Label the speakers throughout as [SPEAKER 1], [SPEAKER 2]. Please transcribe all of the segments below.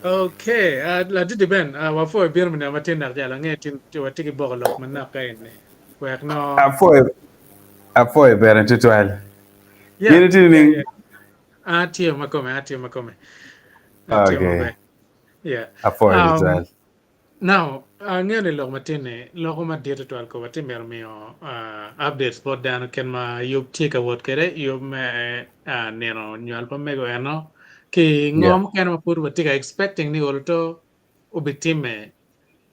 [SPEAKER 1] Okay, uh, ladidi Ben, uh, wapwoyo bino me neno matin dok jalo ange tin watye ki boko lok manok ka eni. Wek no
[SPEAKER 2] Apwoyo, apwoyo bene tutwal.
[SPEAKER 1] Yeah,
[SPEAKER 2] In itye
[SPEAKER 1] yeah,
[SPEAKER 2] nining?
[SPEAKER 1] yeah. Atye makome, atye makome. Atye
[SPEAKER 2] Okay.
[SPEAKER 1] maber. Yeah.
[SPEAKER 2] Apwoyo
[SPEAKER 1] Um,
[SPEAKER 2] tutwal.
[SPEAKER 1] Now, angeyo ni lok matin-ni loko madit tutwal koba atye mito miyo updates bot dano kit ma yub tye ka wot kwede, yub me nino nywal pa mego eno ki ngo
[SPEAKER 2] Yeah.
[SPEAKER 1] mukene ma pud watye ka expecting ni oluto obitimme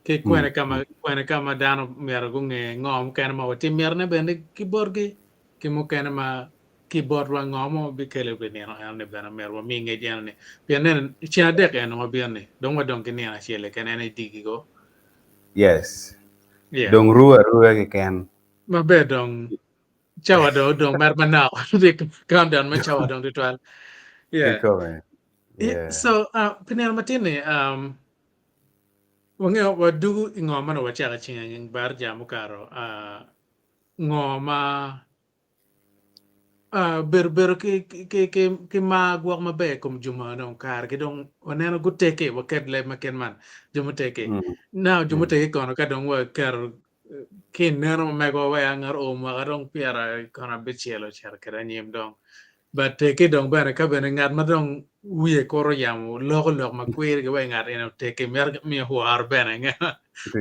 [SPEAKER 1] ki kwene ka ma kwene ka ma dano myero gunge ngo mukene ma watye mitone bene ki botgi ki mukene ma ki botwa ngo mo bikelo pi nino eno ni bene myero wami ngec eno ni pien nen ceng adek eno wabino ni dong wadong ki nino acel keken en aye digi ko.
[SPEAKER 2] Yes.
[SPEAKER 1] Yeah.
[SPEAKER 2] Dong ru aruya keken.
[SPEAKER 1] Maber dong cawa dong odong mere manok countdown me cawa dong tutwal. Yeah.
[SPEAKER 2] Kikome.
[SPEAKER 1] Yeah.
[SPEAKER 2] Yeah.
[SPEAKER 1] So uh, pi nino matin ni um, wangeyo wadugu i ngo ma nongo wacako i ceng bar ja mukato uh, ngo ma Bedo bedo ki mar gwok maber i kom jo ma dong karegi dong waneno gutegi waket leb ma kit man jo mutegi now jo mutegi kono ka dong waketo ki ineno ma megwa wek ngat oo mwaka dong pyera kono abicel ocito kwede anyim dong but tegi dong bene ka bene ngat ma dong wiye kuro yamo loko lok ma kwiri ki wek ngat eni otegi mito miyo woro bene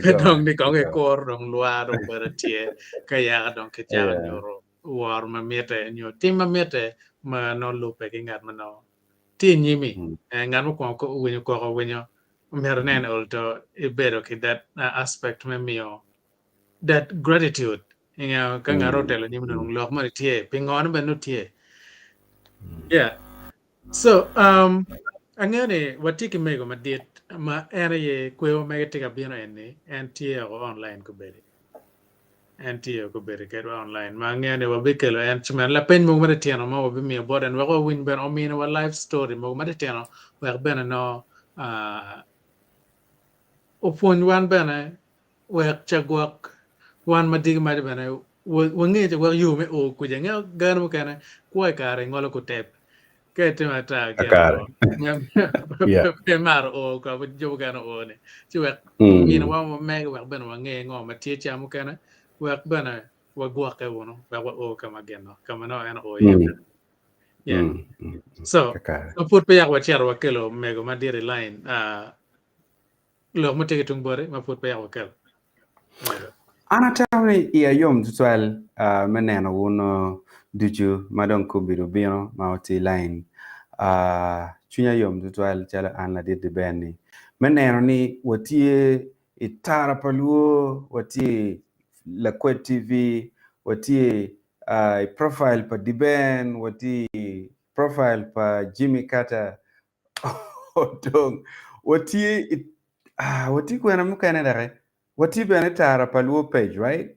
[SPEAKER 1] pe dong ni kong ekuro dong lwar dong bedo tye ka yaka dong kicako nyuto woro ma mitte nyo tim ma mitte ma nongo lubbe ki ngat ma nongo tye i nyimi. Ngat mukwongo owinyo koko owinyo myero inen ol to ibedo ki that aspect me miyo that gratitude ingeyo ka ngat otelo nyimi dong lok moni tye pingo ni bene nongo tye. Yeah. So, um, angeyo ni watye ki mego madit ma en aye kwewa mege tye ka bino eni, en tye oko online kobedi. En tye oko kobedi kedwa online ma angeyo ni wabikelo en ci meno lapeny mogo matitino ma wabimiyo bot en wek wawiny bene ominiwa life story mogo matitino wek bene no uh, opwony wan bene wek ca gwok wan ma diki maco bene wange ca gwok yo me o kuca inge gano mukene kwo i kare ingolo kutep ka itimo ata
[SPEAKER 2] Kakare. Yeah.
[SPEAKER 1] pe maro o ka jo mukene o ni ci wek
[SPEAKER 2] Mm.
[SPEAKER 1] mino wa mege wek bene wange ngo ma tye ca mukene wek bene wagwokke wunu wek wa o ka ma gino ka ma nongo en o iye
[SPEAKER 2] Mm.
[SPEAKER 1] bene. Yeah.
[SPEAKER 2] Mm. Mm.
[SPEAKER 1] So,
[SPEAKER 2] Kakare.
[SPEAKER 1] ma pud peya wacito wakelo mego madit i line uh, Lok ma tye ki tung boti ma pud peya wakelo.
[SPEAKER 2] An atamo ni iya yom tutwal uh, me neno wun ducu ma dong Covid obino ma wutye i line. Uh, cwinya yom tutwal calo an ladit Diben-ni me neno ni watye i tara pa luo, watye i Lakwed TV, watye uh, i profile pa Diben, watye i profile pa Jimmy Carter, Dong watye i ah, watye kwena mukene doki. Watye bene i tara pa Luo page, right?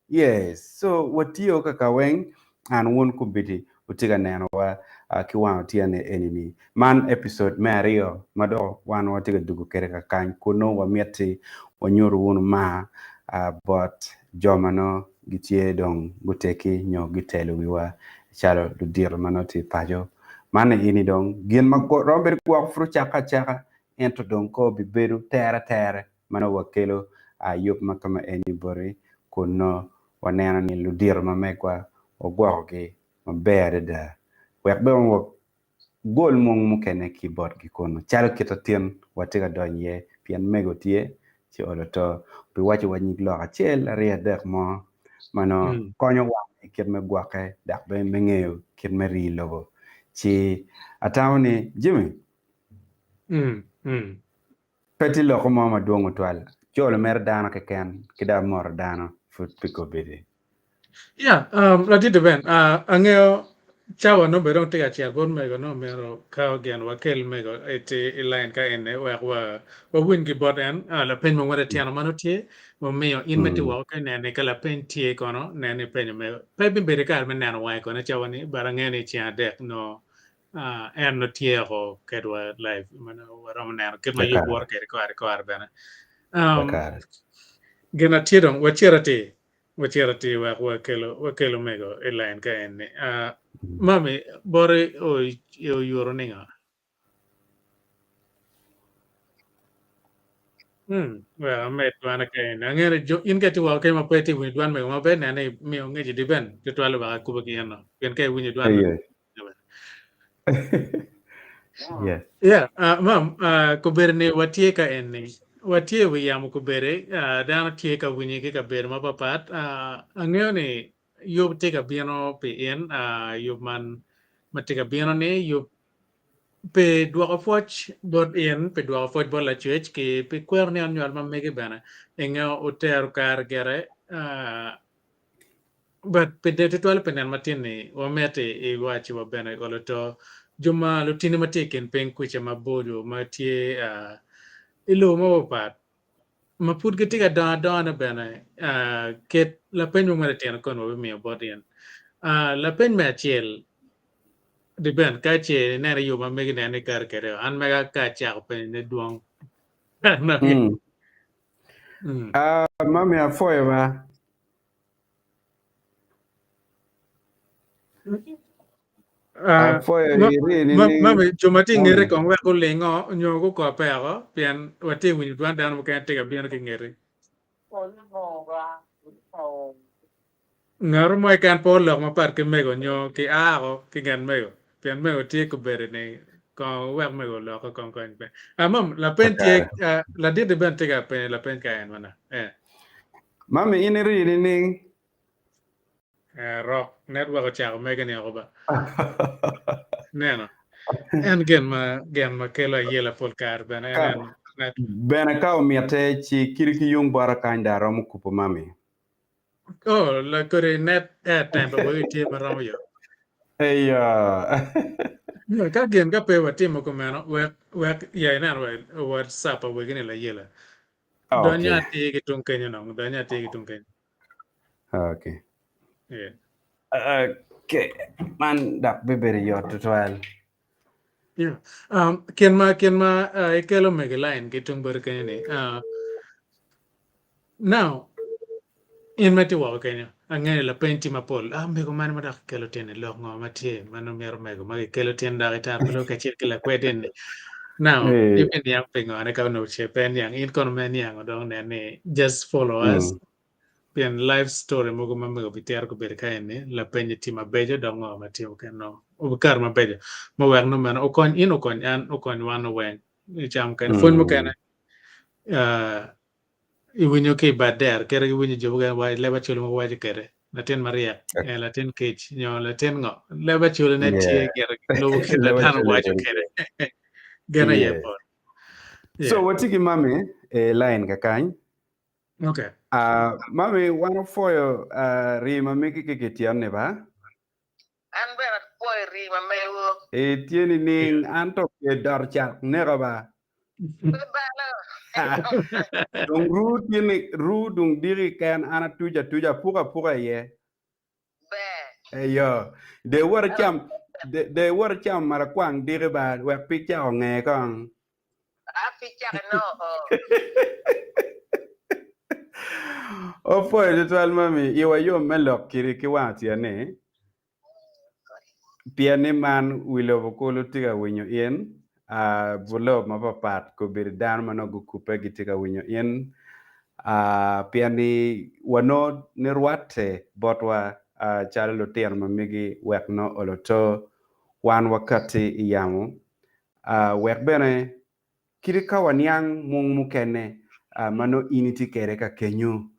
[SPEAKER 2] Yes. So watye o kaka weng an wun kombeddi wutye ka nenowa uh, ki wang otyene eni-ni. Man episode me aryo ma dok wan watye ka dugo kwede kakany kun nongo wamiti wanyuto wunu mar uh, bot jo ma nongo gitye dong guteggi nyo gitelo wiwa calo ludito ma nongo tye paco. Man eni dong gin ma romo bedo gwok pud ocakke acaka ento dong ka obibedo tere tere ma nongo wakelo yub ma kama eni boti kun nongo waneno ni ludito ma megwa wagwokogi maber adada wek bene Gol mung mukene ki botgi kunnu, calo kit atin watye ka donyo iye, pien mego tye, ci olo to obiwacowa nyig lok acel, aryo, adek mo ma nongo konyo wan i kit me gwokke dok bene me ngeyo kit me rii i lobo. Ci atamo ni, Jimmy, pe tye loko mo madwong tutwal, colo mere dano keken ki dok moto dano pud pi kobedi.
[SPEAKER 1] Yeah, um, ladit Ben, uh, angeyo cawa nongo bene dong tye ka cito bot mego nongo myero ka gin wakel mego iti i line ka eni wek wa wawiny ki bot en uh, lapeny mo ngwede tyeno ma nongo tye mumiyo in ma itye woko ka inene ka lapeny tye kono nen ni ipenyo mego pe bibedo kare me neno wange kono cawa ni but angeyo ni ceng adek nongo uh, en nongo tye oko kedwa live ma nongo waromo neno kit ma yub woto kwede kore kore bene. Um,
[SPEAKER 2] Kakare.
[SPEAKER 1] gin atye dong wacit atir Wacito atir wek wakelo wakelo mego i line ka en ni. Uh, mami, boti oyuto ningo? Mm, wek amed dwana ka en. Angeyo ni jo, in ka itye woko keny ma pe itye winyo dwan mego maber, nen ni imiyo ngec idi ben tutwal wek akubo ki en no. Pien ka iwinyo dwan
[SPEAKER 2] Yes. Yes.
[SPEAKER 1] Yeah, uh, ma'am, uh, kobedo ni watye ka eni, watye i wi yamo kobedi, uh, dano tye ka winyi ki kabedo mapapat. Uh, angeyo ni yub tye ka bino pi in, uh, yub man ma tye ka bino ni yub Pi dwoko pwoc bot in, pi dwoko pwoc bot Lacwec, ki pi kwero nino nywal ma megi bene, inge otero kare gire, but pi tutwale pi nino matin-ni, wamiti iwacci wa bene olo to jo ma lutini ma tye i kin piny kwica maboco ma tye i lobo mapapat ma pud gitye ka dongo adongane bene, ket lapeny mo ma litino koni wabimiyo bot in. Lapeny me acel Depend, ka ce ineno yo ma megi neno ni ikato kwede, an mega ka acako penyo ne dwong.
[SPEAKER 2] Mm.
[SPEAKER 1] Mm.
[SPEAKER 2] Ah, mami apwoyo ba.
[SPEAKER 1] Ah,
[SPEAKER 2] Apwoyo
[SPEAKER 1] ma-
[SPEAKER 2] iri
[SPEAKER 1] ma-
[SPEAKER 2] nining?
[SPEAKER 1] Mami, jo ma tye i ngete
[SPEAKER 2] Mami.
[SPEAKER 1] kong wek gulingo nyo gukope oko, pien watye winyo dwan dano mukene tye ka bino ki ngeti. Ngat mo keken pe olok mapat ki mego nyo ki a oko ki nget mego, pien mego tye kobedo ni kong wuwek mego olok kong kony pe. Ah, mom, lapeny tye,
[SPEAKER 2] Kakare.
[SPEAKER 1] ah, ladit-ti bene tye ka penyo lapeny ka en mana. Eh,
[SPEAKER 2] Mami, in iri nining?
[SPEAKER 1] eh, rok, network ocako mege-ni oko ba. Neno, en gin ma, gin ma kelo ayela pol kare bene en
[SPEAKER 2] Ka,
[SPEAKER 1] en net.
[SPEAKER 2] bene ka omitte ci kiri ki yung bota kany dong aromo kubo mami.
[SPEAKER 1] Oh, la kodi net airtime pa wegi tye ma romo yo.
[SPEAKER 2] Eya.
[SPEAKER 1] No, ka gin ka pe watimo kumeno, wek wek ya ineno wa WhatsApp pa wegi ni layela. Donyo
[SPEAKER 2] Okay.
[SPEAKER 1] atir ki tung kenyo nong, donyo atir ki tung kenyo.
[SPEAKER 2] Okay.
[SPEAKER 1] Yeah.
[SPEAKER 2] Okay. Man dok bibedo yot tutwal.
[SPEAKER 1] Yeah. Um, kin ma kin ma uh, ikelo megi line ki tung boti kenyo ni. Uh, now, in ma itye woko kenyo, angeyo ni lapeny tye mapol. Ah, mego mane ma dok kikelo tyen-ni? Lok ngo ma tye ma nongo myero mego ma kikelo tyen dok itaro pe lok kacel ki lakwed en-ni. Now,
[SPEAKER 2] Eh,
[SPEAKER 1] ibiniang pingo ne ka onongo ce pe iniang. In kono me niango dong nen ni just follow us.
[SPEAKER 2] mm,
[SPEAKER 1] Pien life story mogo ma mego bitero gubedo ka eni, lapenye tye mabeco dok ngo ma tye mukene nongo obikato mabeco ma wek nongo meno okony in okony an okony wan weng i ca mukene. Pwony
[SPEAKER 2] mm.
[SPEAKER 1] mukene ah, iwinyo ki i bad dero kite giwinyo jo mukene wa leb acholi mogo waco kwede latin maryek eh, latin kic nyo latin ngo leb acholi ne tye
[SPEAKER 2] Yeah.
[SPEAKER 1] gire lubo kit ma
[SPEAKER 2] Leb
[SPEAKER 1] dano
[SPEAKER 2] acholi
[SPEAKER 1] waco
[SPEAKER 2] bene
[SPEAKER 1] kwede
[SPEAKER 2] tye.
[SPEAKER 1] gen aye
[SPEAKER 2] Yes.
[SPEAKER 1] pol.
[SPEAKER 2] So
[SPEAKER 1] Yeah.
[SPEAKER 2] watye ki mami e line kakany.
[SPEAKER 1] Okay.
[SPEAKER 2] Ah, mami wan opwoyo ah, rii ma megi ki kityen ni ba?
[SPEAKER 3] An bene apwoyo rii ma mewu.
[SPEAKER 2] E tye nining? An to pe dot cak neka ba.
[SPEAKER 3] Pe balo.
[SPEAKER 2] Dong ru tye ni ru dung diki ken an atuc atuca apuko apuka iye.
[SPEAKER 3] Ber.
[SPEAKER 2] Eyo. De iwot icam de, de iwot icam marakwang diki ba wek pig cak onge kong.
[SPEAKER 3] A pig cak inongo o.
[SPEAKER 2] Opwoyo tutwal mami, iwa yom me lok kiri ki wang otyen ni. Pien ni man wi lobo kulu tye ka winyo in, but lobo mapapat kobedo dano ma nongo gukubbe gitye ka winyo in, pien ni wanongo ni rwatte botwa calo lutino ma megi wek nongo olo to wan wakatti i yamo, wek bene Kit ka waniang mung mukene ma nongo in itye kwede ka kenyo,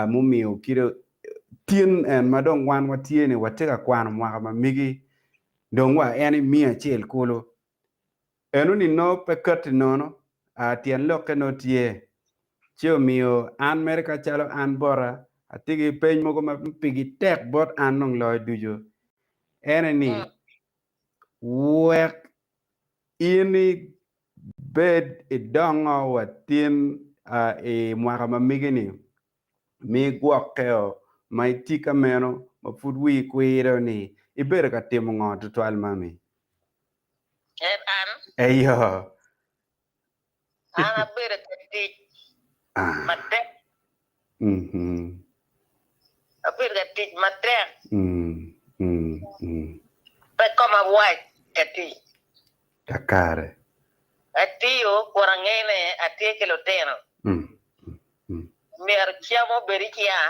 [SPEAKER 2] mumiyo kit tin en ma dong wan watye ni watye ka kwano mwaka ma megi dong wa en i miya acel kulu, enoni nongo pe katti nono, tyen lokke nongo tye. Ci omiyo an mere ka calo an bota, atye ki peny mogo ma pigi tek bot an dong loyo ducu, ene ni, wek In ibed idongo wa tin i mwaka ma megi-ni, mi igwokkeo ma itye ka meno ma pud wii kwiro ni ibedo ka timo ngo tutwal mami?
[SPEAKER 3] En an?
[SPEAKER 2] Eyo.
[SPEAKER 3] An abedo ka tic matek. Abedo ka tic matek. Pe koma wac ka tic.
[SPEAKER 2] Kakare.
[SPEAKER 3] Atiyo kun angeyo ni atye ki lutino. Myero cam obed i cinga,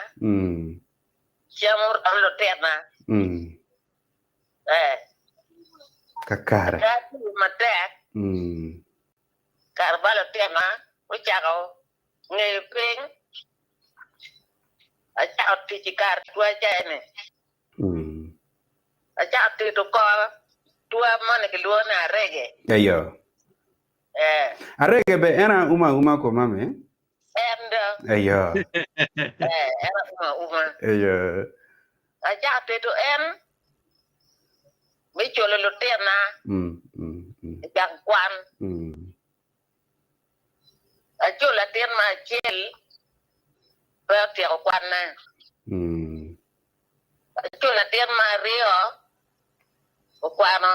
[SPEAKER 3] cam orom lutinna. Ee.
[SPEAKER 2] Kakare.
[SPEAKER 3] Ka atiyo matek, kare ma lutinna gucako ngeyo piny, acako tic i kare twa ca-ni. Acako tito kor twa moni kilwongo ni arege.
[SPEAKER 2] Eyo.
[SPEAKER 3] Ee.
[SPEAKER 2] Arege be en auma auma ko mami?
[SPEAKER 3] En do.
[SPEAKER 2] Eyo.
[SPEAKER 3] Ee, en auma auma.
[SPEAKER 2] Eyo.
[SPEAKER 3] Acako tito en me culo lutinna i gang kwan. Aculo latin me acel pe otyeko kwanne. Aculo latin me aryo okwano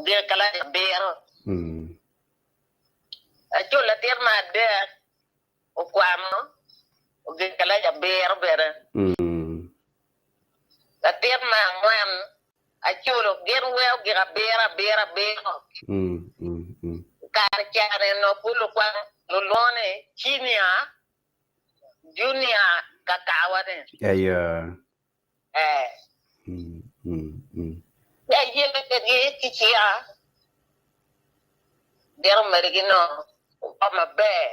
[SPEAKER 3] gin kalac abiro. Aculo latin me adek okwano gin kalac abiro bene. Latin me angwen aculo gin weng ogik abiro abiro abiro. I kare ca-ni onongo pud lukwang lulwongo ni cinia, junia kakawa-ni. Ee. Ci ayelle kwedgi ki cinga, gin omedigi nongo kwo maber.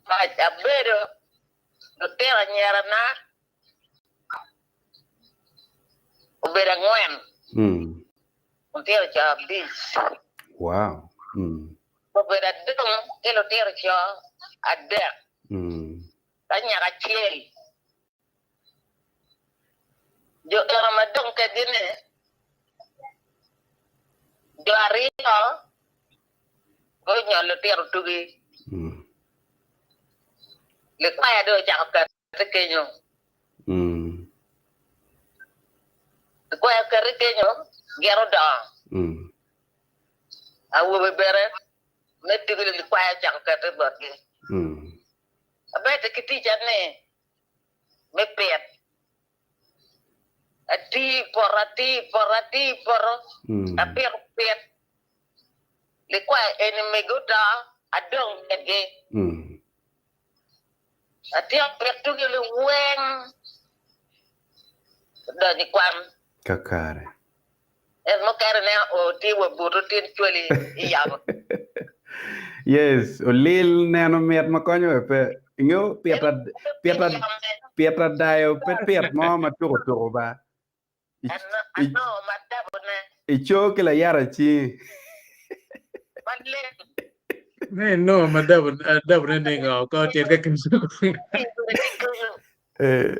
[SPEAKER 3] Mac abedo lutino anyirana obedo angwen, lutino co abic. Obedo adong ki lutino co adek. Ka nyako acel, jo eno ma dong kedgi-ni, jo aryo gunywalo litino tugi, likwaya dong ocako kati kenyo. Likwaya okati kenyo, gin odongo. Awobe bene me tugi likwaya ocako kati botgi. Abedde ki ticca ni me pit. Ati i poto, ati i poto, ati i poto, apito pit. Likwayo eni mege oto, adong kwedgi. Atyeko pit tugi liweng, odonyo i kwan.
[SPEAKER 2] Kakare.
[SPEAKER 3] En mukene ne o tye wa butu tin cwali i yamo.
[SPEAKER 2] Yes, olil neno mit ma konyo wa pe. Ingeyo pita pita pita dayo pe pit mo ma tuko tuko ba.
[SPEAKER 3] Anongo ma dabo ne.
[SPEAKER 2] Ico ki layata cingi.
[SPEAKER 3] Maleng.
[SPEAKER 1] Ne inongo ma dabo dabo ne ningo ka otit ka kenyo.
[SPEAKER 2] Eh.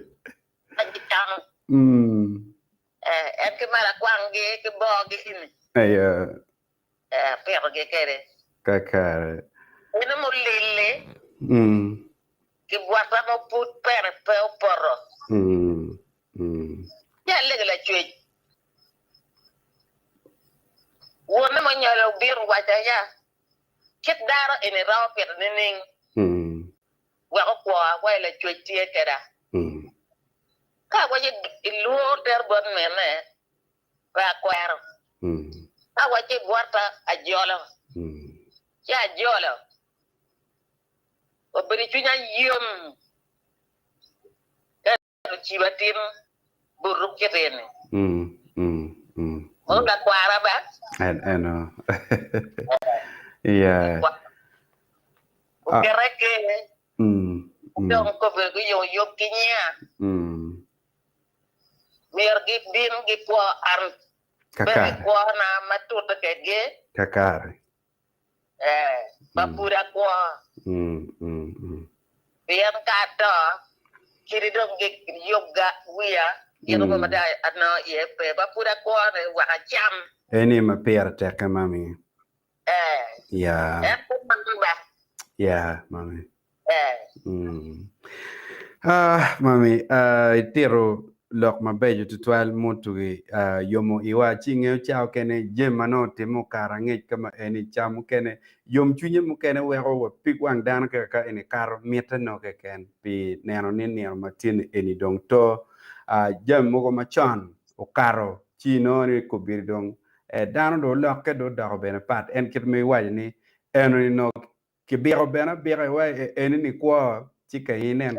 [SPEAKER 3] Ma gicamo.
[SPEAKER 2] Mm.
[SPEAKER 3] Eh, en ki malakwanggi ki bogi-ni.
[SPEAKER 2] Aye.
[SPEAKER 3] Eh, apitogi kwede.
[SPEAKER 2] Kakare.
[SPEAKER 3] Meno mulil-li.
[SPEAKER 2] Mm.
[SPEAKER 3] Ki bwota ma pud bene pe opoto.
[SPEAKER 2] Mm. Mm.
[SPEAKER 3] Ci alego Lacwec. Wonne munyalo obino owacca ya, Kit dano eni romo pito nining?
[SPEAKER 2] Mm.
[SPEAKER 3] Wek okwo wa i Lacwec tye keda.
[SPEAKER 2] Mm.
[SPEAKER 3] Ka awaco ilwor ter bot minne, pe akwero. Ka awaco ibwota, ajolo. Ci ajolo. Obedo cwinya yom ka ociba tin butu kit-ni. Mono lakwara ba?
[SPEAKER 2] Eno. Yeah.
[SPEAKER 3] Okete ke. Dong kobbe guyubo yub ki nyinga, myero gibin gikwo an bene i kwona ma tute kwedgi, ee, ma pud akwo. Pien ka ato, kadi dong giyubga wiya, gin mo ma dong anongo iye pe, ma pud akwo-ni wek acam.
[SPEAKER 2] Eni ma pire tekke mami.
[SPEAKER 3] Ee.
[SPEAKER 2] Yeah.
[SPEAKER 3] En pe mako ba.
[SPEAKER 2] Yeah, mami.
[SPEAKER 3] Ee.
[SPEAKER 2] Mm. Ah, mami, ah, itito lok mabeco tutwal mutugi ah, yomo iwa ci ingeyo ca okene jami ma nongo otime okato angec ka ma eni ca mukene yomcwinye mukene weko wa pig wang dano kaka ka eni kato mitte nongo keken pi neno ni nino ma tye ni eni dong to ah, jami mogo macon okato ci inongo ni kobedi dong Dano dong olokke dong odoko bene pat. En kit ma iwaco ni. Eno-ni nongo kibiko bene abika iwaci e eni-ni kwo ci ka inen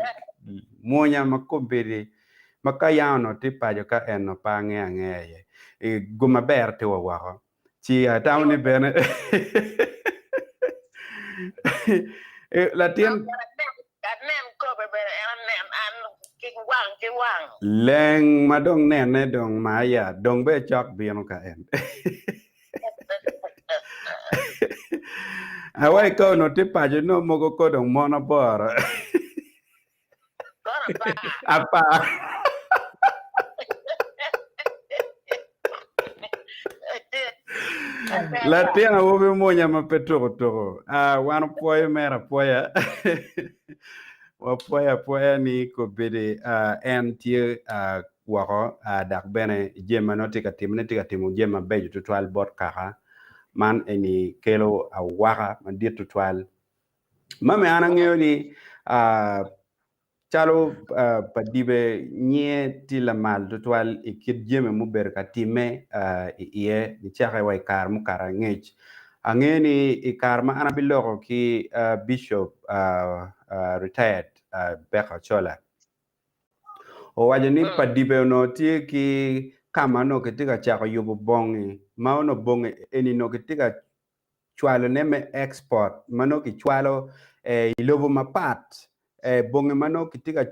[SPEAKER 2] mwonya ma kombeddi ma ka yam onongo tye paco ka eno pe angeyo angeya iye. Gum maber tye wa woko. Ci atamo ni bene latin
[SPEAKER 3] Anen kobe bene en anen an ki wang ki wang.
[SPEAKER 2] Leng ma dong nene dong ma aya dong bene cok bino ka en. Awaci ka onongo tye paco nongo mogo ko dong mon aboro.
[SPEAKER 3] Kono apar.
[SPEAKER 2] Apar. Latin awobi mwonya ma pe tuko tuko. Ah, wan opwoyo mere apwoya. Wapwoyo apwoya ni kobedi ah, en tye ah, woko ah, dok bene jami ma nongo tye ka timone tye ka timo jami mabeco tutwal bot kaka. Man eni kelo awaka madit tutwal. Mami an angeyo ni ah, Calo pa dibe nyinge tye lamal tutwal i kit jami mubedo ka timme i iye nicake wa i kare mukato angec. Angeyo ni i kare ma an abiloko ki Bishop retired Beka Ochola, owaco ni pa dibe onongo tye ki ka ma onongo kitye ka cako yubo bongi ma onongo bongi eni onongo kitye ka cwalone me export ma nongo kicwalo i lobo mapat, bongi ma nongo kitye ka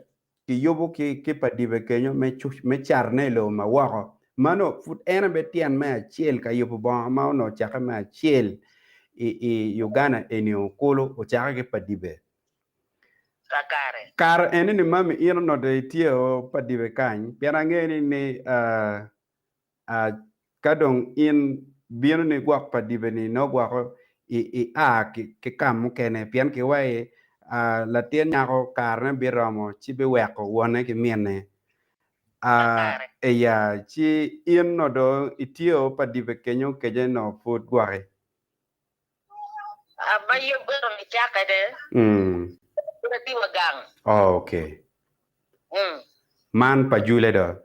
[SPEAKER 2] kiyubo ki pa dibe kenyo me catone i lobo ma woko. Ma nongo pud en aye tyen me acel ka yubo bongo ma onongo ocakke me acel i Uganda eni kulu ocakke ki pa dibe.
[SPEAKER 3] Kakare.
[SPEAKER 2] Kare eni ni mami in onongo dong itye o pa dibe kany pien angeyo ni Ka dong in bino ni gwok pa dibe-ni nongo gwoko ia ki ka mukene, pien kiwaci, Latin nyako karene biromo ci biweko wonne ki minne. Eya, ci in onongo dong itye pa dibe kenyo kece nongo pud gwoki?
[SPEAKER 3] Ma yub eno nicakke de, pud atye wa gang.
[SPEAKER 2] Okay. Man pa Jule do?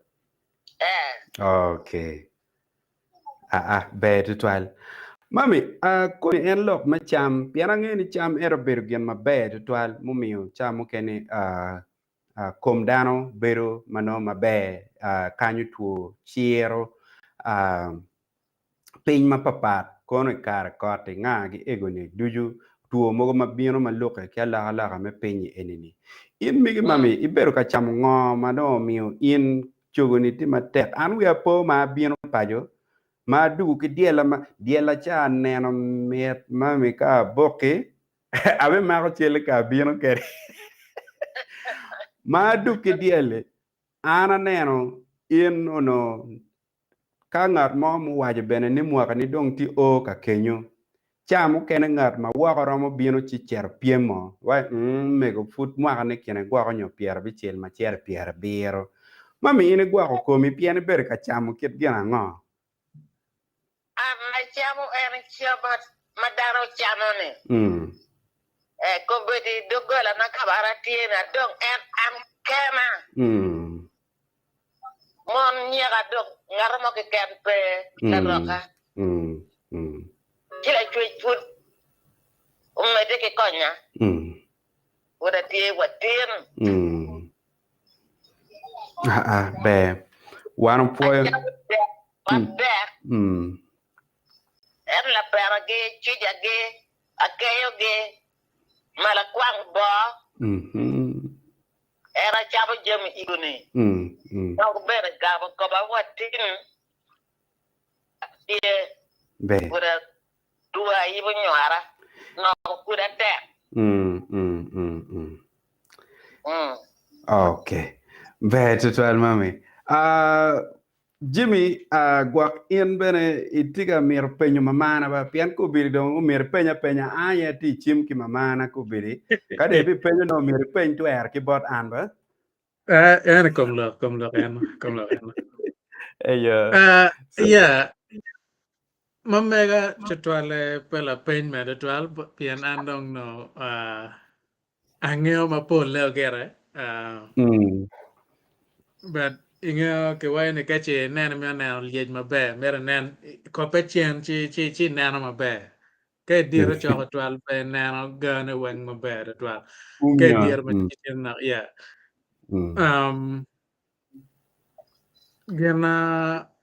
[SPEAKER 3] Eh.
[SPEAKER 2] Okay. Aa, ber tutwal. Mami, uh, koni en lok me cam, pien angeyo ni cam ento obedo gin maber tutwal mumiyo ca mukene uh, uh, kom dano bedo ma nongo maber, uh, kanyo two, ciro, uh, piny mapapat kono i kare kot-ti nga gi ego-ni ducu two mogo ma bino ma lukke ki alokaloka me piny-nyi eni-ni. In migi mami ibedo ka camo ngo ma dong omiyo in cogo-ni tye matek? An wiya po ma abino paco ma adugu ki dyella ma dyella ca aneno mit mami ka aboki abimako celle ka abino kede ma adug ki dyelli an aneno in onongo Ka ngat mo muwaco bene ni mwakani dong tye o ka kenyo, ca mukene ngat ma woko romo bino ci cito pyemo, waci, Umm, mego pud mwakane kine gwoko nyo pyerabicel ma cito i pyerabiro. Mami in igwoko komi pien ibedo ka camo kit gin ango?
[SPEAKER 3] An acamo en cam ma dano camo-ni. Ee, kombeddi i doggolana ka ma an atye-ni, adong en an kena. Mon nyeka dok ngat mo keken pe ka roka. Ci Lacwec pud omedde ki konya, pud atye wa tin.
[SPEAKER 2] Aa, ber. Wan opwoyo.
[SPEAKER 3] Acako dek matek, ento laperagi, cijagi, akeyogi ma lakwang boo. En acamo jami igo-ni, dok bene gamo koma wa tin atye pud atwo ayibo nywara, noko pud atek.
[SPEAKER 2] Ok, ber tutwal mami. Jimmy, gwok in bene itye ka mito penyo mamana ba, pien kobedi dong omyero ipeny apenya, an aye atye i cim ki mamana kobedi, ka dong ibipenyo nongo omyero ipeny twero ki bot an ba.
[SPEAKER 1] Eh, en i kom lok, kom lok en, kom lok en.
[SPEAKER 2] Eyo.
[SPEAKER 1] Eh,
[SPEAKER 2] So,
[SPEAKER 1] yeah, ma mega tutwalle pe lapeny mere tutwal, pien an dong no, ah, Angeyo mapol leo gire. Uh,
[SPEAKER 2] mm.
[SPEAKER 1] But ingeyo kiwaco ni ka ce ineno imito neno lyec maber, myero inen kope cen ci ci ci ineno maber. Ka idiro cok twal pe ineno gane weng maber twal. Ka idiro ma tye nok, yeah. Um, gin ma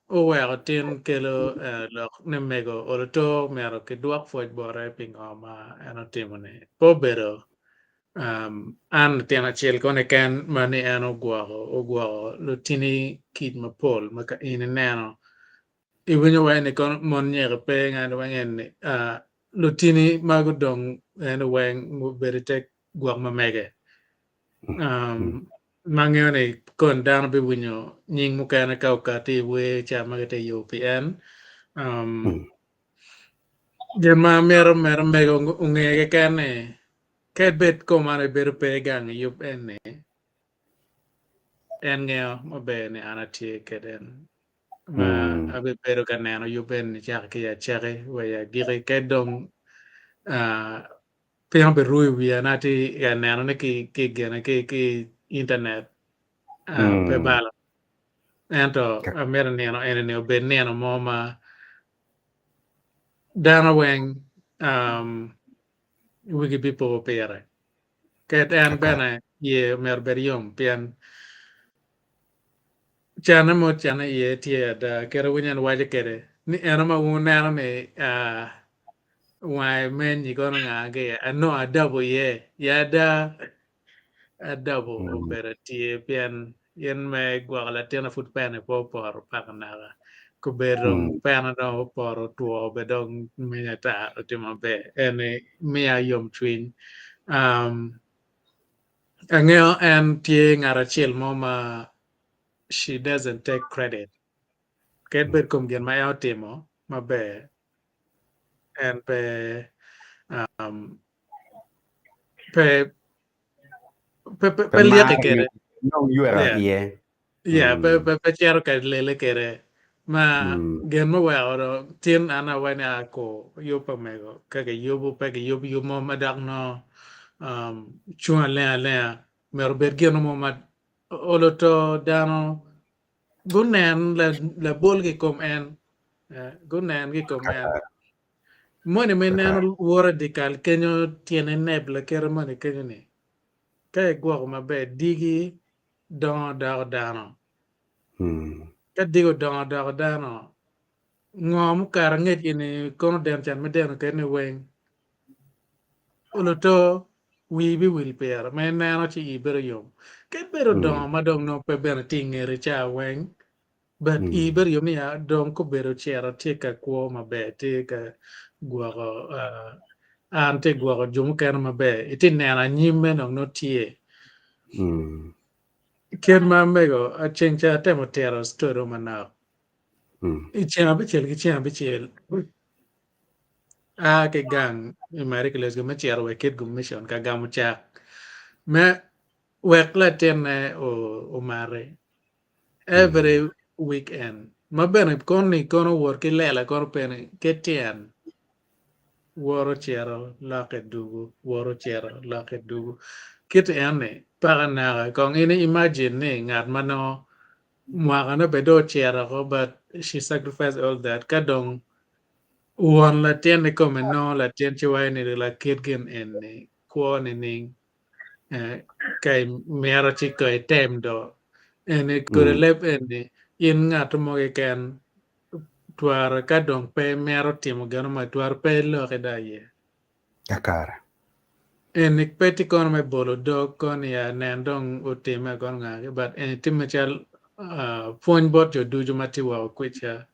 [SPEAKER 1] oweko tin kelo lok ni mego olo to myero kidwok pwoc bote pi ngo ma en otimo-ni. Pe obedo an latin acel koni keken ma ni en ogwoko ogwoko lutini kic mapol ma ka in ineno iwinyo wai ni kono mon nyeko pe ngani weng eni lutini ma gudong eni weng gubedo ite gwok ma mege. Ma angeyo ni koni dano biwinyo nying mukene ka okati i wer ca ma gitye ka yubo pi en. Gin ma amito mere mego onge keken ni kadi bed koma ni bedo pe gang i yub eni, en ngeyo maber ni an atye kwede en ma abibedo ka neno yub eni cako ki i acaki wa i agikki kadi dong Piny obiru i wiya na atye ka nenone ki ki gine ki ki internet pe balo. Ento amito nino eni-ni obed nino mo ma dano weng wigi bipo pire. Ked en bene iye myero obed yom pien Canne mo canne iye tye ada, kit awinyo en waco kwede ni eno ma wun wuneno ni wange menyi kono nga gi anongo adabo iye ya ada adabo obedo tye pien in me gwoko latinna pud pene pe opoto paka naka kobedo dong pene dong opoto otwo bene dong meny ata otimo maber eni miya yomcwiny. Angeyo en tye ngat acel mo ma she doesn't take credit kadi bed kom gin ma en otimo maber en pe um, pe pe pe, pe lyeke kede
[SPEAKER 2] Nong yweka
[SPEAKER 1] Yeah.
[SPEAKER 2] iye.
[SPEAKER 1] Yeah, pe pe pe cito ka lele kede ma gin muweko dong tin an awaco ni ako yub pa mego ka kiyubo pe kiyubo yub mo ma dok nongo um, cung alenga alenga myero obed gin mo ma olo to dano gunen labol ki kom en eh, gunen ki kom en moni ma ineno woro i dyekal kenyo tyene neb lakite moni kenyo ni ka igwoko maber digi dongo doko dano. Ka diki odongo doko dano, ngo mukato angec eni kono den can ma ideno kwede ni weng olo to wii biwil pire ma ineno ci ii bedo yom. Kadi bed odongo ma dong nongo pe bene tye ingeti ca weng but ii bedo yom ni ya dong kobedo ocito tye ka kwo maber tye ka gwoko an tye gwoko jo mukene maber itye neno anyimme dong nongo tye. Kit ma mego ceng ca atemo tito story manok. I ceng abicel ki ceng abicel aa ki gang i Marie Kilesgo me cito wa i Kitgum Mission ka gamo cak me wek latinne omati every weekend ma bene koni kono wot ki lela kono pene ki tyen Woro cito lokke dugu, woro cito lokke dugu. Kit en-ni paka naka kong in imagine ni ngat ma nongo mwakane bene dong ocito oko but she sacrificed all that ka dong won latin kikome nongo latin ci waco ni lakit gin eni kwo nining ka imito ci ko item do eni kodi leb eni in ngat mo keken Twero ka dong pe imito timo gino mo twero pe iloki do aye.
[SPEAKER 2] Kakare.
[SPEAKER 1] Eni pe tye kono me bolo dog kono ya nen dong otime kono ngagi but eni tye macalo pwony bot jo ducu ma tye woko kwica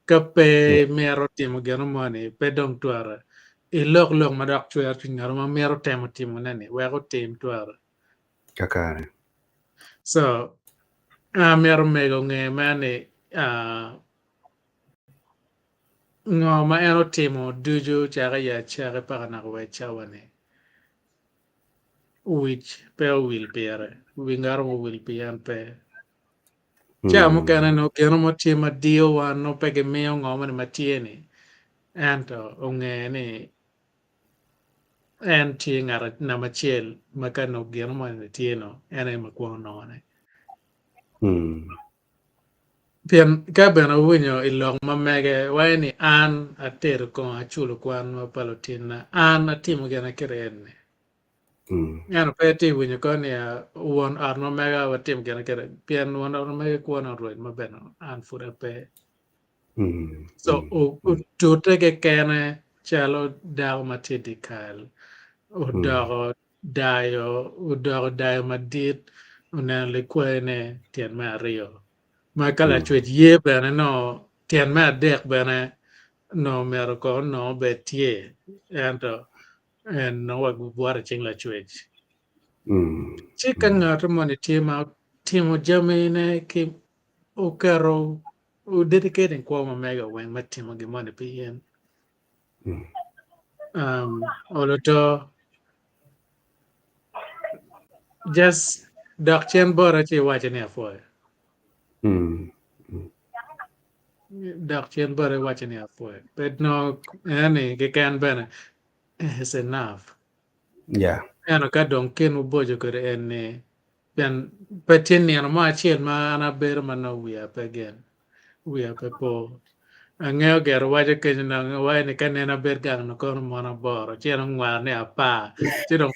[SPEAKER 1] ka pe imito timo gino moni pe dong twere ilok lok ma dok cwero cwiny ngat ma mito temo timone ni wek otim twere.
[SPEAKER 2] Kakare.
[SPEAKER 1] So amito mego onge mere ni ngo ma en otimo ducu cake i acaki paka naka wa i cawa ni wic pe owil pire wi ngat mo owil pi en pe. Ca mukene nongo gino mo tye ma diyo wan nongo pe gimiyo ngo moni ma tye ni ento onge ni En tye ngat namba acel ma ka nongo gino moni tye no en aye ma kwongo nongone. Pien ka bene wuwinyo i lok ma mege, waco ni, 'An atedo kongo aculo kwan ma pa lutinna, an atimo gin akite eni. Ento pe itye winyo ko ni, 'Won ot ma mega watim gin akite, pien won ot ma mege kwone orweny ma bene an pud ape. So otute kekene calo dako ma tye i dyekal, odoko dayo, odoko dayo madit, oneno likwayine tyen me aryo. Ma ka lacwec ye bene nongo tyen me adek bene nongo myero kong onongo obed tye, ento en nongo wa bwoto i cing lacwec. Ci ka ngat moni tye ma otimo jamine ki oketo o dedicating kwo ma mege weng me timo gin moni pi in, um, olo to just dok cen bote ci iwace ni apwoyo. Dok cen bote iwace ni apwoyo. Pe nongo eni keken bene is enough.
[SPEAKER 2] Yeah.
[SPEAKER 1] Ento ka dong kinwu boco kwede en ni Pien pe tye nino mo acel ma an abedo ma nongo wiya pe gin, wiya pe po. Angeyo gero waco kenyo nongo waco ni ka nene abed gang nongo kono mon aboro ci en ongwaro ni apar ci dong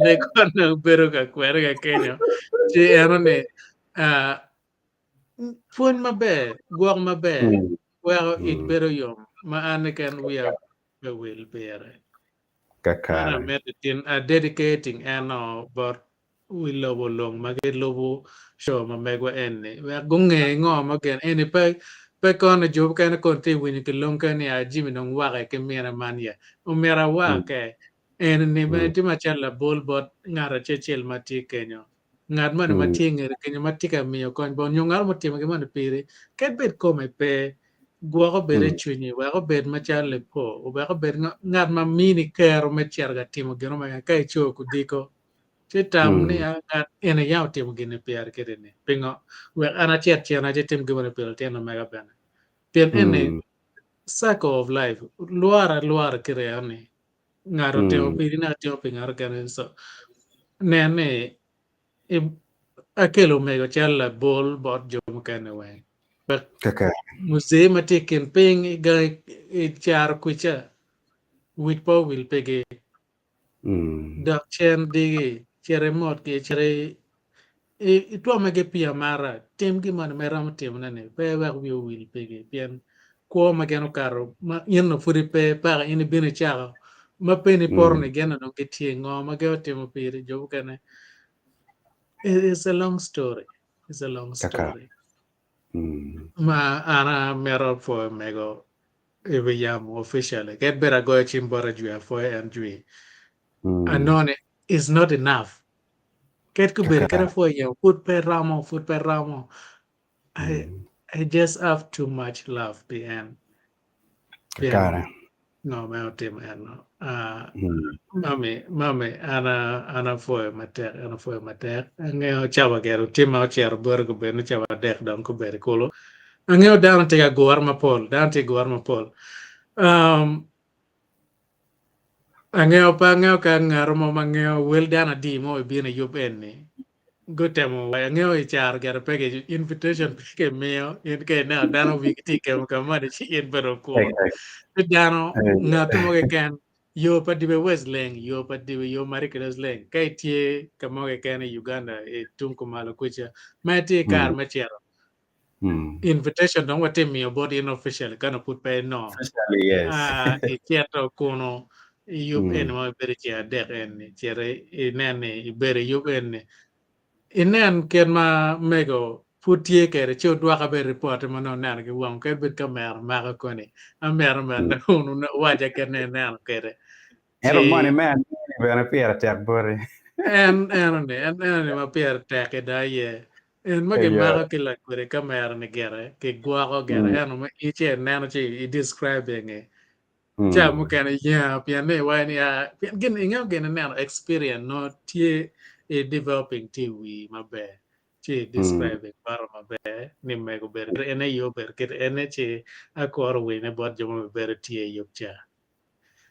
[SPEAKER 1] ne kono bedo ka kwere ka kenyo ci eno ni ah, pwony maber, gwok maber weko ic bedo yom ma an keken wiya pe wil pire. An
[SPEAKER 2] Kakare.
[SPEAKER 1] amito tin a dedicating eno bot wi lobo lung ma gilubo show ma megwa eni wek gunge ngo ma gin eni pe pe kono jo mukene kono tye winyo ki lung kene ni a Jimmy dong wake ki mine man ya omyero awake eni ni bene tye macalo labol bot ngat acel acel ma tye kenyo ngat moni ma tye ingete kenyo ma tye ka miyo kony bot nyo ngat mutimo gin moni piri kadi bed kome pe gwok obed i cwinyi wek obed macalo lipo wek obed ngat ma mini kero me cito ka timo gin mo ka ico kudiko ci tam ni ngat eni yam otimo gin-ni pire kede-ni pingo wek an acit cen acitim gin moni pi litino mega bene pien eni cycle of life lworo alwora kite eno-ni ngat otimo piri naka timo pi ngat okene so nen ni akelo omego calo labol bot jo mukene weng wek muzee ma tye i kin piny i gangi i caro kwica wic pe owil pigi Dok cen digi, cit imotgi, cit itwommegi pii amata, tim gin moni ma iromo timone-ni, pe iwek wii owil pigi, pien kwo ma gin okato ma in onongo pud ipe, paka in ibino icako, ma peya ipoto-ni gin onongo gitye, ngo ma gin otimo piri, jo mukene. It's a long story, it's a long story. Ma an amito pwoyo mego i wi yamo officially kadi bed agoyo cim bote jwi apwoyo en jwi anongo ni is not enough kadi gubedo kadi apwoyo yamo pud pe romo pud pe romo I, I just have too much love pi en pien
[SPEAKER 2] Kakare.
[SPEAKER 1] ngo ma en otimo eno uh, mami mami an an apwoyo matek an apwoyo matek angeyo cawa gero tima ocito bote gubedo ni cawa adek dong gubedo kulu Angeyo dano tye ka gure mapol, dano tye gure mapol. Um, angeyo pe angeyo ka ngato mo ma ngeyo wel dano adi mo ibino i yub eni gutemo angeyo i caro gire pe ki invitation pe kimiyo in ka ineno dano wigi tye kemo ka moni ci in bene okur ci dano ngat mo keken yo pa Dibe West leng yo pa Dibe yo Marikina leng ka itye ka mo keken i Uganda i tung kumalo kuca ma itye i kare me cito Invitation dong watye miyo bot in officially ka nongo pud pe inongo.
[SPEAKER 2] Officially, yes.
[SPEAKER 1] Ah, icito kunu iyub eni ma ibedo ceng adek eni, cit inen ni ibedo iyub eni. Inen kit ma mego pud tye kwede ci odwoka bene ripot ma nongo ineno ki wangu kadi bed kamera mako koni. Amito bene wun wuwaca kit ma ineno kwede.
[SPEAKER 2] Ento moni me aneni bene pire tek boti.
[SPEAKER 1] En enoni, en enoni ma pire tek-ki do aye. En ma gimako ki lakwede kamera ni gire, kigwoko gire, ento ma in ci ineno ci i describing-ngi, ca mukene yengo pien ni iwaco ni aa, pien gin ingeyo gin ineno experience nongo tye i developing tye i wii maber, ci i describing bota maber ni mego obedo kite ene aye obedo kite ene ci akuro winyo bot jo ma obedo tye i yub ca.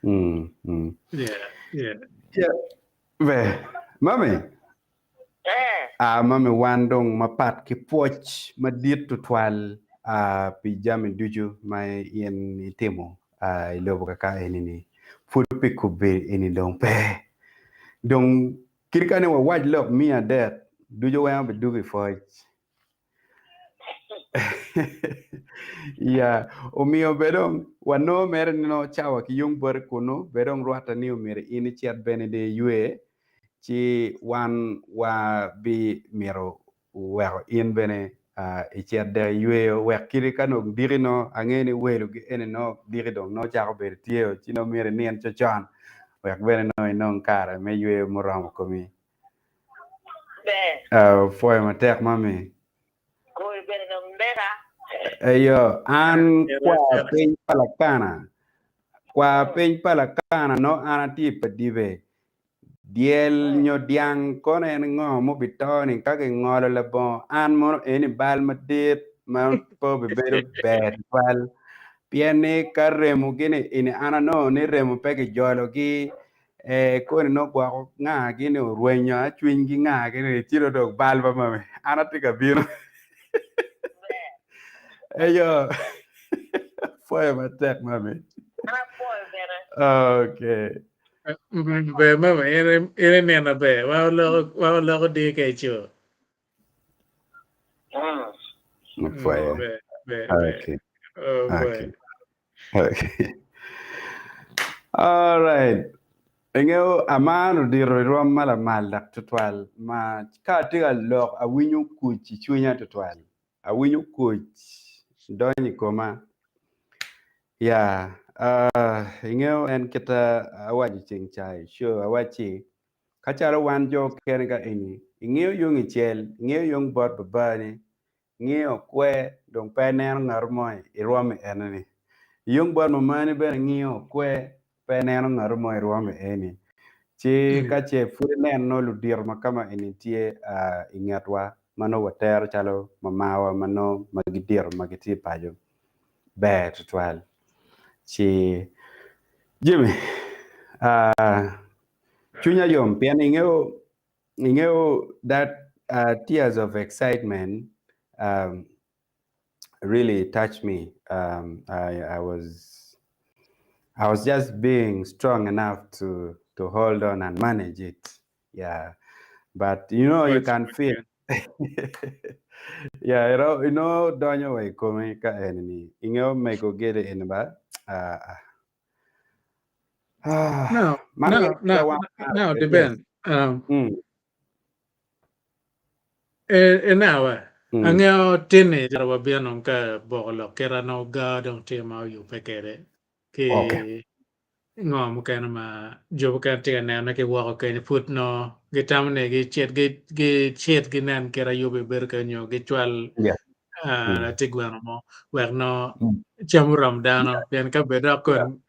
[SPEAKER 1] Yeah, yeah.
[SPEAKER 2] Yeah. Be, mami. A Mami wan dong mapat ki pwoc madit tutwal pi jami ducu ma in itimo i lobo kaka eni-ni, pud pi kubbe eni dong pe. Dong kit ka ni wawac lok miya adek ducu weng obidwogo i pwoc. Ya, omiyo bene dong wanongo mere ni nongo cawa ki yung boti kunnu, bene dong rwatte ni omyero in icit bene dong iywe, ci wan wabi mito weko in bene icit dek iyweyo wek kadi ka dong diki nongo angeyo ni welo gi eni nongo diki dong nongo cako bedo tye-o ci nongo myero inin cocon wek bene nongo inong kare me yweyo muromo komi.
[SPEAKER 3] Ber.
[SPEAKER 2] Apwoyo matek mami.
[SPEAKER 3] Koi bene dong mega.
[SPEAKER 2] Eyo, an kwa piny pa Lakana. Kwa piny pa Lakana no an atye i Padibe. Dyel nyo dyang kono en ngo mubito ni ka gingolo labongo an mono eni bal madit ma pe obibedo ber tutwal. Pien ni ka remo gini eni an anongo ni remo pe gijologi Ee, koni nongo gwoko nga gini orwenyo a cwinygi nga gini ci dong dong bal pa mami an atye ka bino. Eyo pwoyo matek mami.
[SPEAKER 3] An apwoyo bene.
[SPEAKER 2] Okay.
[SPEAKER 1] Ber mama in in inino maber wa oloko wa oloko dir ka ico.
[SPEAKER 2] Apwoyo.
[SPEAKER 1] Ber ber ber.
[SPEAKER 2] Okay.
[SPEAKER 1] Oh,
[SPEAKER 2] Okay.
[SPEAKER 1] ber.
[SPEAKER 2] Okay. All right. Ingeyo amaro diro i rwom ma lamal dok tutwal ma ka atye ka lok awinyo kuc i cwinya tutwal. Awinyo kuc donyo i koma. Ya, uh, ingeyo en kita awaco ceng ca i show awacci ka calo wan jo kene ka eni ingeyo yung i cel, ingeyo yung bot babani, ngiyo kwer dong pe ineno ngat mo i rwom eni. Yung bot mamani bene ngiyo kwer pe ineno ngat mo i rwom eni. Ci ka ce pud ineno ludito ma kama eni tye i ngetwa ma nongo watero calo mamawa ma nongo ma gidito ma gitye paco ber tutwal. Ci Jimmy cwinya yom pien ingeyo Ingeyo that uh, tears of excitement um, really touched me. Um, I, I was I was just being strong enough to to hold on and manage it. Yeah, but you know you can feel. yeah, you know, you know, donyo wa i kome ka eni ni ingeyo mego gede eni ba. Ah, ah. Ah,
[SPEAKER 1] No,
[SPEAKER 2] man
[SPEAKER 1] no,
[SPEAKER 2] gin
[SPEAKER 1] no,
[SPEAKER 2] ka wan
[SPEAKER 1] no,
[SPEAKER 2] yes.
[SPEAKER 1] depend. Um,
[SPEAKER 2] Mm,
[SPEAKER 1] e, e nawa.
[SPEAKER 2] mm,
[SPEAKER 1] Angeyo tini jaro wabino ka boko lok kira no ga dong tye ma oyubbe kede ki
[SPEAKER 2] okay.
[SPEAKER 1] ngo mukene ma jo mukene tye ka nene ki woko kenyo pud no gitamo ni gicit gicit ginen kit ayub bedo kenyo nyo gicwal
[SPEAKER 2] Yeah.
[SPEAKER 1] ah,
[SPEAKER 2] Mm.
[SPEAKER 1] latin gweno mo wek no
[SPEAKER 2] Mm.
[SPEAKER 1] cam orom dano pien ka bed dok
[SPEAKER 2] Yeah.
[SPEAKER 1] kon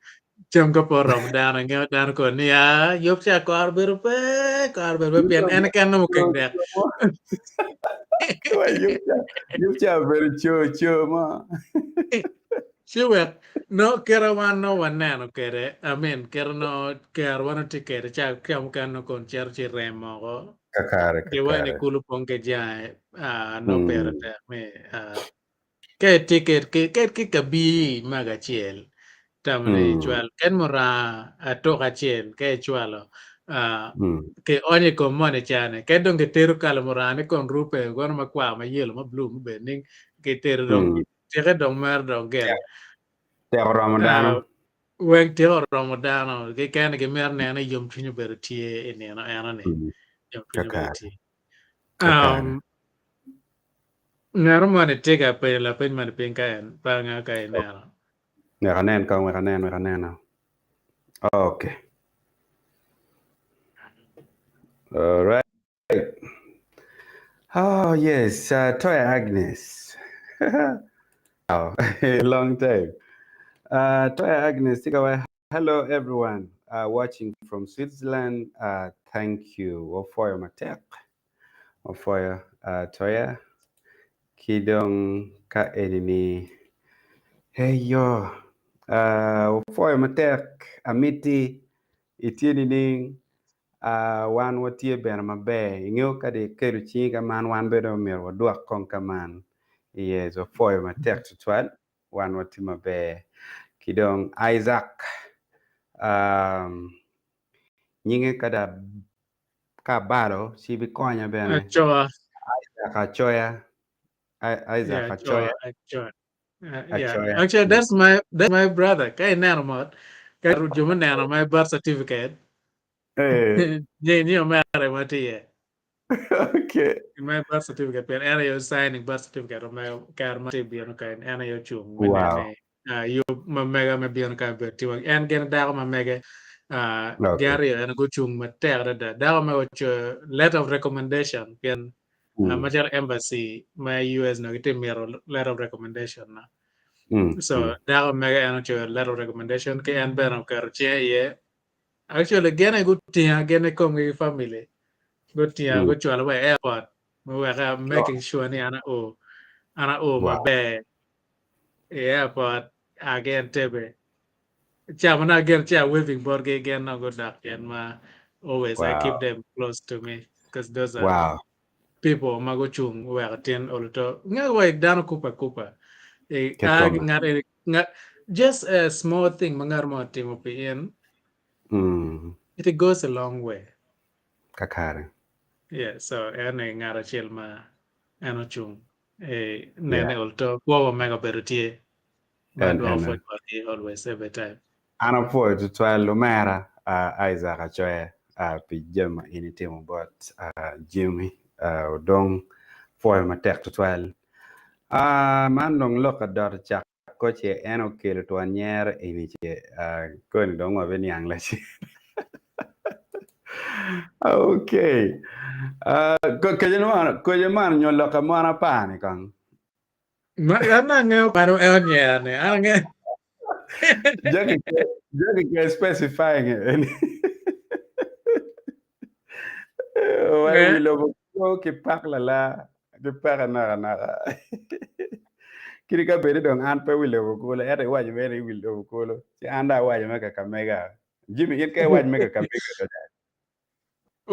[SPEAKER 1] cam ka pe oromo dano ingeyo dano kon ni ah yub ca kore bedo pe kore bedo pe pien en keken nongo okeng dek
[SPEAKER 2] Wa yub ca yub ca obedo co co mo.
[SPEAKER 1] Ci wek no kite wan no waneno kwede I mean kite no kero wan watye kwede ca ca mukene no kon cito ci rem oko
[SPEAKER 2] Kakare
[SPEAKER 1] giwaco ni
[SPEAKER 2] kakare.
[SPEAKER 1] kulu pong ki jange ah, no pire
[SPEAKER 2] Mm.
[SPEAKER 1] tek me ah, ka itye ked ki ked ki kabir mego acel tamo ni
[SPEAKER 2] Mm.
[SPEAKER 1] icwal ked muranga atuk acel ka icwalo ah,
[SPEAKER 2] Mm.
[SPEAKER 1] ki onyo i kom moni cani ked dong kitedo kala muranga ni kon rube gono makwar ma yelo ma blue mubedo ning kitedo dong
[SPEAKER 2] Mm.
[SPEAKER 1] tike dong mere dong gin
[SPEAKER 2] Tek tek oromo dano.
[SPEAKER 1] Ah, weng tike oromo dano keken gimito neno ni yomcwiny obedo tye i nino eno-ni
[SPEAKER 2] Mm.
[SPEAKER 1] yomcwiny obedo
[SPEAKER 2] Kakare
[SPEAKER 1] tye
[SPEAKER 2] kakare.
[SPEAKER 1] um, ngat moni tye ka penyo lapeny moni piny ka en pe angeyo ka ineno
[SPEAKER 2] Wek anen kong, wek anen, wek aneno. Okay. All right. Oh, yes, uh, Toya Agnes. oh, long time. Uh, Toya Agnes, take away. Hello, everyone uh, watching from Switzerland. Uh, thank you. Ofoyo matek. Ofoyo uh, Toya. Ki dong ka enini. Hey, yo. Uh, ofoyo matek. Amiti. Itye nining? Wan watye bene maber. Ingeyo ka dong ikelo cingi ka man, wan bene dong myero wadwok kong ka man. Yes, wapwoyo matek tutwal. Wan watye maber. Ki dong Isaac, nyinge ka dong ka abalo ci bikonya bene.
[SPEAKER 1] Acoa.
[SPEAKER 2] Isaac Acoya. Isaac
[SPEAKER 1] Acoya. Acoa. Yeah. Actually, that's my brother. Ka ineno mot, ka jo muneno my birth certificate. Ni omere ma tye iye.
[SPEAKER 2] Okay.
[SPEAKER 1] My birth certificate pien en aye signing birth certificate omego kare ma tye bino kany en aye ocung me nene yub ma mega me bino kany obedo tye en gin dako ma mege gin aryo en gucung matek adada dako mege ocoyo letter of recommendation pien macalo embassy ma US nongo gitye mito letter of recommendation na so dako mege en ocoyo letter of recommendation ki en bene oketo cinge iye. Actually gin aye gutinga gin ikomgi ki family gutinga gucwalo wa i airport me wek making sure ni an ao an ao maber i airport a ki Entebbe ca ma nongo again ci a waving botgi gin nongo gudok cen ma always I keep them close to me because those are people ma gucung weko tin olo to nge wa dano kupa kupa ngat eni ngat just a small thing ma ngat mo otimo pi in it goes a long way.
[SPEAKER 2] Kakare.
[SPEAKER 1] Yeah, so en aye ngat acel ma en ocung nene olo to kwo wa mege obedo tye ma adwoko pwoc botgi always every time.
[SPEAKER 2] An apwoyo tutwal omera Isaac Acoya pi jami ma in itimo bot Jimmy Odong pwoyo matek tutwal. Man dong lok adot cak koce en okelo twon nyero eni ce koni dong wabiniang lacen. Okay. Koce man nyo lok amon apar ni kong.
[SPEAKER 1] An angeyo kwan en onyero ni. An angeyo.
[SPEAKER 2] Jackie, Jackie ke specifying it. Wai wi lobo kwo ki pak lala ki pak anaka naka. Kadi ka bedi dong an pe wi lobo kulu ento iwaco mere ni wi lobo kulu ci an dong awaco me Kakamega. Jimmy in ka iwac me Kakamega to dong.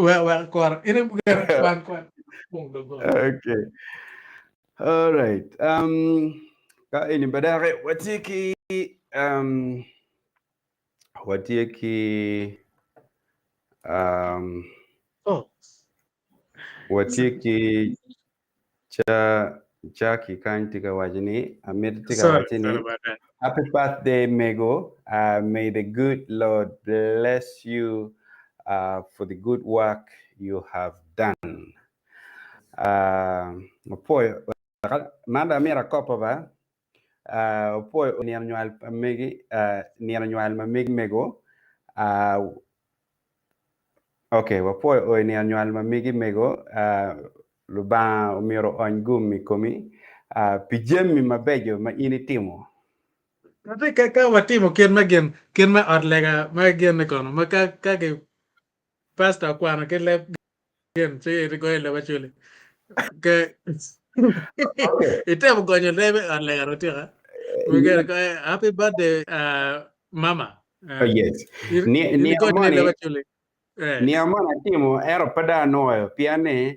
[SPEAKER 1] Wek wek kwar in kwan kwan bung dong.
[SPEAKER 2] Okay. All right. Ka eni badake watye ki watye ki
[SPEAKER 1] Oh.
[SPEAKER 2] watye ki ca Jackie kany tye ka waco ni amito tye ka
[SPEAKER 1] Sorry,
[SPEAKER 2] waco ni
[SPEAKER 1] sorry about that.
[SPEAKER 2] Happy birthday Mego. May the good Lord bless you for the good work you have done. Opwoyo man dong amito akopo ba opwoyo nino nywal pa megi nino nywal ma megi mego ok wapwoyo oyo nino nywal ma megi mego Lubanga omyero oony gum i komi pi jami mabeco ma in itimo.
[SPEAKER 1] Ate ka ka watimo kit me gin kit me ot lega me gin ni kono ma ka ka ki pastor okwano ki leb gin ci igoyo leb acoli ke
[SPEAKER 2] Okay.
[SPEAKER 1] itemo gonyo leb i ot lega rotika we get ko happy birthday mama
[SPEAKER 2] Oh, yes. Ni ni
[SPEAKER 1] igonyo
[SPEAKER 2] moni
[SPEAKER 1] leb acoli Eh.
[SPEAKER 2] Niang man atimo ento pe dong anwoyo pien ni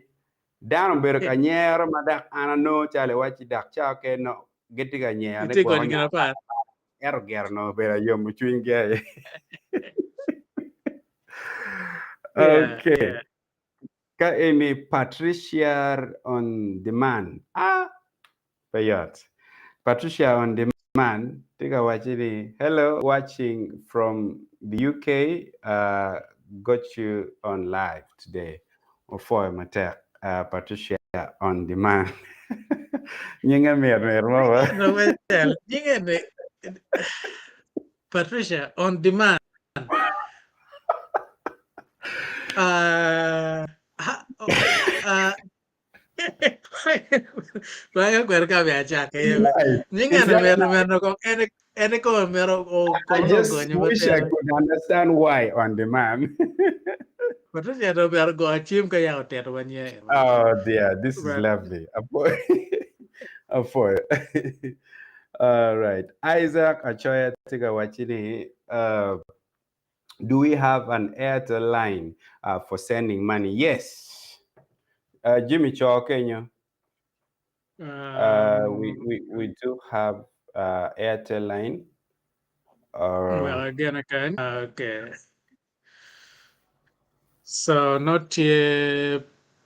[SPEAKER 2] dano obedo ka nyero ma dok an anongo calo iwacci dok ca okene nongo gitye ka nyero ni
[SPEAKER 1] Itye
[SPEAKER 2] gwok
[SPEAKER 1] gonyo gin
[SPEAKER 2] onyo
[SPEAKER 1] apar.
[SPEAKER 2] ento gire onongo obedo ayomo cwinygi aye.
[SPEAKER 1] Yeah,
[SPEAKER 2] Okay.
[SPEAKER 1] yeah.
[SPEAKER 2] Ka eni Patricia on demand. Ah, pe yot. Patricia on demand tye ka wacci ni hello watching from the UK got you on live today. Opwoyo matek Patricia on demand. Nyinge mit mit mo ba.
[SPEAKER 1] Nyinge ni Patricia on demand. Wek kwede ka omiyo acake iye be. Nyinge ni mito mito kong en en kome mito
[SPEAKER 2] I
[SPEAKER 1] kong
[SPEAKER 2] just
[SPEAKER 1] ogonyo
[SPEAKER 2] wish I
[SPEAKER 1] matin.
[SPEAKER 2] could understand why on demand.
[SPEAKER 1] Patricia dong myero ogo cim ka yaka otito wa nyinge eno.
[SPEAKER 2] Oh dear, this is
[SPEAKER 1] Right.
[SPEAKER 2] lovely. Apo- Apoyo. All right. Isaac Achoya tye ka wacci ni uh, Do we have an Airtel line uh, for sending money? Yes. Uh, Jimmy co kenyo. Uh, we,
[SPEAKER 1] Um,
[SPEAKER 2] we, we do have uh, Airtel line.
[SPEAKER 1] well,
[SPEAKER 2] Uh,
[SPEAKER 1] again, okay. Okay. So not here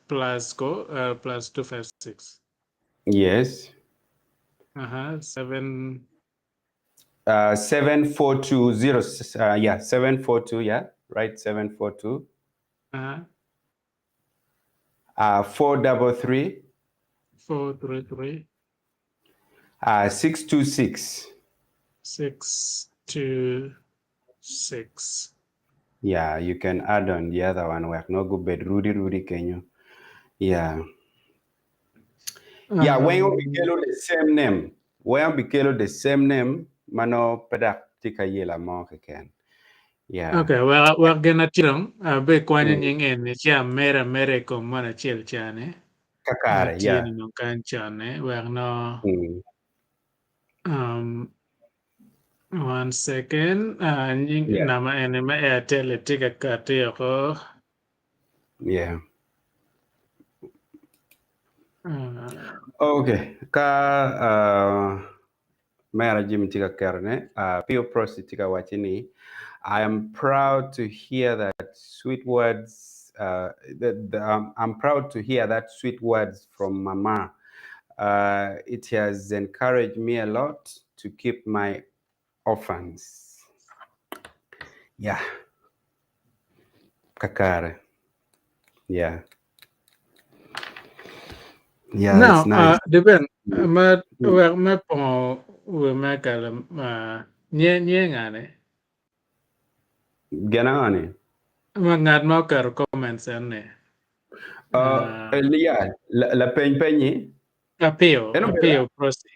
[SPEAKER 1] plus go plus 256.
[SPEAKER 2] yes.
[SPEAKER 1] 7
[SPEAKER 2] 7420 yeah, 742, yeah, right, 742. 433
[SPEAKER 1] 433
[SPEAKER 2] 626.
[SPEAKER 1] 626.
[SPEAKER 2] Yeah, you can add on the other one. Wek no go bed Rudy Rudy Kenyo. Yeah. Yeah, when you bikelo the same name, when you bikelo the same name, mano pedak tika yela mo keken. Yeah.
[SPEAKER 1] Okay, well, well, gin atye abe kwanyo nying eni ci amede ameda i kom mon acel cani.
[SPEAKER 2] Kakare,
[SPEAKER 1] Atye
[SPEAKER 2] yeah.
[SPEAKER 1] ni nong kany con-ni wek no one second, nying nama eni me Airtel-li tye ka kati oko.
[SPEAKER 2] Yeah. Okay, ka uh, mera Jimmy tye ka ketone, uh, Pio Prosi tye ka wacci ni, I am proud to hear that sweet words, uh, I'm proud to hear that sweet words from mama. Uh, it has encouraged me a lot to keep my orphans. Yeah. Kakare. Yeah. Yeah,
[SPEAKER 1] Now,
[SPEAKER 2] it's nice.
[SPEAKER 1] Deben, ma wek me pongo wi me kala nye nye ngane?
[SPEAKER 2] Gin ango ni?
[SPEAKER 1] Ma ngat ma oketo comments en ni.
[SPEAKER 2] Yeah, lapeny penyi.
[SPEAKER 1] Apio, Apio Prosi.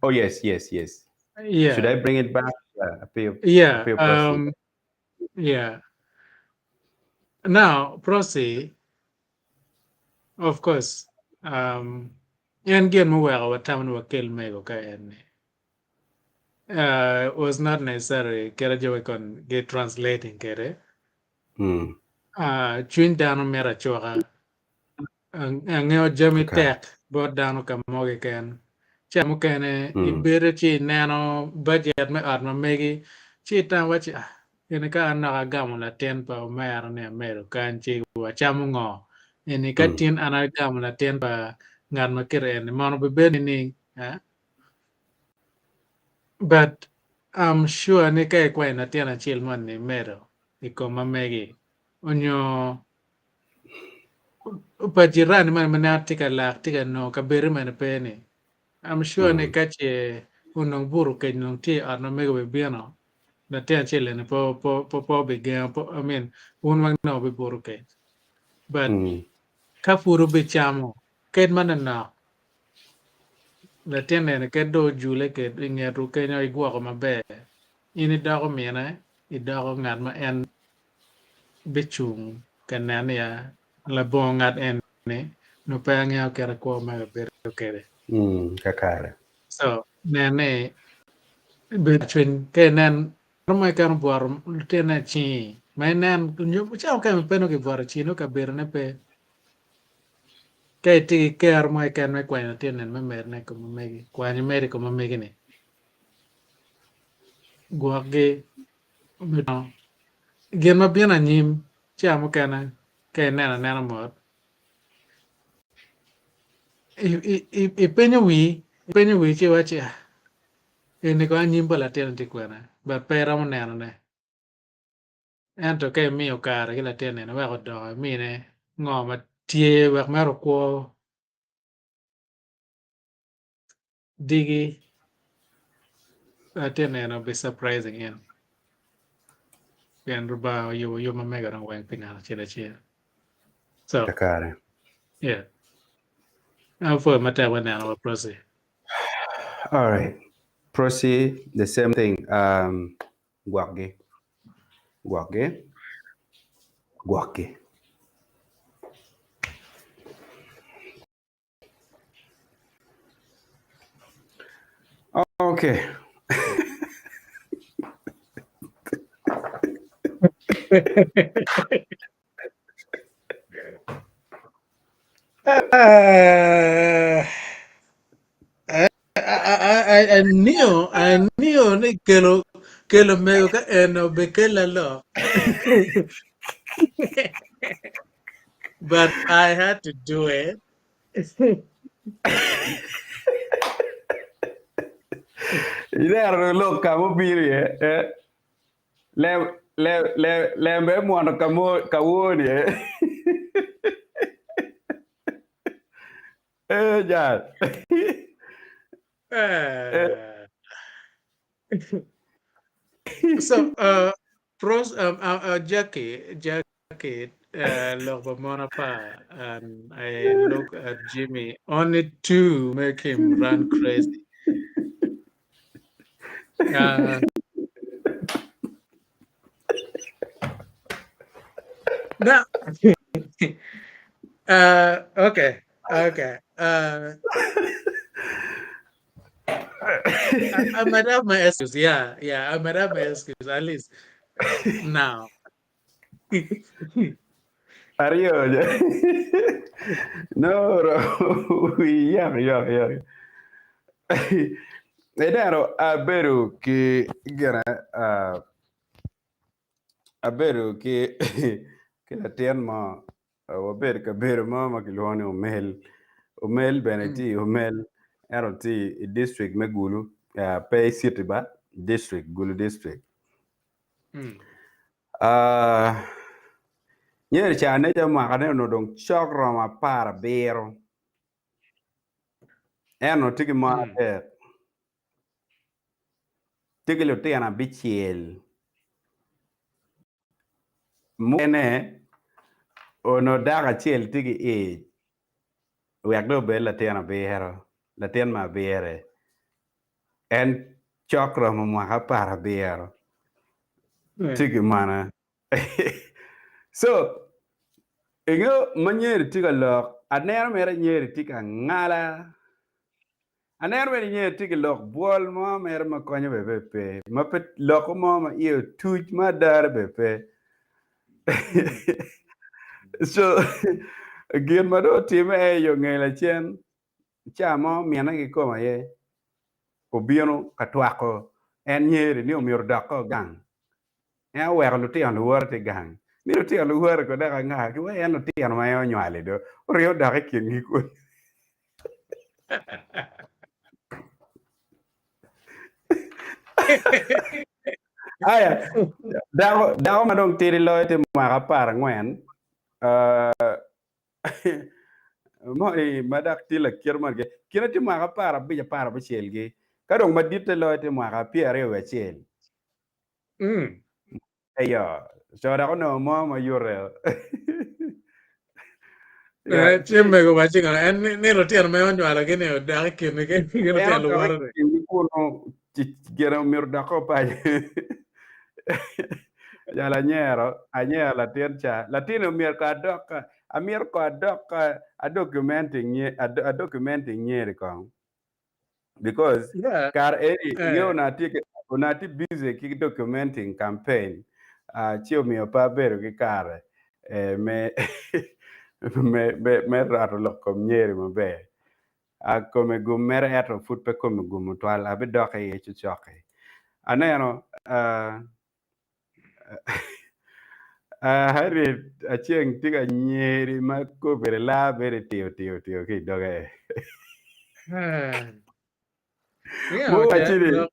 [SPEAKER 2] Oh yes, yes, yes.
[SPEAKER 1] Yeah.
[SPEAKER 2] Should I bring it back? Yeah, Apio.
[SPEAKER 1] Yeah.
[SPEAKER 2] Apio Prosi.
[SPEAKER 1] Yeah. Now, Prosi, of course, um, en gin muweko watamo ni wakel mego ka en ni. Was not necessary kite jo kon gi translating kede. Cwiny dano mito acuka. Angeyo jami tek bot dano ka mo keken. Ca mukene ibedo ci ineno budget me ot ma megi ci itamo waci ah eni ka an dok agamo latin pa omera ni amedo kany ci wacamo ngo? Eni ka tin an agamo latin pa ngat ma kite eni mono bibedo nining? But I'm sure ni ka ikwanyo latin acel moni imedo i kom ma megi onyo pa jirani moni ma neno tye ka lak tye ka nongo kabedo mene pe ni I'm sure ni ka ce onongo buto kec nongo tye i ot ma mego bibino latin acel eni pe pe obigengo I mean wun weng nongo wubibuto kec but ka pud wubicamo ked manonok latin eni ked dong ojule ked i ngetwu kenyo igwoko maber in idoko mine idoko ngat ma en bicung ka nen niya, Labongo ngat eni, nongo pe angeyo kit kwo mega bedo kwede.
[SPEAKER 2] Kakare.
[SPEAKER 1] So, nen ni, bed cwiny ka inen ngat mo keken obwoto lutinne i cingi, ma inen nyo ca mukene pe nongo kibwoto i cingi nongo kabedone pe. Ka itye ki kero mo keken me kwanyo latin eni me medone i kom omegi, kwany imed i kom omegi-ni. Gwokgi. Gin ma bino anyim ca mukene ka ineno anena mot, ipenyo wii, ipenyo wii ci iwaci ah eni kono anyim pa latin-ni tye kwene but pe iromo nenone. Ento ka imiyo kare ki latin eni wek odongo imine ngo ma tye wek mere okwo Digi atye neno be surprising in pien Rubanga oyubo yub ma mega dong weng pi ngat acel acel. So,
[SPEAKER 2] Kakare.
[SPEAKER 1] yeah. Apwoyo matek me neno wa Prossy.
[SPEAKER 2] All right. Prossy, the same thing. Um, gwokgi. Gwokgi. Gwokgi. Okay.
[SPEAKER 1] Uh, I, I, I knew, I knew ni kelo kelo mego ka en obekela lok. But I had to do it.
[SPEAKER 2] Ineno lok ka mubino iye eh? Lem, lem, lem, lembe mwono ka mo, ka woni eh? Eh, jal.
[SPEAKER 1] Eh. So, uh, pros, um, uh, uh, Jackie, Jackie, uh, lok pa mon apar, and I look at Jimmy only to make him run crazy. Uh, now, uh, okay, okay. Uh, I, I might have my excuse. Yeah, yeah, I might have my excuse at least now.
[SPEAKER 2] Aryo. No, ro, yak, yak, yak. Ineno, abedo ki gine, uh, abedo ki ki latin mo, wabedo i kabedo mo ma kilwongo ni Omel. Omel bene tye i Omel, ento tye i district me Gulu, uh, pe i city ba, district, Gulu district. Uh, nyer ca neca mwakane onongo dong cok romo 17. En onongo tye ki mon adek, tye ki lutino abicel. Mukene onongo dako acel tye ki ic wek dong obed latin abiro, latin me abire. En cok romo mwaka 70 tye ki mona. So, inge ma nyeri tye ka lok, aneno mere nyeri tye ka ngala. Aneno mere nyeri tye ki lok bwol mo mere ma konyo bene pe pe, ma pe loko mo ma iye otuc ma adare bene pe. So, gin ma dong otime aye yo nge lacen, ca mo mine kikome aye obino ka twako en nyeri ni omyero odok gang. En oweko lutino luwote tye gang. Ni lutino luwote ko dok anga ki wa en lutino ma en onywali do. Oringo odok i kingi kunu. Aya, dako, dako ma dong tidi loyo tye mwaka 14, uh, moni ma dok tye lakite moni kine tye mwaka 15, 16 gi. Ka dong maditte loyo tye mwaka 21.
[SPEAKER 1] Mm.
[SPEAKER 2] Eyo, co dok onongo mo ma yute.
[SPEAKER 1] Eh, ci mego waci ngo en ni ni lutino ma onywalo gi ni odok i kingi ki ki
[SPEAKER 2] En
[SPEAKER 1] lutino
[SPEAKER 2] odok i
[SPEAKER 1] luwote-ni.
[SPEAKER 2] kingi kunu, ci gire omyero odok paco. Jal anyero, anyero latin ca. Latin omyero ko adok, amyero ko adok, a documenting nye, a documenting nyeri kong. Because
[SPEAKER 1] Yeah.
[SPEAKER 2] kare eni
[SPEAKER 1] Eh.
[SPEAKER 2] inge onongo atye ki onongo atye busy ki documenting campaign uh, ci omiyo pe abedo ki kare eh, me me me me roto lok kom nyeri maber. Uh, kome gum mere ento pud pe kome gum tutwal abidok iye cocok-ki. Aneno uh, Harriet Aceng tye ka nyeri ma kobedi laa bedo tiyo tiyo tiyo ki i doge.
[SPEAKER 1] Yeah,
[SPEAKER 2] Muwaci
[SPEAKER 1] okay.
[SPEAKER 2] ni,
[SPEAKER 1] Look,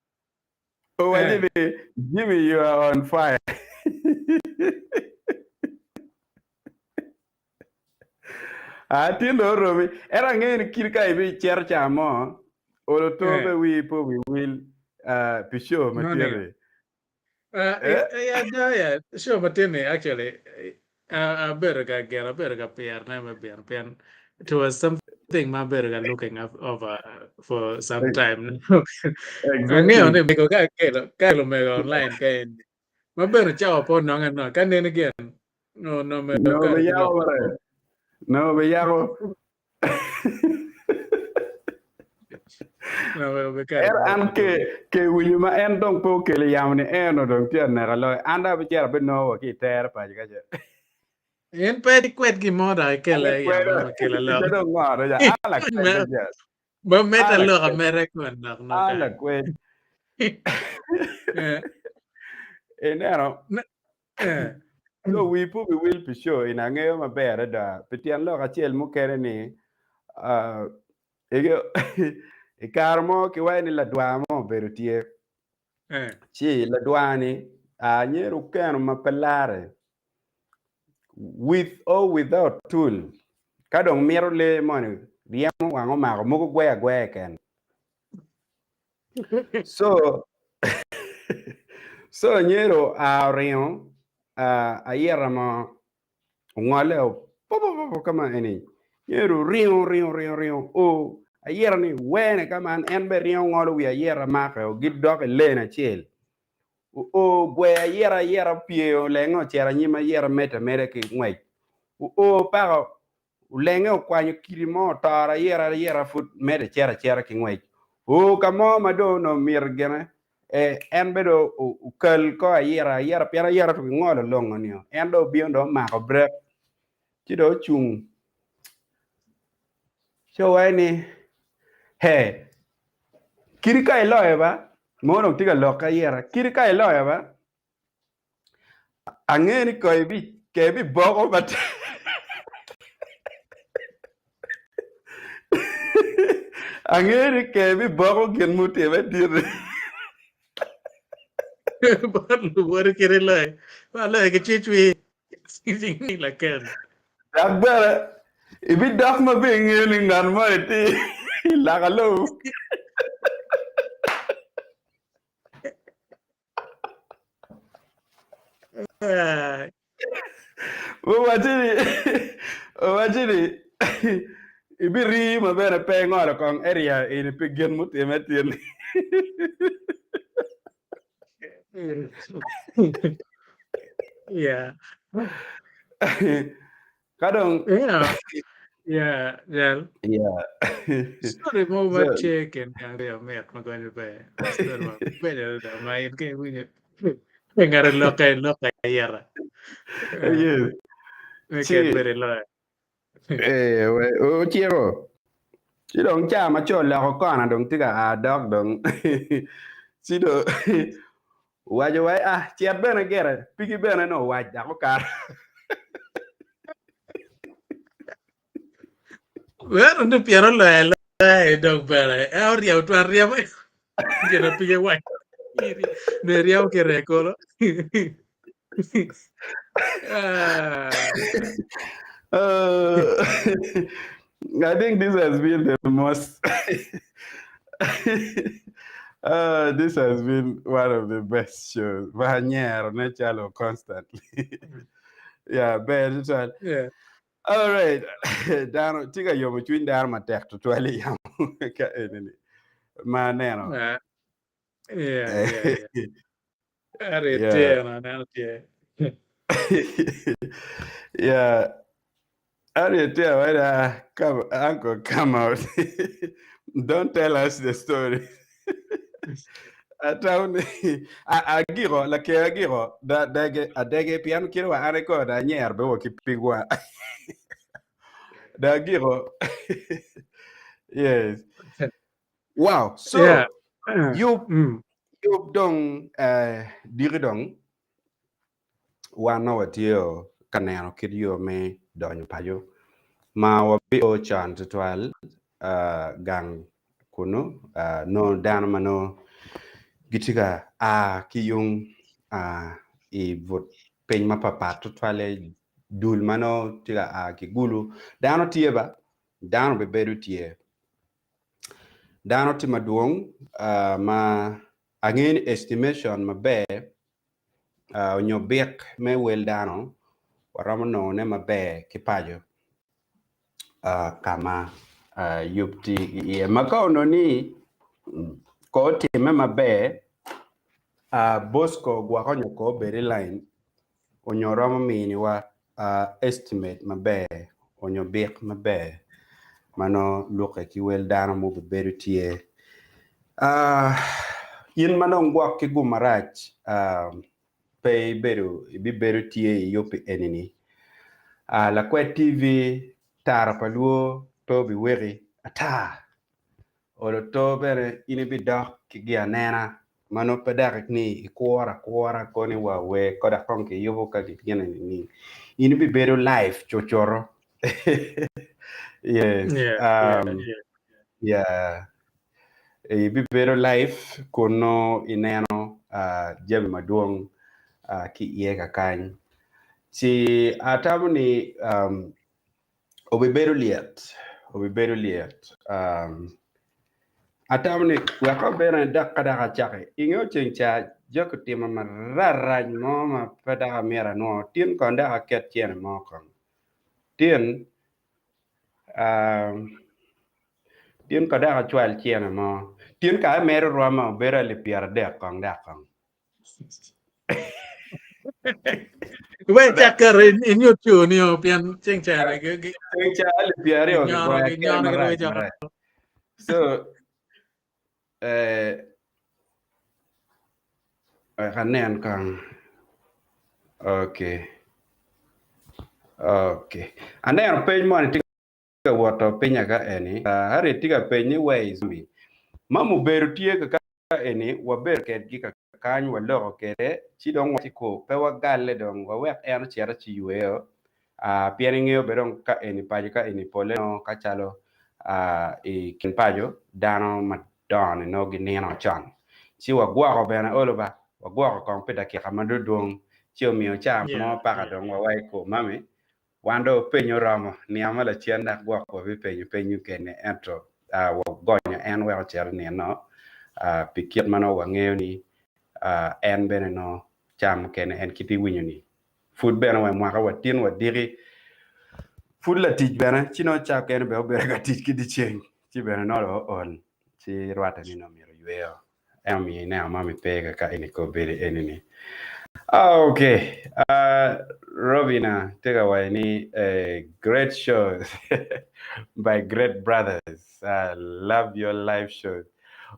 [SPEAKER 2] owaci
[SPEAKER 1] eh.
[SPEAKER 2] ni, Jimmy you are on fire. Ah, tin dong oromi. Ento angeyo ni kit ka ibicito ca mo, olo to
[SPEAKER 1] Eh.
[SPEAKER 2] pe wii pe obiwil ah, pi show ma
[SPEAKER 1] No,
[SPEAKER 2] tye
[SPEAKER 1] nigga.
[SPEAKER 2] ni.
[SPEAKER 1] Uh,
[SPEAKER 2] Eh?
[SPEAKER 1] yeah, yeah, yeah, sure, but tell me, actually, uh, I better go get, I better go PR, never be on It was something my better go looking up over for some time. Angeyo
[SPEAKER 2] Exactly.
[SPEAKER 1] ni mego ka kelo ka mego online ka en. Ma bene cawa po nonge no ka nene again. No no mego
[SPEAKER 2] No
[SPEAKER 1] ka
[SPEAKER 2] be
[SPEAKER 1] ki
[SPEAKER 2] yako
[SPEAKER 1] lok.
[SPEAKER 2] bare. No be yako. Ento an ke ke winyo ma en dong pe okelo yamo ni eno dong tye aneka loyo. An dong abicito abinongo wa ki i tere paco ka ce.
[SPEAKER 1] In pe ikwed gin mo dok ikele yamo ma kelo
[SPEAKER 2] alok. Dong ngo ja an lakwed ja.
[SPEAKER 1] Ba meta lok ameda kun dok
[SPEAKER 2] no. An lakwed. Ineno. So wii pe obiwil pi show eni angeyo maber adada pi tyen lok acel mukene ni i kare mo kiwaco ni ladwar mo obedo tye ci ladwar ni anyero okeno ma pe lare with or without tool ka dong mito lee moni ryemo wang omako mogo gweyo agweya keken. So so nyero a oringo ayita mo ongole o ka ma eni nyero oringo oringo oringo oringo o ayita ni wene ka man en bene ringo ngolo wi ayita make o gidok i lane acel oo gweyo ayita ayita opye olenge ocito anyim ayita medde ameda ki ngwec oo paka Olenge okwanyo kidi mo otoro ayira ayira pud medde cito acita ki ngwec. Oo ka mo ma dong onongo mito gine, ee, en bene dong okal ko ayira ayira pien ayira to kingolo longo nio. En dong obino dong omako brek ci dong ocung ci owaco ni, He, kidi ka iloyo ba, mono dong tye ka lok ki ayira, kidi ka iloyo ba, Angeyo ni kong ibiboko matek. Angeyo ni kong ibiboko gin mutimme dit-ti.
[SPEAKER 1] Bot luwoti kit iloyo, aloyo ki cwicwi ni laken.
[SPEAKER 2] Dok bene ibidok ma bene ingeyo ni ngat moni tye i laka lobo. Owaci ni, owaci ni, ibirii ma bene pe ingolo kong area eni pi gin mutimme tin-ni.
[SPEAKER 1] Yeah.
[SPEAKER 2] Ka dong
[SPEAKER 1] Yeah. Yeah, jal.
[SPEAKER 2] Yeah.
[SPEAKER 1] Story mo ma tye i kin gang aryo mit ma gonyo ber. Story ma beco adada ma in ka iwinyo ka ngati lokke lokke ayeta.
[SPEAKER 2] Yes.
[SPEAKER 1] Me
[SPEAKER 2] Ci
[SPEAKER 1] ket bedo iloyo.
[SPEAKER 2] eh, we- ociko. Ci dong ca ma co oloko kona dong tye ka a dok dong. Ci dong Owaco wai, Ah, cet bene gire, pigi bene nongo owac dok okato.
[SPEAKER 1] Wero ni pien oloyo aloya i dog bene, en oryemo twero ryemo gin ma pige wac. Ne ryemo ki ree kolo. Ah.
[SPEAKER 2] I think this has been the most this has been one of the best shows. Ma anyero ne calo constantly. yeah, ber tutwal.
[SPEAKER 1] Yeah.
[SPEAKER 2] All right. Dano tye ka yomo cwiny dano matek tutwal i yamo ka enini ma aneno.
[SPEAKER 1] Yeah, yeah, yeah. Ari tye aneno tye.
[SPEAKER 2] Yeah. Ari tye wada come uncle come out. Don't tell us the story. Atamo ni agiko laker agiko da dege adege pien kit wa an iko da anyer be wa ki pig wa. Da agiko. Yes. Wow. So
[SPEAKER 1] Yeah.
[SPEAKER 2] yub
[SPEAKER 1] Mm.
[SPEAKER 2] yub dong eh, diki dong wan nongo watye ka neno kit yo me donyo paco ma wabio con tutwal eh, gang kunu eh, nongo dano ma nongo gitye ka a ki yung ah, i but piny mapapat tutwalle dul ma nongo tye ka a ki Gulu dano tye ba dano bibedo tye Dano tye madwong ma angeyo ni estimation maber onyo bik me wel dano waromo nongo ne maber ki paco ka ma yub tye iye ma ka onongo ni ko otime maber Bosco gwoko nyo ko obed i line onyo romo miniwa estimate maber onyo bik maber ma nongo lukke ki wel dano ma obibedo tye. Uh, in ma dong gwok ki gum marac uh, pe ibedo ibibedo tye i yub eni-ni, uh, Lakwed TV tara pa lwo pe obiweki ata. Olo to bene in ibidok ki gianena ma nongo pe dok ni ikuro akura koni wa wer ko dok kong kiyubo ka gine nining. In ibibedo live cucuto. Yes.
[SPEAKER 1] Yeah, yeah,
[SPEAKER 2] Um,
[SPEAKER 1] yeah.
[SPEAKER 2] yeah. Ibibedo live kun nongo ineno uh, jami madwong uh, ki iye kakany. Ci atamo ni um, obibedo lyet, obibedo lyet. Um, atamo ni weko bene dok ka dok acaki. Inge ceng ca joki otimo mararac mo ma pe dok amyero anwo. Tin kong dok aket cene mo kong. Tin, um, tin kong dok acwal cene mo. Tin ka amedo rwoma obedo alip pyeradek kong dok kong.
[SPEAKER 1] We cak kare inyut yo ni o pien ceng cere
[SPEAKER 2] Ceng ca alip pyeraryo
[SPEAKER 1] ginyono
[SPEAKER 2] gigoya kene
[SPEAKER 1] ginyono
[SPEAKER 2] marac
[SPEAKER 1] giroco.
[SPEAKER 2] marac. So, eh, wek anen kong. Okay. Okay. Aneno peny moni tye ka woto piny aka eni. Harriet tye ka peny ni where is mommy? Mama obedo tye ka eni wabedo kedgi kakany waloko kede ci dong waci ko pe wagalle dong wawek en ocit ci yweyo pien ingeyo bene dong ka eni paco ka eni pole nongo ka calo i kin paco dano madongo ni nongo ginino con ci wagwoko bene olo ba wagwoko kong pi dakika ma dong dwong ci omiyo ca mo paka dong wawaco ko mami Wan dong wapenyo oromo nino ma lacen dok gwok wabipenyo peny mukene ento wagonyo en wek ocit onino pi kit ma nongo wangeyo ni en bene nongo ca mukene en kit iwinyo ni pud bene wa mwaka wa tin wa diki pud latic bene ci nongo ca mukene bene obedo ka tic ki dyeceng ci bene nongo dong ool ci rwatte ni nongo myero oyweyo. En omiyo ineno mami pe kaka eni kobedi eni ni. Ok, uh, Robina tye ka waco ni eh, great shows by great brothers. I love your live shows.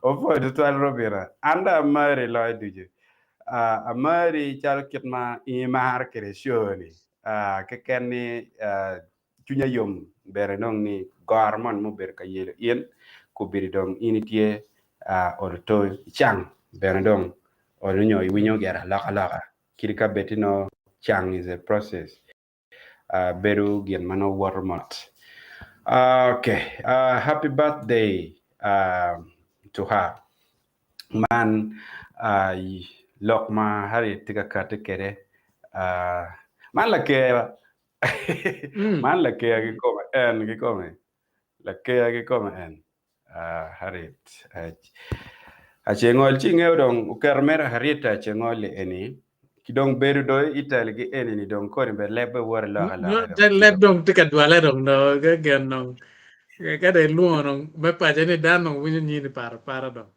[SPEAKER 2] Opwoyo tutwal Robina. An dong amari loyo ducu. Uh, amari calo kit ma in imaro kwede show ni. Uh, keken ni uh, Cwinya yom bene dong ni goro moni mubedo ka yelo in kobedo dong in itye olo to icang bene dong olo nyo iwinyo gire alokaloka kadi ka bed ti nongo cang is a process bedo gin ma nongo woto mot. Ok happy birthday to her man lok ma Harriet tye ka kati kwede man laker Man lakeya kikome en kikome lakeya kikome en Harriet Acengol ci ingeyo dong oketo mere Harriet Acengol eni ki dong bedo do Italy gi eni ni dong koni bene lebbe woto aloka aloka dong
[SPEAKER 1] Te leb dong tye ka dwale dong do ka gen dong ka dong ilwongo dong me paco ni dano dong winyo nyini pat apata dong.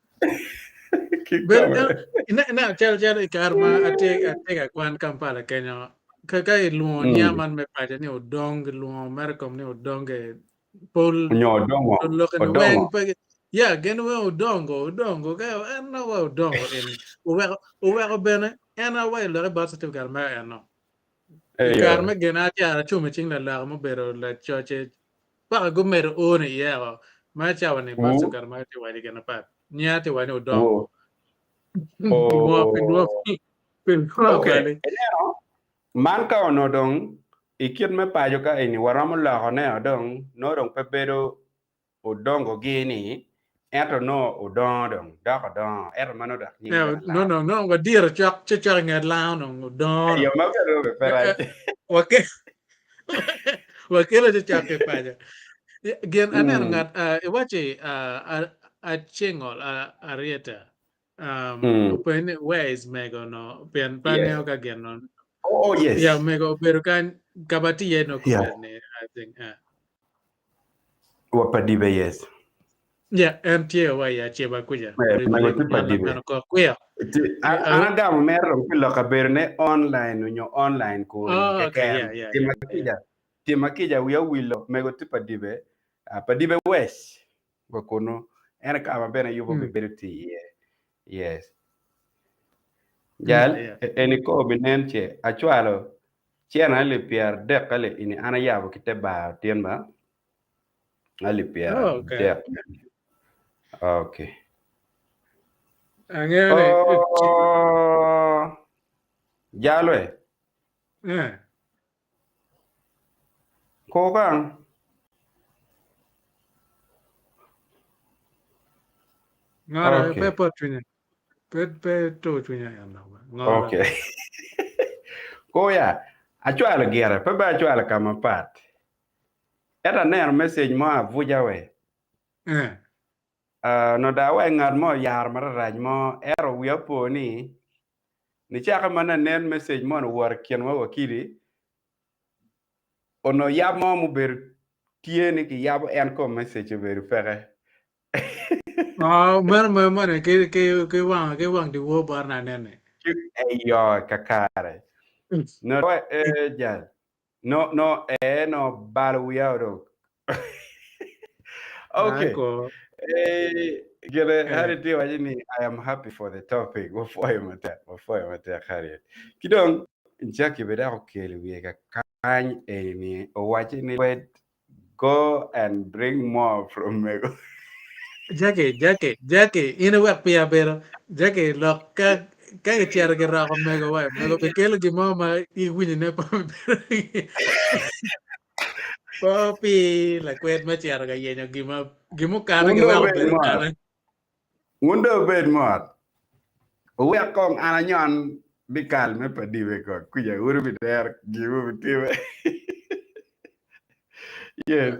[SPEAKER 2] Kikome.
[SPEAKER 1] Ineno calo calo i kare ma atye atye ka kwan Kampala kenyo ka ka ilwongo nya man me paco ni odong gilwongo mere kom ni odonge pol
[SPEAKER 2] Onyo odongo
[SPEAKER 1] loke ni weng
[SPEAKER 2] odongo
[SPEAKER 1] pe ya gin weng odongo odongo ka en awa odongo eni oweko oweko bene en awa iloke birth certificate mere eno i kare
[SPEAKER 2] eyo
[SPEAKER 1] me gin acara acum i cing lalaka mubedo lacoce Paka gumedo o ni iye o ma cawa ni birth certificate ma tye waco gin apat. Nya tye waco ni odongo.
[SPEAKER 2] Wo.
[SPEAKER 1] Lwo pi lwo pi lwo
[SPEAKER 2] Okay,
[SPEAKER 1] bali.
[SPEAKER 2] ineno man ka onongo dong i kit me paco ka eni waromo loko ne o dong nongo dong pe bedo odongo gi ni ento nongo odongo dong dok odongo ento ma nongo dok nying
[SPEAKER 1] Eh,
[SPEAKER 2] bene
[SPEAKER 1] no
[SPEAKER 2] laro.
[SPEAKER 1] no no wadiro cok ci cok i nget lango dong odongo
[SPEAKER 2] Yo
[SPEAKER 1] dong.
[SPEAKER 2] ma bene nongo pe rac.
[SPEAKER 1] Wake wakelo ci cok ki paco. Gin aneno
[SPEAKER 2] Mm,
[SPEAKER 1] ngat uh, iwaci uh, Acengol uh, Arieta um,
[SPEAKER 2] mm,
[SPEAKER 1] openyo ni where is mego no pien pe
[SPEAKER 2] yes.
[SPEAKER 1] angeyo ka gin no
[SPEAKER 2] Oh, oh
[SPEAKER 1] ya
[SPEAKER 2] yes.
[SPEAKER 1] mego obedo kany ka ba tye iye no
[SPEAKER 2] Yeah.
[SPEAKER 1] kobedo ni I think uh.
[SPEAKER 2] Wa pa dibe yes.
[SPEAKER 1] Ya en tye wa i aceba kuca
[SPEAKER 2] Eh,
[SPEAKER 1] oribo
[SPEAKER 2] mego
[SPEAKER 1] ribo
[SPEAKER 2] tye pa
[SPEAKER 1] nyen
[SPEAKER 2] dibe.
[SPEAKER 1] lameno kor kwio.
[SPEAKER 2] Ti- An an agamo mere dong pi lok kabedo ne online onyo online kuni
[SPEAKER 1] Oh, okay,
[SPEAKER 2] keken.
[SPEAKER 1] yeah, yeah,
[SPEAKER 2] Tima
[SPEAKER 1] yeah, yeah.
[SPEAKER 2] kica, tima kica wiya owilo mego tye pa dibe, ah, pa dibe West wa kunu. En ka ma bene yubu bibedo tye iye. Yes. Jal, eni ko binen ce acwalo cen alip pyeradek alip ini an ayabo ki te bar tin ba alip pyeradek. Okay.
[SPEAKER 1] Angeyo ni
[SPEAKER 2] Oh, jalwe.
[SPEAKER 1] Eh.
[SPEAKER 2] Kur kong.
[SPEAKER 1] Ngora
[SPEAKER 2] Okay.
[SPEAKER 1] pe pot cwinya. Pe pe tur cwinya en dok ba. Ngora.
[SPEAKER 2] Okay. Kur ya, acwalo gire, pe bene acwalo ka mapat. Ento aneno message mo abuca we.
[SPEAKER 1] Eh.
[SPEAKER 2] Uh, onongo dong awaco ngat mo oyaro mararac mo, ento wiya opo ni Nicake ma nanen message moni owoto i kinwa wa kidi, onongo yab mo mubedo tye ni kiyabo en kom message obedo peke.
[SPEAKER 1] Oh, meno meno moni ki ki ki wang ki wang dyewor bot nanen ni.
[SPEAKER 2] Eyo kakare. No eh jal. No no eh no balo wiya dong. Okay.
[SPEAKER 1] Ako.
[SPEAKER 2] Eh, gire
[SPEAKER 1] Eh.
[SPEAKER 2] Harriet tye waco ni I am happy for the topic. Wapwoyo matek, wapwoyo matek Harriet. Ki dong Jackie bene dok okelo wiye kakany eni owaco ni wait go and bring more from Mego.
[SPEAKER 1] Jackie, Jackie, Jackie, in iwek piya bedo. Jackie, lok ka ka gicito giroko mego wa, mego bikelo gin mo ma iwinyone pe obedo. Po pi lakwed me cito ka yenyo gima gima okane
[SPEAKER 2] Wun dong
[SPEAKER 1] giweko
[SPEAKER 2] wubed
[SPEAKER 1] bedo
[SPEAKER 2] mot.
[SPEAKER 1] kane.
[SPEAKER 2] Wun dong wubed mot. Wuwek kong an anyon dyekal me padibe kong kuca wun wubidero gin wubitime. Yes.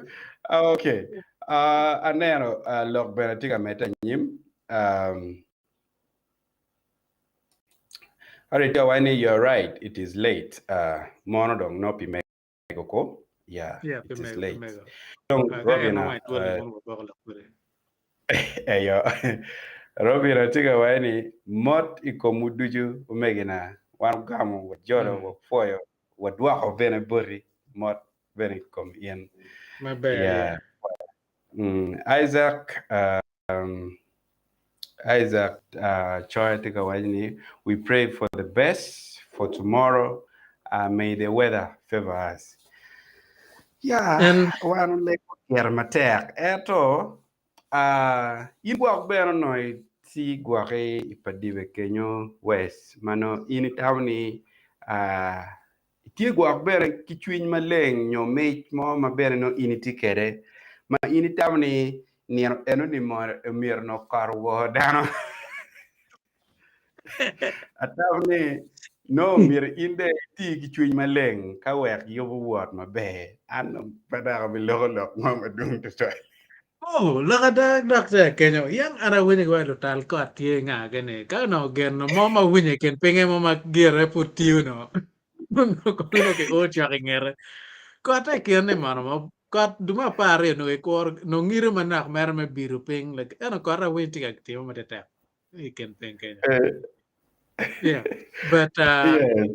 [SPEAKER 2] Okay. Uh, aneno uh, lok bene tye ka medde anyim. Um, Harriet tye ka waco ni you're right, it is late. Uh, mono dong no pi mego ko. Yeah,
[SPEAKER 1] Yeah, pi
[SPEAKER 2] it is
[SPEAKER 1] mego, pi
[SPEAKER 2] late.
[SPEAKER 1] mego.
[SPEAKER 2] Dong
[SPEAKER 1] Ah, ka en
[SPEAKER 2] Robina,
[SPEAKER 1] nongo itwolo
[SPEAKER 2] uh,
[SPEAKER 1] mono waboko lok kwede.
[SPEAKER 2] eyo. Robina tye ka waco ni mot i komwu ducu omegina, wan wugamo, wajolo,
[SPEAKER 1] Mm.
[SPEAKER 2] wapwoyo, wadwoko bene boti mot bene i kom in.
[SPEAKER 1] Maber,
[SPEAKER 2] Yeah.
[SPEAKER 1] yeah.
[SPEAKER 2] Mm, Isaac, um, Isaac uh, Choi tye ka waco ni we pray for the best for tomorrow. Uh, may the weather favor us. Yeah,
[SPEAKER 1] En
[SPEAKER 2] wan olego kero matek. Ento, uh, in gwok bene onongo itye gwoki i padibe kenyo West, ma nongo in itamo ni uh, Itye gwok bene ki cwiny maleng nyo mic mo ma bene nongo in itye kwede ma in itamo ni nino enoni myero nongo kot owor dano. Atamo ni nongo myero in dong iti ki cwiny maleng ka wek yub owot maber. An dong pe dok abiloko lok mo madwong tutwal.
[SPEAKER 1] Oh, lok ada dok tye kenyo. Yang an awinyo ki wa lutal kot tye nga kene. Ka onongo geno mo ma winyo i kin pinge mo ma gire pud tiyo no. Onongo kono ki o cok i ngete. Kotte i kin ni mono mo kot dume 12 nongo ikuro nongo ngido manok mere me bido piny. Like, ento kotte awinyo tye ka timo matetek i kin piny kenyo. Yeah. But uh,
[SPEAKER 2] Yes.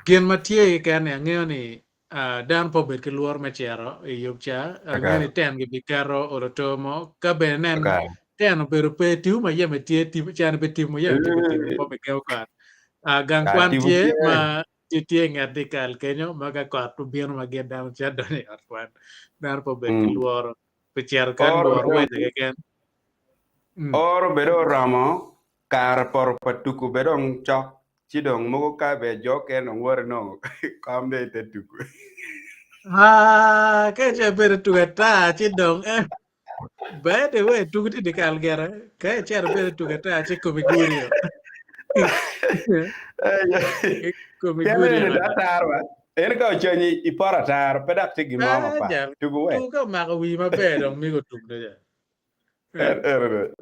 [SPEAKER 1] gin ma tye keken ni angeyo ni uh, dano pe obed ki lworo me cito i yub ca angeyo ni
[SPEAKER 2] Kakare.
[SPEAKER 1] ten gibiketo oloto mo ka bene nen
[SPEAKER 2] Kakare.
[SPEAKER 1] ten obedo pe tipo ma yeme tye tipo cani be tipo muyeme tye be tipo pe obigengo kot uh, gang
[SPEAKER 2] Kare
[SPEAKER 1] kwan
[SPEAKER 2] tipo
[SPEAKER 1] tye
[SPEAKER 2] tye.
[SPEAKER 1] ma tye tye i nget dyekal kenyo ma ka kot obino ma gin dano cito donyo i ot kwan dano pe obed ki
[SPEAKER 2] Mm.
[SPEAKER 1] lworo pi cito ka
[SPEAKER 2] Oro
[SPEAKER 1] lworo
[SPEAKER 2] bene
[SPEAKER 1] weca keken mm.
[SPEAKER 2] oro bene oromo Kare poto pa tuku be dong cok, ci dong mogo ka be jo okene dong woto inongo kom dong ite tuku.
[SPEAKER 1] Ah, ka ice bedo tuku ata ci dong eh, by the way tuku tye dyekal gire, ka icito ibedo tuku ata ci komi guri o. Komi
[SPEAKER 2] Pien
[SPEAKER 1] guri
[SPEAKER 2] eni
[SPEAKER 1] o
[SPEAKER 2] dong ataro ba, eni ka oconyi i poto ataro pe dok tye gin mo
[SPEAKER 1] Ah,
[SPEAKER 2] mapat,
[SPEAKER 1] jal,
[SPEAKER 2] tuku wek.
[SPEAKER 1] tuku ka omako wii maber dong migo tuk do ja.
[SPEAKER 2] En eno dong.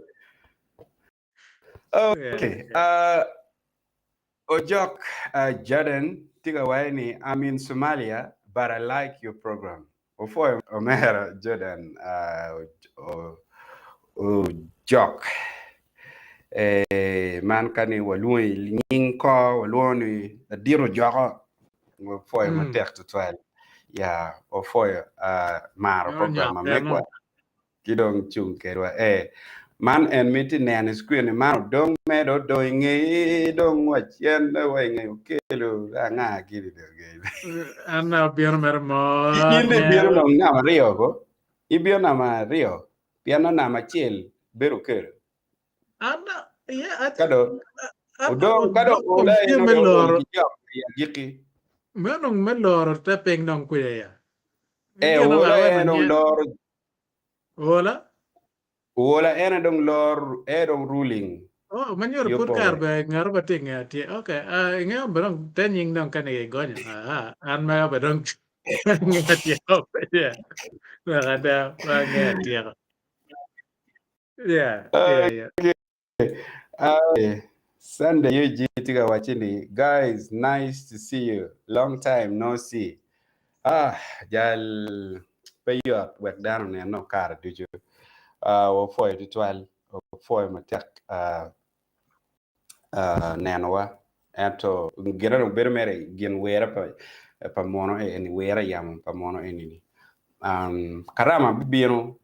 [SPEAKER 2] Okay. Uh, Ojok uh, Jordan tye ka waco ni I'm in Somalia but I like your program. Opwoyo omera Jordan uh, Ojok. Eh, man ka ni walwongi nying ko walwongo ni ladit Ojoko. Wapwoyo
[SPEAKER 1] Mm.
[SPEAKER 2] matek tutwal. Ya, wapwoyo uh, maro
[SPEAKER 1] Meno
[SPEAKER 2] program ma
[SPEAKER 1] nyok
[SPEAKER 2] megwa.
[SPEAKER 1] eno.
[SPEAKER 2] Ki dong cung kedwa. Ee. Man en miti neno i screen ni man odong medo odong i ngeyi dong wa cen wa i ngeyi okelo anga gini dong
[SPEAKER 1] An abino mere mot.
[SPEAKER 2] In ibino dong namba aryo ko. Ibino namba aryo pien nongo namba acel bedo okelo.
[SPEAKER 1] An yeah, I
[SPEAKER 2] Ka dong odong ka dong ola
[SPEAKER 1] tye
[SPEAKER 2] en
[SPEAKER 1] me
[SPEAKER 2] dong ol
[SPEAKER 1] loro
[SPEAKER 2] ki jok i agikki.
[SPEAKER 1] meno me loro te piny dong kwija ya.
[SPEAKER 2] Eh,
[SPEAKER 1] Gin
[SPEAKER 2] ola
[SPEAKER 1] awene
[SPEAKER 2] en dong
[SPEAKER 1] nye
[SPEAKER 2] loro
[SPEAKER 1] ola.
[SPEAKER 2] ola en aye dong loro en dong ruling
[SPEAKER 1] Oh, ma nyuto pud
[SPEAKER 2] yubbo
[SPEAKER 1] kare
[SPEAKER 2] wek.
[SPEAKER 1] be ngato ma tye i nge tye. Okay, ah, ingeyo be dong te nying dong ka ni gonyo. Ah, an mega be dong nge atyeko. Yeah. Wek ada, ma nge atyeko. Yeah, yeah, yeah.
[SPEAKER 2] Okay. Uh, Sunday UG tye ka wacci ni guys nice to see you long time no see. Ah, jal pe yot wek dano onen no kare ducu. Uh, wapwoyo tutwal, wapwoyo matek uh, uh, nenowa. Ento gin dong bedo mere gin were pa pa mono eni were yamo pa mono eni ni. Um, karama bibino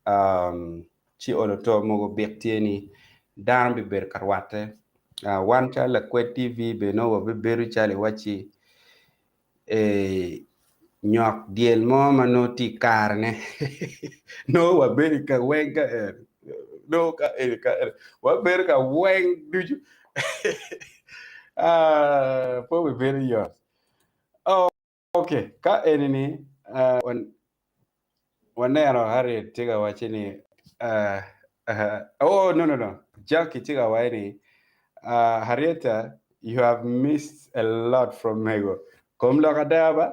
[SPEAKER 2] um, ci olo to mogo bik tye ni dano bibedo ka rwatte. Uh, wan calo Lakwed TV bene nongo wabibedo calo iwacci eh, nyok dyel mo ma nongo tye i karene nongo wabedo ka weng ka eni nongo ka eni ka eni wabedo ka weng ducu ah, pe obibedo yot. Oh, ok, ka eni ni uh, waneno Harriet tye ka wacci ni uh, uh, oh no no no Jackie tye ka wacci ni uh, Harrieta you have missed a lot from Mego kom lok ada ba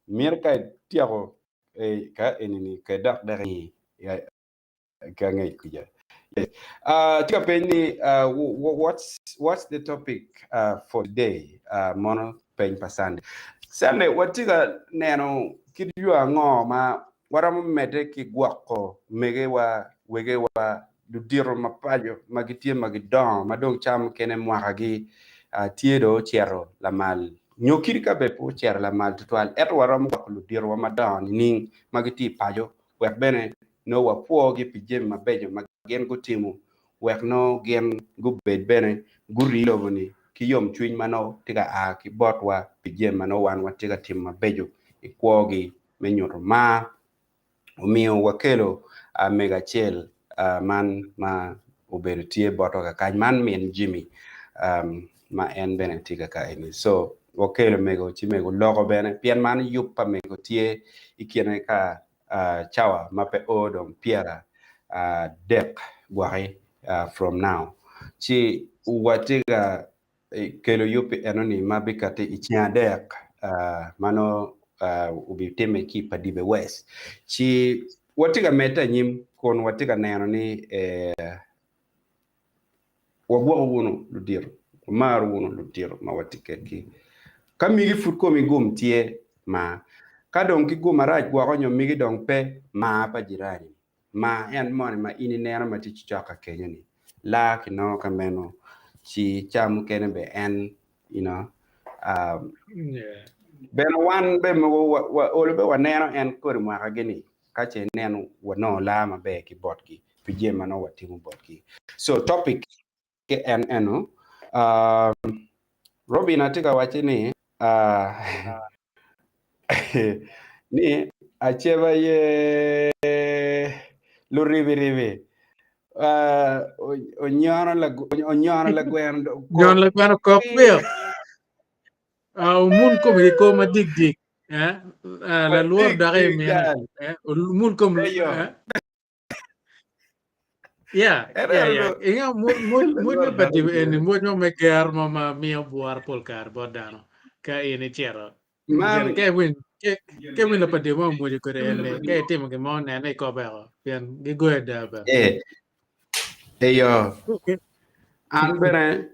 [SPEAKER 2] mito ka ityeko eh, ka eni ni ka idok dek i ki angec kuca. Yes. Uh, tye ka peny ni uh, what's, what's the topic uh, for today? Uh, mono peny pa Sunday. Sunday, watye ka neno kit yo ango ma waromo medde ki gwoko megewa, wegewa, ludito ma paco ma gitye ma gidongo ma dong ca mukene mwakagi uh, tye dong ocito lamal nyo kadi ka bed pe ocito lamal tutwal ento waromo gwoko luditowa madongo nining ma gitye i paco wek bene nongo wapwogi pi jami mabeco ma gin gutimo wek nongo gin gubed bene gurii lobo-ni ki yomcwiny ma nongo tye ka a ki botwa pi jami ma nongo wan watye ka timo mabeco i kwogi me nyuto mar. Omiyo wakelo mego acel man ma obedo tye botwa kakany, man min Jimmy ma en bene tye kaka eni. So wakelo mego ci mego oloko bene pien man yub pa mego tye i kine ka cawa ma pe o dong 30 gwoki from now ci watye ka kelo yub pi enoni ma bikati i ceng adek ma nongo obitimme ki i Padibe West ci watye ka medde anyim kun watye ka neno ni Wagwoko wunu ludito, wamaro wunu ludito ma watye kedgi. Ka migi pud komi gum tye, mar. Ka dong ki gum marac gwoko nyo migi dong pe, mar pa jirani. Mar en moni ma in ineno ma tye cocok ka kenyo-ni. Lar kinongo ka meno, ci ca mukene bene en, you know, um,
[SPEAKER 1] Yeah.
[SPEAKER 2] bene wan be mogo wa, wa, olo be waneno en kodi mwakagi-ni, ka ce ineno wanongo lar maber ki botgi pi jami ma nongo watimo botgi. So topic ki en eno, uh, Robin atye ka wacci ni uh, ni aceba ye luribiribi uh, onyono onyono lagweno
[SPEAKER 1] Nyono lagweno kok pio. Ah, omul kome ki kor ma dik dik. Eh, ah, lalwor dok i mine. Eh, omul kom eh. Yeah, yeah, yeah. Inga mwoc mwoc me bati eni mwoc mo me ger mo ma miyo bworo pol kare bot dano ka in icito.
[SPEAKER 2] Man
[SPEAKER 1] Ka iwiny ka iwiny lapadiri mo omwoco kwede eni ka itimo gin mo nene i kobeko pien gigoyo ada bene.
[SPEAKER 2] Eh, eyo. An bene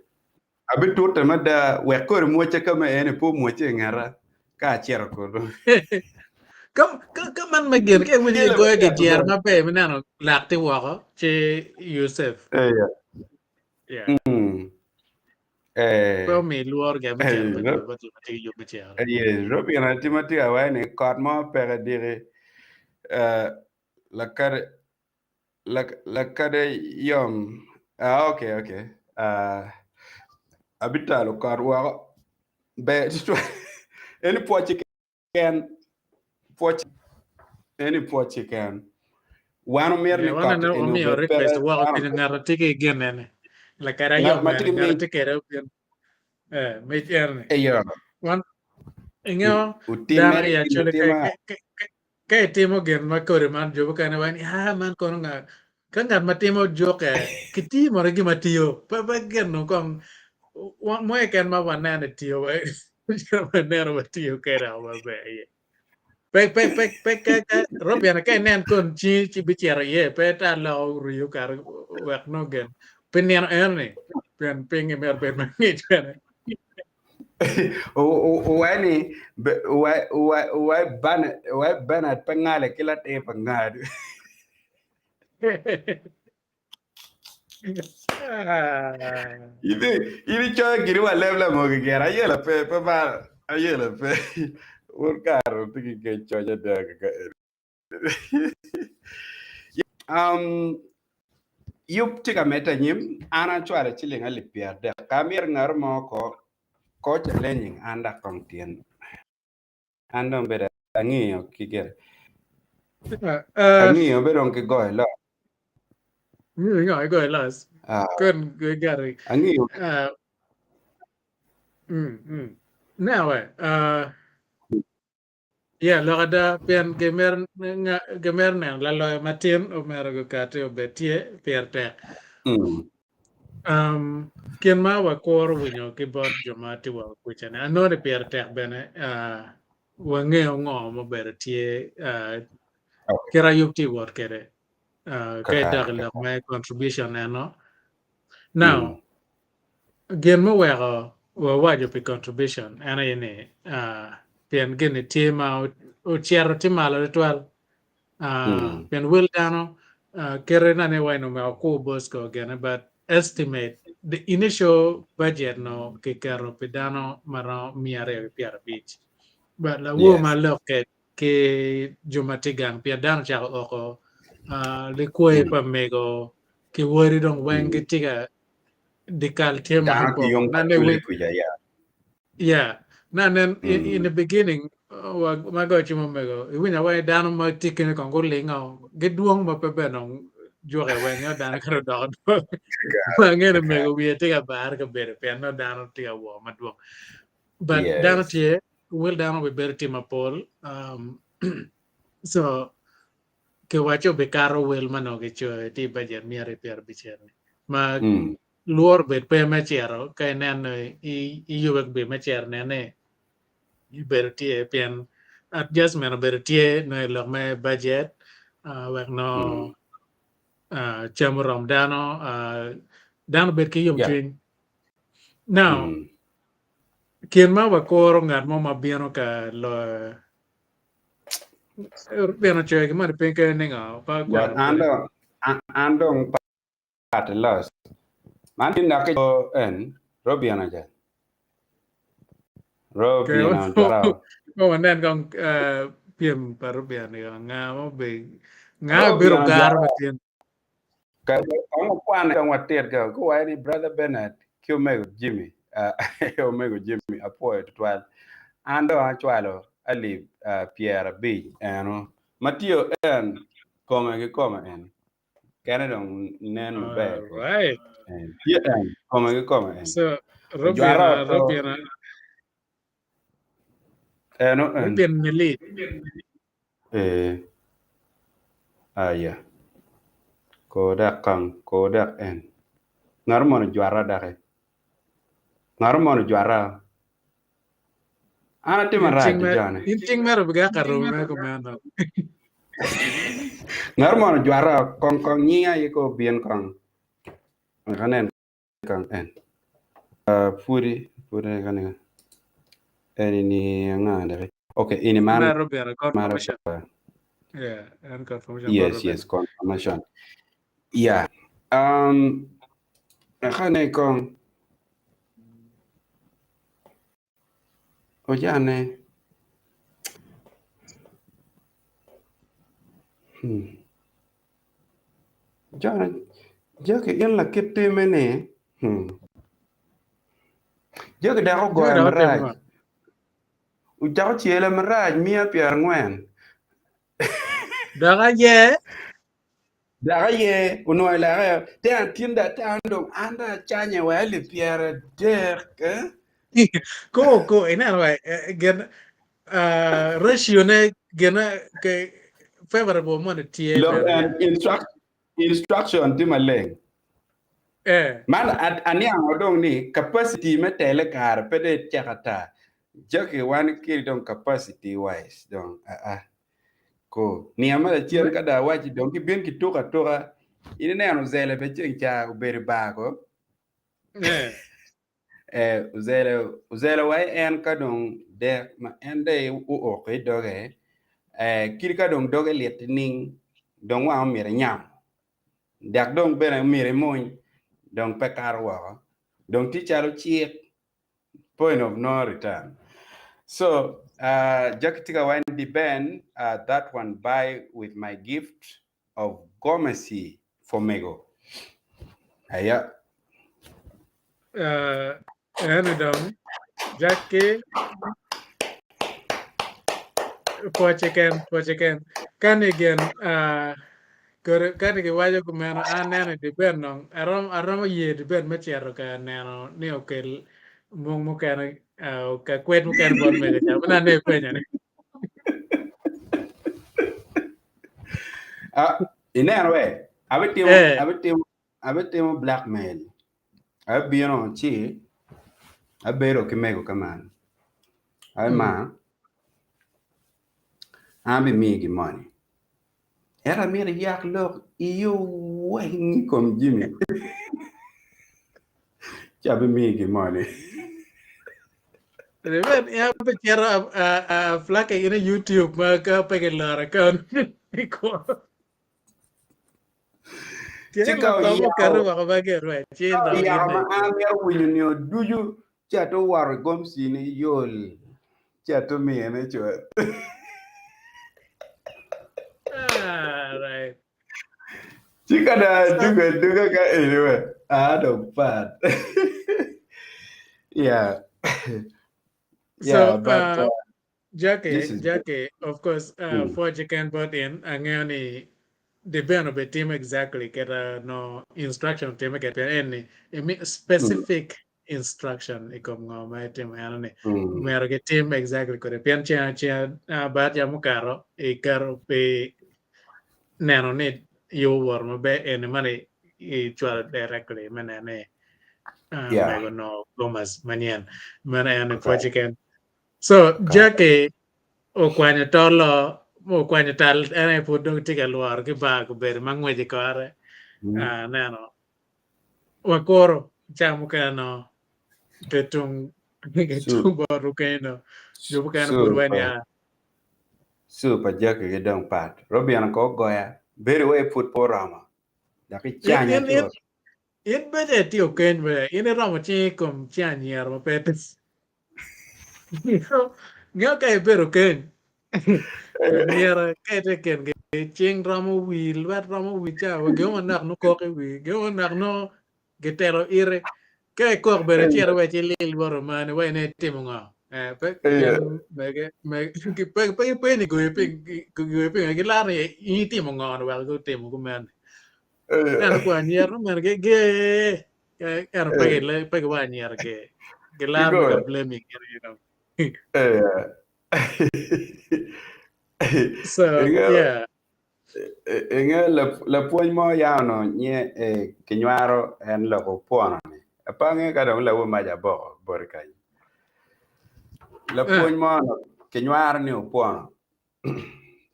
[SPEAKER 2] Abitute mada wek kodi mwocca ka ma eni pe omwocce i ngeta ka acito kulu.
[SPEAKER 1] Ka, ka, ka man me gin, ka iwinyo
[SPEAKER 2] Kelo
[SPEAKER 1] igoyo
[SPEAKER 2] matek
[SPEAKER 1] gityer
[SPEAKER 2] bene.
[SPEAKER 1] maber me neno lak tye woko, ci Yusef.
[SPEAKER 2] Eya.
[SPEAKER 1] Yeah.
[SPEAKER 2] Mm.
[SPEAKER 1] Pe
[SPEAKER 2] Eh.
[SPEAKER 1] omi lworo gin me cito
[SPEAKER 2] Eh,
[SPEAKER 1] pa
[SPEAKER 2] Ro-
[SPEAKER 1] jo ma tye ki yub me cito.
[SPEAKER 2] eh, yes, Robin atye ma tye ka waco ni kot mo peke diki. Eh, lakadi. Lakade yom. Ah, okay, okay. Ah, abitalo kot woko. Ber tutwal. Eni pwoc keken. Pwoc. Eni pwoc keken. Wan omyero ni
[SPEAKER 1] Yeah, wan
[SPEAKER 2] kot
[SPEAKER 1] aneno
[SPEAKER 2] eni
[SPEAKER 1] omiyo
[SPEAKER 2] obed
[SPEAKER 1] request
[SPEAKER 2] peke.
[SPEAKER 1] woko
[SPEAKER 2] Dano
[SPEAKER 1] kede ngat ma tye ki gin eni. Lakade
[SPEAKER 2] ngat
[SPEAKER 1] ayom
[SPEAKER 2] ma tye
[SPEAKER 1] eni,
[SPEAKER 2] ki
[SPEAKER 1] ngat
[SPEAKER 2] mic
[SPEAKER 1] tye kede obin. Eh, mic eni.
[SPEAKER 2] eyo.
[SPEAKER 1] Wan ingeyo
[SPEAKER 2] Otim
[SPEAKER 1] dano
[SPEAKER 2] mere
[SPEAKER 1] i
[SPEAKER 2] gin
[SPEAKER 1] actually ka
[SPEAKER 2] atima.
[SPEAKER 1] ka ka- ka itimo gin ma kodi man jo mukene waco ni ah man kono nga ka ngat ma timo juke ki tiyo mono gima tiyo pe pe gin no kong wa- mo keken ma waneno tiyo waneno watiyo kede maber iye. Pe pe pe pe ka ka Robin ka inen kon cingi ci bicito iye pe ta loko riyo kare wek nongo gen pi nino eno-ni pien pinyi myero bed mangic bene.
[SPEAKER 2] Owai ni owai owai owai Bernard owai Bernard pe ngale ki latir pa ngadu. In icoyo gini wa leb lamogi gire ayela pe pe mar ayela pe wun kare wutye ki ngec coc ada kaka eni. Um, yub tye ka medde anyim an acwalo ciling alip pyerdek ka amyero ngat mo ko ko challenging an dok kong tyen an dong bedo angiyo ki gire angiyo bedo dong ki goyo lok
[SPEAKER 1] Ngiyo igoyo los.
[SPEAKER 2] Ah,
[SPEAKER 1] Kon gari.
[SPEAKER 2] angiyo
[SPEAKER 1] Ah, mm, mm. Now, eh, uh, yeah, lok ada pien gimito nga- gimito neno laloyo matin omyero gukati obed tye pire tek.
[SPEAKER 2] Mm.
[SPEAKER 1] Um, kin ma wakuro winyo ki bot jo ma tye wa kuca-ni, anongo ni pire tek bene uh, wangeyo ngo mubedo tye uh,
[SPEAKER 2] Okay.
[SPEAKER 1] kit ayub tye wot kwede uh, ka
[SPEAKER 2] Kakare,
[SPEAKER 1] idok i lok
[SPEAKER 2] kakare.
[SPEAKER 1] me contribution eno. Now,
[SPEAKER 2] Mm.
[SPEAKER 1] gin muweko wawaco pi contribution en aye ni uh, pien gin-ni tye ma ocito tye malo tutwal uh,
[SPEAKER 2] Mm.
[SPEAKER 1] pien wel dano uh, kite na ni wai nongo okur Bosco gene but estimate the initial budget no kiketo pi dano maromo 250 but lawor
[SPEAKER 2] Yes.
[SPEAKER 1] ma lokke ki jo ma tye gang pien dano ocako oko uh, likwayi
[SPEAKER 2] Mm.
[SPEAKER 1] pa mego ki wadi dong weng
[SPEAKER 2] Mm.
[SPEAKER 1] gitye ka dikal tye ma
[SPEAKER 2] Dano ki
[SPEAKER 1] opong
[SPEAKER 2] yung
[SPEAKER 1] na ne
[SPEAKER 2] kacule
[SPEAKER 1] wi
[SPEAKER 2] kuca ya.
[SPEAKER 1] yeah na nen in, in
[SPEAKER 2] Mm.
[SPEAKER 1] the beginning uh, wa ma go cimo mego iwinyo wai dano ma tye kene kong gulingo gidwong ma pe bene dong juke weng nyo dano kare odoko dwong
[SPEAKER 2] Kakare,
[SPEAKER 1] ma angene
[SPEAKER 2] kakare.
[SPEAKER 1] mego wiye tye ka bar kabedo pien nongo dano tye ka woo madwong but dano
[SPEAKER 2] Yes.
[SPEAKER 1] tye wel dano obibedo tye mapol um, so kiwaco obikato wel ma nongo kicoyo tye i bajet 250 ni ma
[SPEAKER 2] Mm.
[SPEAKER 1] lworo bed pe me cito ka ineno i iyube be me cito nene ibedo tye pien adjustment obedo tye nongo i lok me bajet uh, wek no
[SPEAKER 2] Mm.
[SPEAKER 1] uh, cam orom dano uh, dano bed ki
[SPEAKER 2] Yeah.
[SPEAKER 1] yomcwiny now
[SPEAKER 2] Mm.
[SPEAKER 1] Kin ma wakuro ngat mo ma bino ka loyo bino coyo gin moni piny kene ningo pa
[SPEAKER 2] But
[SPEAKER 1] kwano
[SPEAKER 2] an
[SPEAKER 1] kwede.
[SPEAKER 2] dong an, an dong pat los. Man tin dok ki en Robin aja.
[SPEAKER 1] Okay,
[SPEAKER 2] Robin ojwara.
[SPEAKER 1] wa wanen kong eh, pyem pa Ruben ni nga ma obe nga
[SPEAKER 2] Robin
[SPEAKER 1] obiro garo
[SPEAKER 2] ojwara.
[SPEAKER 1] matin.
[SPEAKER 2] Ka kong wakwane dong watit ga guwaco ni Brother Bernard ki omego Jimmy, uh, omego Jimmy apwoyo tutwal. An dong acwalo alip uh, pyerabic eno ma tiyo en kome ki kome en kene dong nen maber ko.
[SPEAKER 1] Alright.
[SPEAKER 2] En, tye en kome ki kome en.
[SPEAKER 1] So Robin
[SPEAKER 2] Ojwara oto
[SPEAKER 1] Robin
[SPEAKER 2] eno en.
[SPEAKER 1] Robin ni lead.
[SPEAKER 2] Ee, aya. Kor dek kong, kor dek en. Ngat mono ojwata doki. Ngat mono ojwata. An atimo
[SPEAKER 1] In
[SPEAKER 2] arac
[SPEAKER 1] cing
[SPEAKER 2] di
[SPEAKER 1] me
[SPEAKER 2] joni.
[SPEAKER 1] in cing mere obiga ka romi me kumeno.
[SPEAKER 2] Ngat mono ojwata kong kong nyinga aye ko obin kong. Wek anen Kang en. Uh, pudi, pudi kani. Eni ni anga daki. Okay, ini man
[SPEAKER 1] Mero bene
[SPEAKER 2] maro
[SPEAKER 1] confirmation.
[SPEAKER 2] pa.
[SPEAKER 1] Yeah, en confirmation bot
[SPEAKER 2] Yes,
[SPEAKER 1] Robin.
[SPEAKER 2] yes, confirmation. Yeah. Um, kane kong ojane. Hmm. John, Jackie in lakit timme ni, hmm. Jackie dok ogoya
[SPEAKER 1] Jackie dok otimo
[SPEAKER 2] marac.
[SPEAKER 1] ngo?
[SPEAKER 2] Ocako cele marac miya pyerangwen.
[SPEAKER 1] Dok aye.
[SPEAKER 2] Dok aye onwoyo leke. Te atin dong ata an dong an dong acanye wek alip pyeradek. Eh?
[SPEAKER 1] Ko ko ineno wa eh, gin ah, ratio ne gin ke favorable moni tye
[SPEAKER 2] Lok
[SPEAKER 1] bene
[SPEAKER 2] en
[SPEAKER 1] ya.
[SPEAKER 2] instruction instruction tye maleng.
[SPEAKER 1] Eh.
[SPEAKER 2] Man aniango dong ni capacity me tele kare pe dong icek ata. Jackie wan kiri dong capacity wise dong aa. Ko niang ma lacen ka dong awaci dong gibin kituko atuka in ineno ozele be ceng ca obedo i bar ko.
[SPEAKER 1] Eh.
[SPEAKER 2] Eh, ozele ozele wa en ka dong dek ma en dong ooko i doge eh, kit ka dong doge lit ning dong wang omyero inyam dok dong bene omyero imuny dong pe kato woko dong tye calo cik point of no return so uh, Jackie tye ka waco ni Ben uh, that one buy with my gift of gomesi for mego aya
[SPEAKER 1] Uh, eno dong Jackie pwoce ken pwoce ken kani gin uh, kore kani giwaco kumeno an neno i dibet dong arom aromo ye dibet me cito ka neno ni okel mung mukene uh, ka kwed mukene bot mego ca ma nene ipenyo ni
[SPEAKER 2] Ah, ineno we abitimo
[SPEAKER 1] eh
[SPEAKER 2] abitimo abitimo blackmail abibino ci abedo ki mego kaman ai
[SPEAKER 1] mm.
[SPEAKER 2] ma an abimiyi gin moni ento amito iyak lok iyo weng i kom jimi ci abimiyi gin moni
[SPEAKER 1] Even ya pe cito a flake in YouTube ma ka pe giloro account i kwo.
[SPEAKER 2] Ci
[SPEAKER 1] Tye
[SPEAKER 2] ka
[SPEAKER 1] lok mo
[SPEAKER 2] oyako
[SPEAKER 1] oketo woko ma girwec ci
[SPEAKER 2] ka
[SPEAKER 1] dong in
[SPEAKER 2] oyako ma
[SPEAKER 1] dong
[SPEAKER 2] an amito winyo nio ducu ci ato woto i gomci ni yol ci ato miyone cut.
[SPEAKER 1] Ah, right.
[SPEAKER 2] Ci ka dong
[SPEAKER 1] So,
[SPEAKER 2] adugo aduga ka eni we aa dong pat. Yeah.
[SPEAKER 1] so
[SPEAKER 2] Yeah, but this
[SPEAKER 1] Jackie,
[SPEAKER 2] is good.
[SPEAKER 1] Jackie, of course,
[SPEAKER 2] Mm.
[SPEAKER 1] pwoc keken bot in, angeyo ni di bene obitimo exactly kita no instruction otime kede pien en ni imi
[SPEAKER 2] Mm.
[SPEAKER 1] specific instruction i kom ngo ma itimo eno ni
[SPEAKER 2] Mm.
[SPEAKER 1] myero gitim exactly kode pien ceng ceng bat ya mukato iketo pi neno ni yo owoto maber eni mani icwalo directly me neno ni
[SPEAKER 2] Yeah.
[SPEAKER 1] mego no gomas manyen meno en ni
[SPEAKER 2] Okay.
[SPEAKER 1] pwoc keken so
[SPEAKER 2] Okay.
[SPEAKER 1] Jackie okwanyo tolo okwanyo tal en aye pud dong tye ka lworo ki bar gubedo ma ngwec i kore
[SPEAKER 2] Mm.
[SPEAKER 1] aneno wakuro ca mukene no ki tung ki
[SPEAKER 2] Su
[SPEAKER 1] tung bot kenyo no jo mukene pud
[SPEAKER 2] su
[SPEAKER 1] weng
[SPEAKER 2] pa
[SPEAKER 1] ya
[SPEAKER 2] su pa Jackie ki dong pat. Robin ko ogoya. Bedo wai pud pe oromo. Dok
[SPEAKER 1] in
[SPEAKER 2] icanya
[SPEAKER 1] in in
[SPEAKER 2] cut.
[SPEAKER 1] in bene itiyo keny be in iromo cing i kom cing anyira ma pe Ngeyo ka ibedo keny anyira ka itye i kingi cing romo wi lwet romo wi ca wa gin manok nongo kok i wi gin manok nongo gitelo iti ka ikok bene icito wa ci ilil bot omani wa ine itimo ngo eh, pe gin mege mege pe pe gipenyi goyi piny goyi piny gilaro ni in itimo ngo ni wek gutimo kumene ento kwa anyira nongo mene gi Ento pe gile pe giwa anyira ge gilaro me ka blaming you know. So yeah.
[SPEAKER 2] Inge lapwony mo ya onongo nye kinywaro en lok opwono ni pe ange ka dong lawo mac aboko boti kany. Lapwony mo onongo kinywaro ni opwono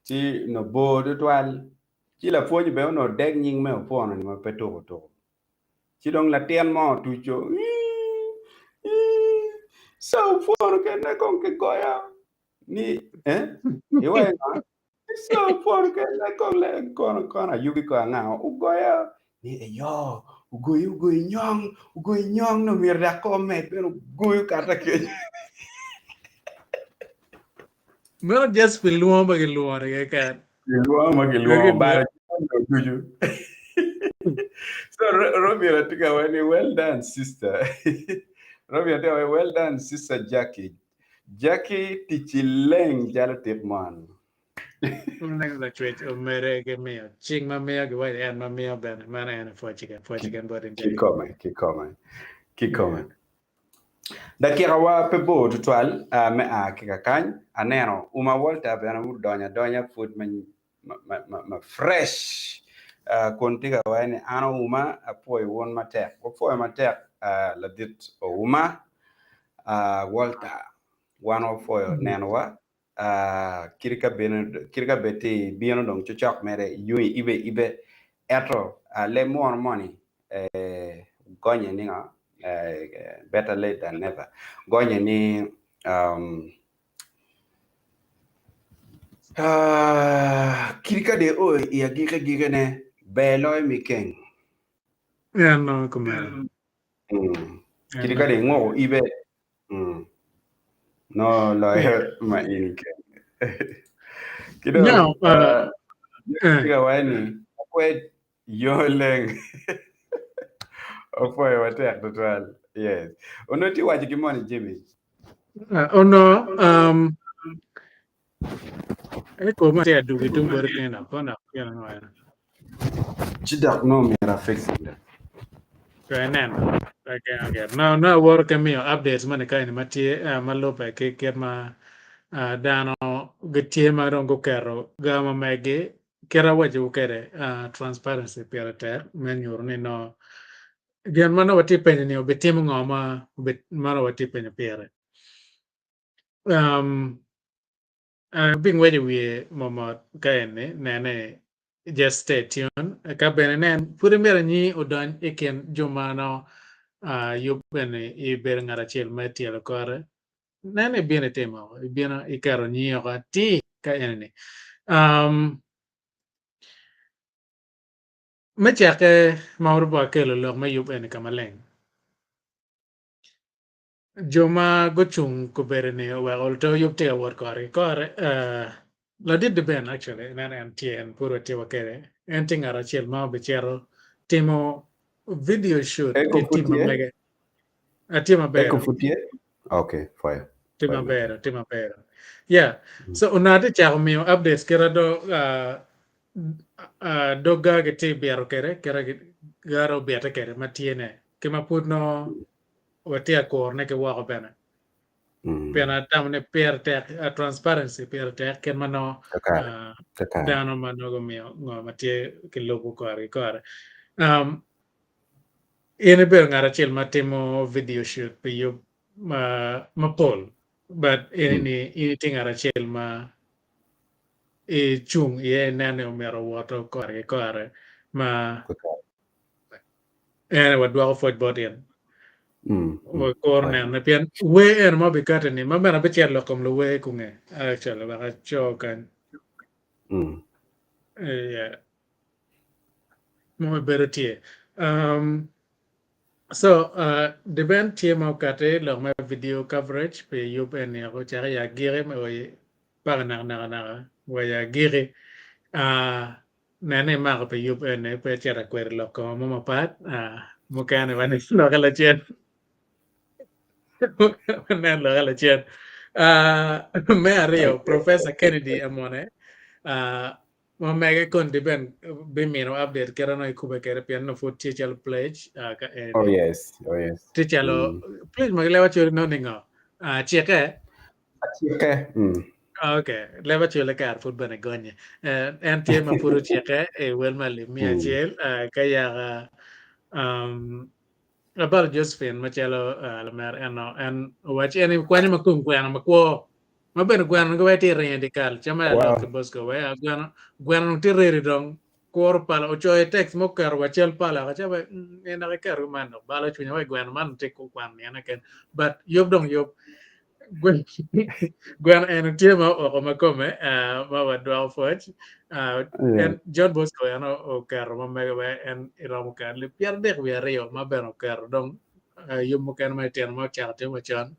[SPEAKER 2] ci onongo bor tutwal ci lapwony bene onongo deg nying me opwono ni ma pe tuko tuko. Ci dong latin mo otuco, Ca opwono kene kong kigoya ni eh iwaco ngo? Ca opwono kene kong le kono kono ayubi ko anga ogoya ni eyo ogoyi ogoyi nyong ogoyi nyong nongo myero dok ko omed bene ogoyo kata kenyo.
[SPEAKER 1] Meno just pi lwongo ma gilwongo keken.
[SPEAKER 2] Pi lwongo ma gilwongo balo ducu. So Romeo atye ka waco ni well done sister. Romeo atye ka waco well done sister Jackie. Jackie ticci leng calo tit mon.
[SPEAKER 1] Leng lacwec omede ki miyo cing ma miyo giwaco en ma miyo bene meno en pwoc keken pwoc keken bot in Jackie.
[SPEAKER 2] Kikome kikome kikome. Dakikawa pe bor tutwal me a ki kakany. Aneno Uma Walter bene odonyo adonya pud ma fresh kun tye ka waco ni an Ouma apwoyo wun matek. Wapwoyo matek ladit Ouma Walter. Wan wapwoyo nenowa kit ka bed ti bino dong cocok mere iyungi ibe ibe ento leb munu moni gonye ni ngo better late than never gonye ni kit ka dong io i agikki agikkine ber loyo me keng.
[SPEAKER 1] En kumeno.
[SPEAKER 2] Kit ka dong inguko ibe No loyo ma in keng. Ki dong
[SPEAKER 1] No, uh, eh.
[SPEAKER 2] tye ka waco ni akwed yo leng. Opwoyo matek tutwal. Yes. Onongo tye waco ki moni Jimmy.
[SPEAKER 1] Uh, ono um, eko ma tye adugi tung boti kena kona kena no
[SPEAKER 2] Ci dok nongo myero afix it.
[SPEAKER 1] To ineno. Okay, okay. No, no awoto ki miyo updates moni ka eni ma tye uh, ma lubbe ki kit ma uh, dano gitye ma dong guketo ga ma megi kit awacowu kwede uh, transparency pire tek me nyuto ni no gin ma nongo watye penyo ni obitimo ngo ma ma nongo watye penyo pire. Um, Abingweco i wiye mot ka eni, nene just stay tuned. Ka bene nen, pud imito nyi odony i kin jo ma nongo yub eni ibedo ngat acel me tyelo kore. Nen ibino itimo, ibino iketo nyi oko atir ka eni. Um, me cakke ma wakelo lok me yub eni ka maleng. Jo ma gucung kobedo-ni oweko luto yub tye ka wot kore ki kore. Ladit Deben actually ineno en tye en pud watye wa kwede. En tye ngat acel ma obicito timo video shoot
[SPEAKER 2] Eko
[SPEAKER 1] ki
[SPEAKER 2] pud
[SPEAKER 1] team ma
[SPEAKER 2] tye?
[SPEAKER 1] mege. Atye maber.
[SPEAKER 2] Eko pud tye? Okay, fire.
[SPEAKER 1] Tye maber, tye maber. Yeah. So onongo atye cako miyo updates kite do uh, uh, dogga gitye bito kwede, kite gara obite kwede ma tye ne. Ki ma pud nongo watye ka kurone ki woko bene. Pien atamo ni pire tek, transparency pire tek kit ma nongo dano ma nongo gumiyo ngo ma tye ki lubo kore ki kore. In ibedo ngat acel ma timo video shoot pi yub mapol but in itye ngat acel ma icung iye ineno ni omyero owoto kore ki kore ma En aye wadwoko pwoc bot in. Wakuro nenone pien wer eno ma obikati ni ma bene abicito lok kom luwer kunge actually wek aco kany. Yeah. Ma bedo tye. Um, so uh, Deben tye ma okati lok me video coverage pi yub eni ocako i agiki me paka naka naka naka wa i agiki. Uh, Nen ni imako pi yub eni pe icito akwede lok koma mo mapat mukene wa ni loke lacen nen loke lacen me aryo Professor Kennedy Amone ma mege kondi ben bimino update kite nongo ikube kwede pien nongo pud tye calo pledge ka eni
[SPEAKER 2] Oh yes, oh yes.
[SPEAKER 1] tye calo pledge ma gilebo cwali nongo ni ngo cikke
[SPEAKER 2] Acikke. Mm.
[SPEAKER 1] Ok, leb acwele kare pud bene gonye. Eh, en tye ma pud ocikke i wel ma alip miya
[SPEAKER 2] Mm.
[SPEAKER 1] acel eh, ka yaka um, Abalo Josephine macalo uh, lamer eno en owaco en kwanyo ma kom gweno makwo ma bene gweno nongo wai tye ringo i dyekal ca ma
[SPEAKER 2] Wow.
[SPEAKER 1] alok ki Bosco wai ah, gweno gweno nongo tye ready dong kuro pala ocoyo text mo oketo wa cal pala ka ca wai mm, en dok iketo man dok balo cwinya wai gweno man tye kwano niyane ken but yub dong yub Gweno eno tye ma ooko ma kome ma wadwoko pwoc. En John Bosco en oketo ma mege wek en iromo keto alip 32 ma bene oketo dong yub mukene ma itino ma ocako timo macon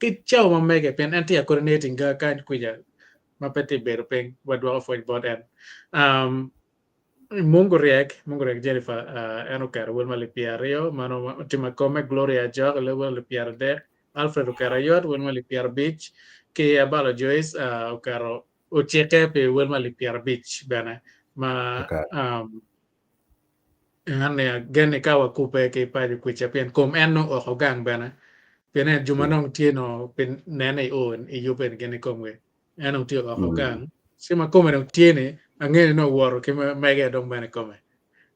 [SPEAKER 1] ki cawa ma mege pien en tye ka coordinating ga kany kwica ma pe tye bedo piny wadwoko pwoc bot en. Mungu Ryek, Mungu Ryek Jennifer, uh, en oketo wel ma alip 20, mano timo kome Gloria Ajok wel alip 30, Alfred oketo ayot wel ma alip 50, ki Abalo Joyce uh, oketo ocikke pi wel ma alip 50 bene ma
[SPEAKER 2] Okay.
[SPEAKER 1] um, en ni agen ni ka wakube ki paco kwica pien kom en nongo oko gang bene pien en jo ma nongo tye no pi nene i o i yubbe ni gin i komgi en dong tye oko gang ci ma kome dong tye ni angeyo ni nongo owoto ki mege dong bene i kome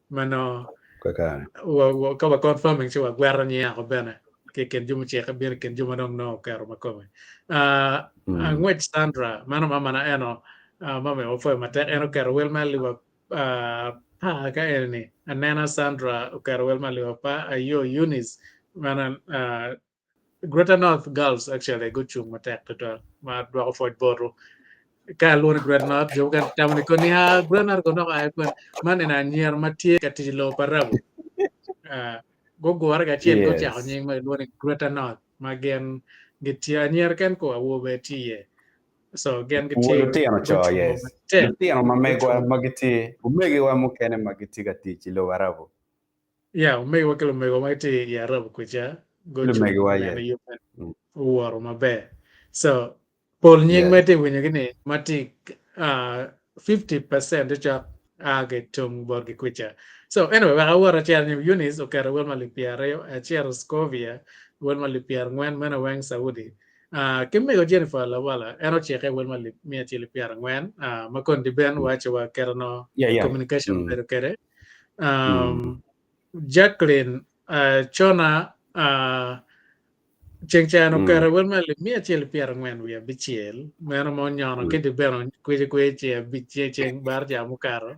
[SPEAKER 1] ma nongo
[SPEAKER 2] Kakare.
[SPEAKER 1] ka wa confirming ci wagwero nyinge oko bene ki i kin jo mucike bino i kin jo ma dong nongo oketo ma kome. Angwec Sandra mano mamana eno mama wapwoyo matek en oketo wel me alip apar ka eni ni anena Sandra oketo wel me alip apar ayo Eunice mano Greater North Girls actually gucung matek tutwal ma dwoko pwoc botwu. Ka alwongo ni Greater North jo mukene tamo ni koni ha Greater North kono aye kwen man eni anyira ma tye ka tic i lobo pa Rabu. Uh, gugure kacel
[SPEAKER 2] Yes.
[SPEAKER 1] gucako nying ma gilwongo ni Greater North ma gin gitye anyira ken ko awobe tye iye. So gin
[SPEAKER 2] Wod
[SPEAKER 1] gitye
[SPEAKER 2] lutino co,
[SPEAKER 1] gucungo
[SPEAKER 2] yes.
[SPEAKER 1] matek.
[SPEAKER 2] Lutino ma megwa
[SPEAKER 1] Gucungo
[SPEAKER 2] ma gitye, omegiwa mukene ma gitye ka tic i lobo Arabu.
[SPEAKER 1] Yeah, omegiwa ki lumego ma gitye i Arab kwica gucung
[SPEAKER 2] Lumegiwa,
[SPEAKER 1] neno
[SPEAKER 2] yes.
[SPEAKER 1] yub meno
[SPEAKER 2] Mm.
[SPEAKER 1] owoto maber. So, pol nying ma
[SPEAKER 2] Yes.
[SPEAKER 1] itye winyogi ni ma tye uh, 50% cok a ki tung botgi kwica. So, anyway, wek awot acel nyim Eunice oketo wel ma alip 20, acito Scovia wel ma alip 40 meno weng Saudi. Uh, ki mego Jennifer Lawala en ocike wel ma alip 140 uh, ma kondi ben waco wa keto no
[SPEAKER 2] Yeah, yeah.
[SPEAKER 1] communication
[SPEAKER 2] Mm.
[SPEAKER 1] obedo kede.
[SPEAKER 2] Mm.
[SPEAKER 1] Um, Jacqueline uh, Chona uh, ceng can
[SPEAKER 2] Mm.
[SPEAKER 1] oketo wel ma alip 146 meno ma onyono
[SPEAKER 2] Mm.
[SPEAKER 1] ki di bene kwici kwici abic ceng bar ca mukato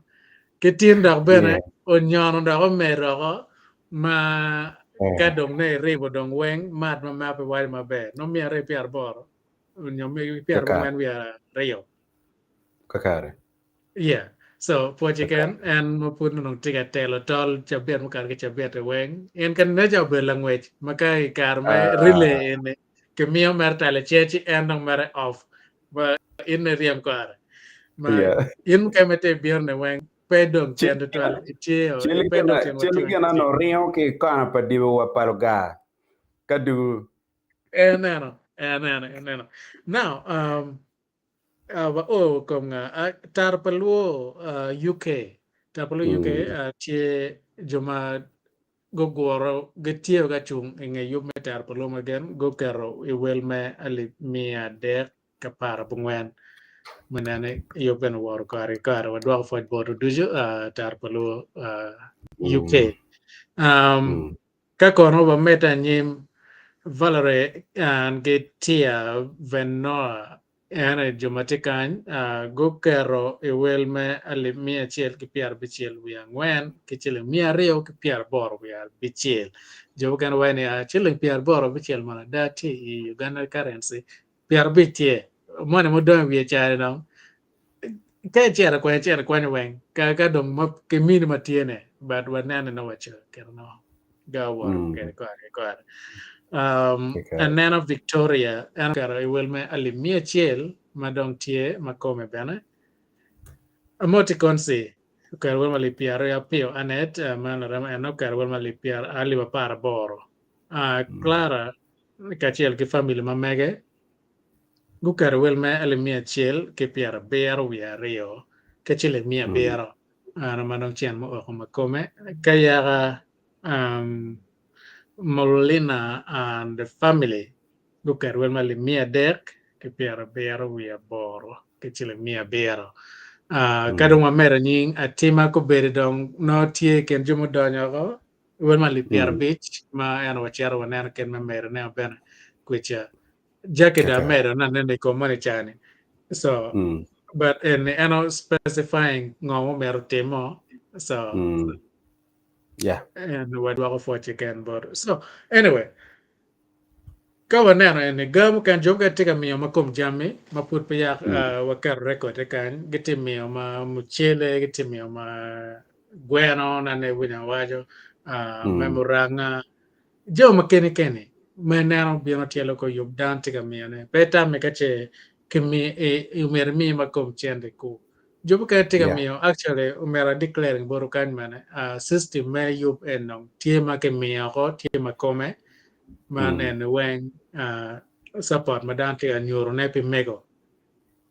[SPEAKER 1] ki tin dok bene
[SPEAKER 2] Yeah.
[SPEAKER 1] onyono dok omedo oko ma ka
[SPEAKER 2] Eh.
[SPEAKER 1] dong ne iribo dong weng mat ma ma pe waco maber no 280 onyo
[SPEAKER 2] Kakare.
[SPEAKER 1] 42.
[SPEAKER 2] Kakare.
[SPEAKER 1] Yeah. So pwoce
[SPEAKER 2] Kakare.
[SPEAKER 1] ken en ma pud onongo tye ka telo tol cabit mukato ki cabit weng. En ka neca obedo langwec ma ka i kare me relay
[SPEAKER 2] Ah.
[SPEAKER 1] eni kimiyo mere telo ce ci en dong mere off. Ma in ne ryem kore. Ma
[SPEAKER 2] Yeah.
[SPEAKER 1] in mukene ma itye bino ne weng pe dong
[SPEAKER 2] Cel
[SPEAKER 1] cen tutwal itye o
[SPEAKER 2] cel
[SPEAKER 1] pe dong
[SPEAKER 2] gina
[SPEAKER 1] cen
[SPEAKER 2] cel
[SPEAKER 1] watye
[SPEAKER 2] gina no ringo ki i kona pa dibo wa pa lugar ka dugu.
[SPEAKER 1] En eno, en eno, en eno. Now, um, Uh, wa o kom nga uh, tar pa luo uh, UK tar pa luo UK
[SPEAKER 2] Mm.
[SPEAKER 1] uh, tye jo ma guguro gitye ka cung i nge yub me tar pa luo ma gin guketo i wel me alip 314 ma nene yub bene oworo kare ki kare wadwoko pwoc botwu ducu uh, tar pa luo uh, UK
[SPEAKER 2] Mm.
[SPEAKER 1] um,
[SPEAKER 2] Mm.
[SPEAKER 1] Ka kono wamedde anyim, Valerie and ki Tia Venoa en aye jo ma tye kany, guketo i wel me 164,280 ki ciling 286. Jo mukene waco ni ciling 86 mono ada tye i Uganda currency, 50 tye, moni mudong i wiye cani dong ka icito ikwanyo icito ikwanyo weng ka ka dong ma kimini ma tye ne but wanene nongo waco kit no ga owoto
[SPEAKER 2] Mm.
[SPEAKER 1] kede kore ki kore. Um,
[SPEAKER 2] Kakare.
[SPEAKER 1] aneno Victoria en oketo i wel me alip 100 ma dong tye ma kome bene. Amoti Konsi oketo wel ma alip 20 Apio Anet uh, ma larema en oketo wel ma alip pier alip 18. Uh,
[SPEAKER 2] Mm.
[SPEAKER 1] Clara kacel ki family ma mege guketo wel me alip 172 ki ciling mia
[SPEAKER 2] Mm.
[SPEAKER 1] abiro ano ma dong cen muoko ma kome ka yaka um, Molina and the family guketo wel ma alip 378 ki ciling 700. Uh, ka
[SPEAKER 2] Mm.
[SPEAKER 1] dong wamedo nying atima kobedo dong no tye i kin jo mudonyo oko wel ma alip pier
[SPEAKER 2] Mm.
[SPEAKER 1] abic ma en wacito waneno kit me medone bene kwica Jackie da
[SPEAKER 2] Kakare.
[SPEAKER 1] medo na nene i kom moni cani so
[SPEAKER 2] Mm.
[SPEAKER 1] but en eno specifying ngo mo timo so
[SPEAKER 2] Mm. Yeah.
[SPEAKER 1] en wadwoko pwoc keken bote so anyway ka waneno eni ga mukene jo mukene tye ka miyo ma kom jami ma pud pe yak
[SPEAKER 2] Mm.
[SPEAKER 1] uh, waketo record kany gitye miyo ma mucele gitye miyo ma gweno nane winyo waco uh, me
[SPEAKER 2] Mm.
[SPEAKER 1] muranga jo ma keni keni ma neno bino tyelo ko yub dan tye ka miyone pe tame ka ce kimi myero imi ma kom cente ku. Jo mukene tye ka miyo actually omyero a declaring botwu kany bene system me yub en dong tye ma kimiyo oko tye ma kome man en weng support ma dano tye ka nyuto ne pi mego